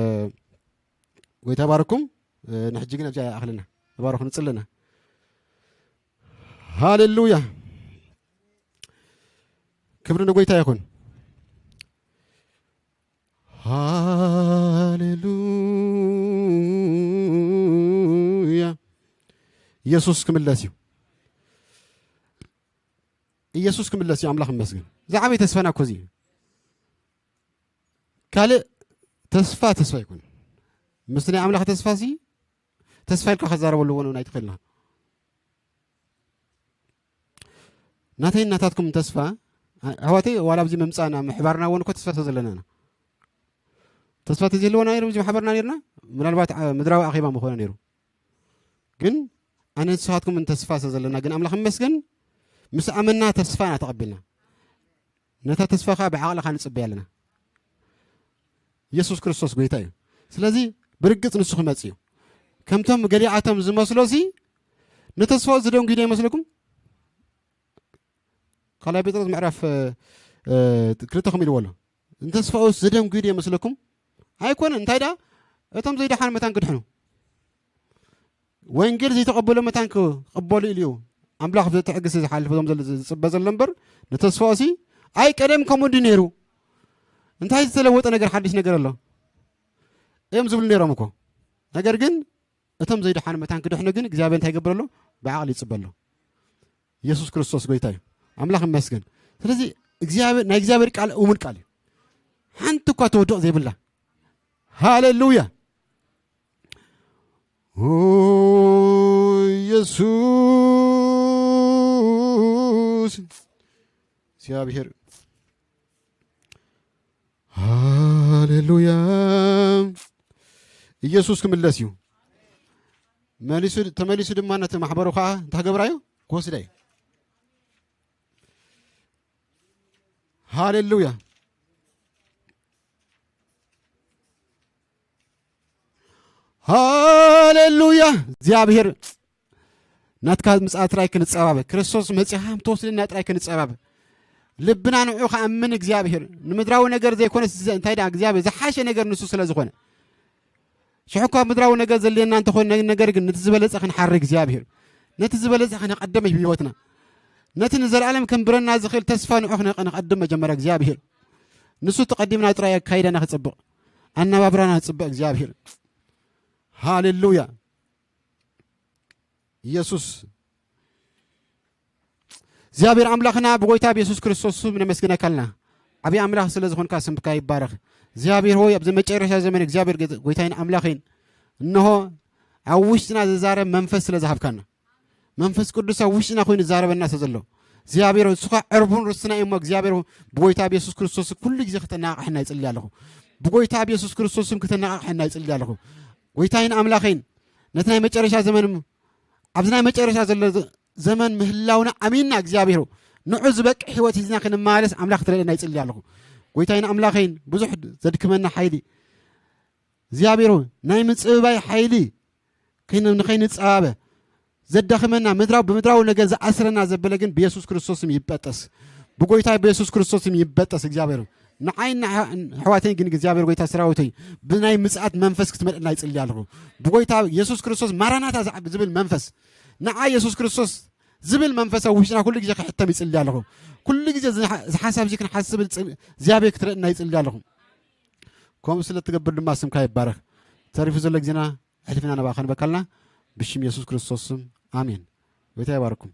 ወይ ተባረኩም። እ፣ ንሕጂ ግን ኣብዚኣ ይኣኽለና። ተባረኹ፣ ንጽለና። ሃሌሉያ፣ ክብሪ ንጎይታ ይኹን። ሃሌሉያ፣ ኢየሱስ ክምለስ እዩ። ኢየሱስ ክምለስ እዩ። ኣምላኽ ይመስገን። ዝዓበየ ተስፋና እኮ እዚ እዩ። ካልእ ተስፋ ተስፋ ይኮን። ምስ ናይ ኣምላኽ ተስፋ ሲ ተስፋ ኢልካ ከዛረበሉ እውን ኣይትኽእልና። ናተይን ናታትኩም ተስፋ ኣሕዋተይ ዋላ ኣብዚ ምምፃና ምሕባርና እውን እኮ ተስፋ ስለ ዘለና ኢና። ተስፋ ተዘይህልወና ነይሩ እዚ ማሕበርና ነይርና ምናልባት ምድራዊ ኣኼባ ምኾነ ነይሩ። ግን ኣነ ንስኻትኩም ተስፋ ስለ ዘለና ግን ኣምላኽ ይመስገን ምስ ኣመና ተስፋ ኢና ተቐቢልና። ነታ ተስፋ ከዓ ብዓቕሊ ከዓ ንፅበያ ኣለና። ኢየሱስ ክርስቶስ ጎይታ እዩ። ስለዚ ብርግፅ ንሱ ክመፅ እዩ። ከምቶም ገሊኣቶም ዝመስሎ ሲ ንተስፋኡ ዝደንጉዩ ዶ ይመስለኩም? ካልኣይ ጴጥሮስ ምዕራፍ ክልተ ከም ኢልዎ ኣሎ። ንተስፋኡስ ዝደንጉዩ ዶ ይመስለኩም? ኣይኮነ እንታይ ደኣ እቶም ዘይደሓኑ መታን ክድሕኑ ወንጌል ዘይተቐበሎ መታን ክቕበሉ ኢሉ እዩ ኣምላኽ ብትዕግስቲ ዝሓልፍ ዞም ዝፅበ ዘሎ እምበር ንተስፋኡ ሲ ኣይ ቀደም ከምኡ እንዲ ነይሩ እንታይ ዝተለወጠ ነገር ሓድሽ ነገር ኣሎ እዮም ዝብሉ ነይሮም እኮ። ነገር ግን እቶም ዘይደሓኑ መታን ክድሕኑ ግን እግዚኣብሔር እንታይ ይገብረሎ? ብዓቕሊ ይፅበሎ። ኢየሱስ ክርስቶስ ጎይታ እዩ። ኣምላኽ ይመስገን። ስለዚ እግዚኣብሔር ናይ እግዚኣብሔር ቃል እሙን ቃል እዩ። ሓንቲ እኳ ተወድቕ ዘይብላ። ሃሌሉያ። ኦ ኢየሱስ እግዚኣብሔር ሃሌሉያ። ኢየሱስ ክምለስ እዩ። መሊሱ ተመሊሱ ድማ ነቲ ማሕበሩ ከዓ እንታይ ክገብራ እዩ? ክወስዳ እዩ። ሃሌሉያ። ሃሌሉያ። እግዚኣብሔር ናትካ ምጽኣት ጥራይ ክንጸባበ ክርስቶስ መጺኻ ምትወስድና ጥራይ ክንጸባበ ልብና ንዑ ከኣምን እግዚኣብሔር ንምድራዊ ነገር ዘይኮነስ እንታይ ደኣ እግዚኣብሔር ዝሓሸ ነገር ንሱ ስለ ዝኾነ ሽሕኳ ምድራዊ ነገር ዘልየና እንተኾነ ነገር ግን ነቲ ዝበለጸ ክንሓሪ እግዚኣብሔር ነቲ ዝበለጸ ከነቐደመ ህይወትና ነቲ ንዘለኣለም ክንብረና ዝኽእል ተስፋ ንዑ ክነቐድም መጀመርያ እግዚኣብሔር ንሱ ተቐዲምና ጥራይ ኣካይዳና ክጽብቕ ኣነባብራና ክጽብቕ እግዚኣብሔር ሃሌሉያ። ኢየሱስ እግዚኣብሔር ኣምላኽና ብጎይታ ብየሱስ ክርስቶስ ስም ነመስግነካ ኣለና። ዓብዪ ኣምላኽ ስለ ዝኾንካ ስምካ ይባረኽ። እግዚኣብሔር ሆይ ኣብዚ መጨረሻ ዘመን እግዚኣብሔር ጎይታይን ኣምላኽን እንሆ ኣብ ውሽጥና ዝዛረብ መንፈስ ስለ ዝሃብካና መንፈስ ቅዱስ ኣብ ውሽጥና ኮይኑ ይዛረበና ስለ ዘሎ እግዚኣብሔር ንስኻ ዕርቡን ርስትና እሞ እግዚኣብሔር ብጎይታ ብየሱስ ክርስቶስ ኩሉ ግዜ ክተነቃቕሐና ይጽሊ ኣለኹ። ብጎይታ ብየሱስ ክርስቶስ ስም ክተነቃቕሐና ይጽሊ ኣለኹ። ጎይታይን ኣምላኸይን ነቲ ናይ መጨረሻ ዘመን ኣብዚ ናይ መጨረሻ ዘሎ ዘመን ምህላውና ኣሚንና እግዚኣብሔር ንዑ ዝበቅዕ ህይወት ሂዝና ክንመላለስ ኣምላኽ ትረድእና ይጽሊ ኣለኹ። ጎይታይን ኣምላኸይን ብዙሕ ዘድክመና ሓይሊ እግዚኣብሔር ናይ ምጽብባይ ሓይሊ ንኸይንጸባበ ዘዳኽመና ምድራዊ ብምድራዊ ነገር ዝኣስረና ዘበለ ግን ብየሱስ ክርስቶስም ይበጠስ ብጎይታ ብየሱስ ክርስቶስም ይበጠስ እግዚኣብሔር ንዓይና ኣሕዋተይ ግን እግዚኣብሔር ጎይታ ሰራዊተይ ብናይ ምጽኣት መንፈስ ክትመልእና ይጽሊ ኣለኹ። ብጎይታ የሱስ ክርስቶስ ማራናታ ዝብል መንፈስ ንዓ የሱስ ክርስቶስ ዝብል መንፈስ ኣብ ውሽጥና ኩሉ ግዜ ክሕተም ይጽሊ ኣለኹ። ኩሉ ግዜ ዝሓሳብ እዚ ክንሓስብ እግዚኣብሔር ክትረእና ይጽሊ ኣለኹ። ከምኡ ስለ ትገብር ድማ ስምካ ይባረክ። ተሪፉ ዘሎ ግዜና ኣሕሊፍና ናባኻ ንበካልና ብሽም የሱስ ክርስቶስ ስም ኣሜን። ጎይታ ይባርኩም።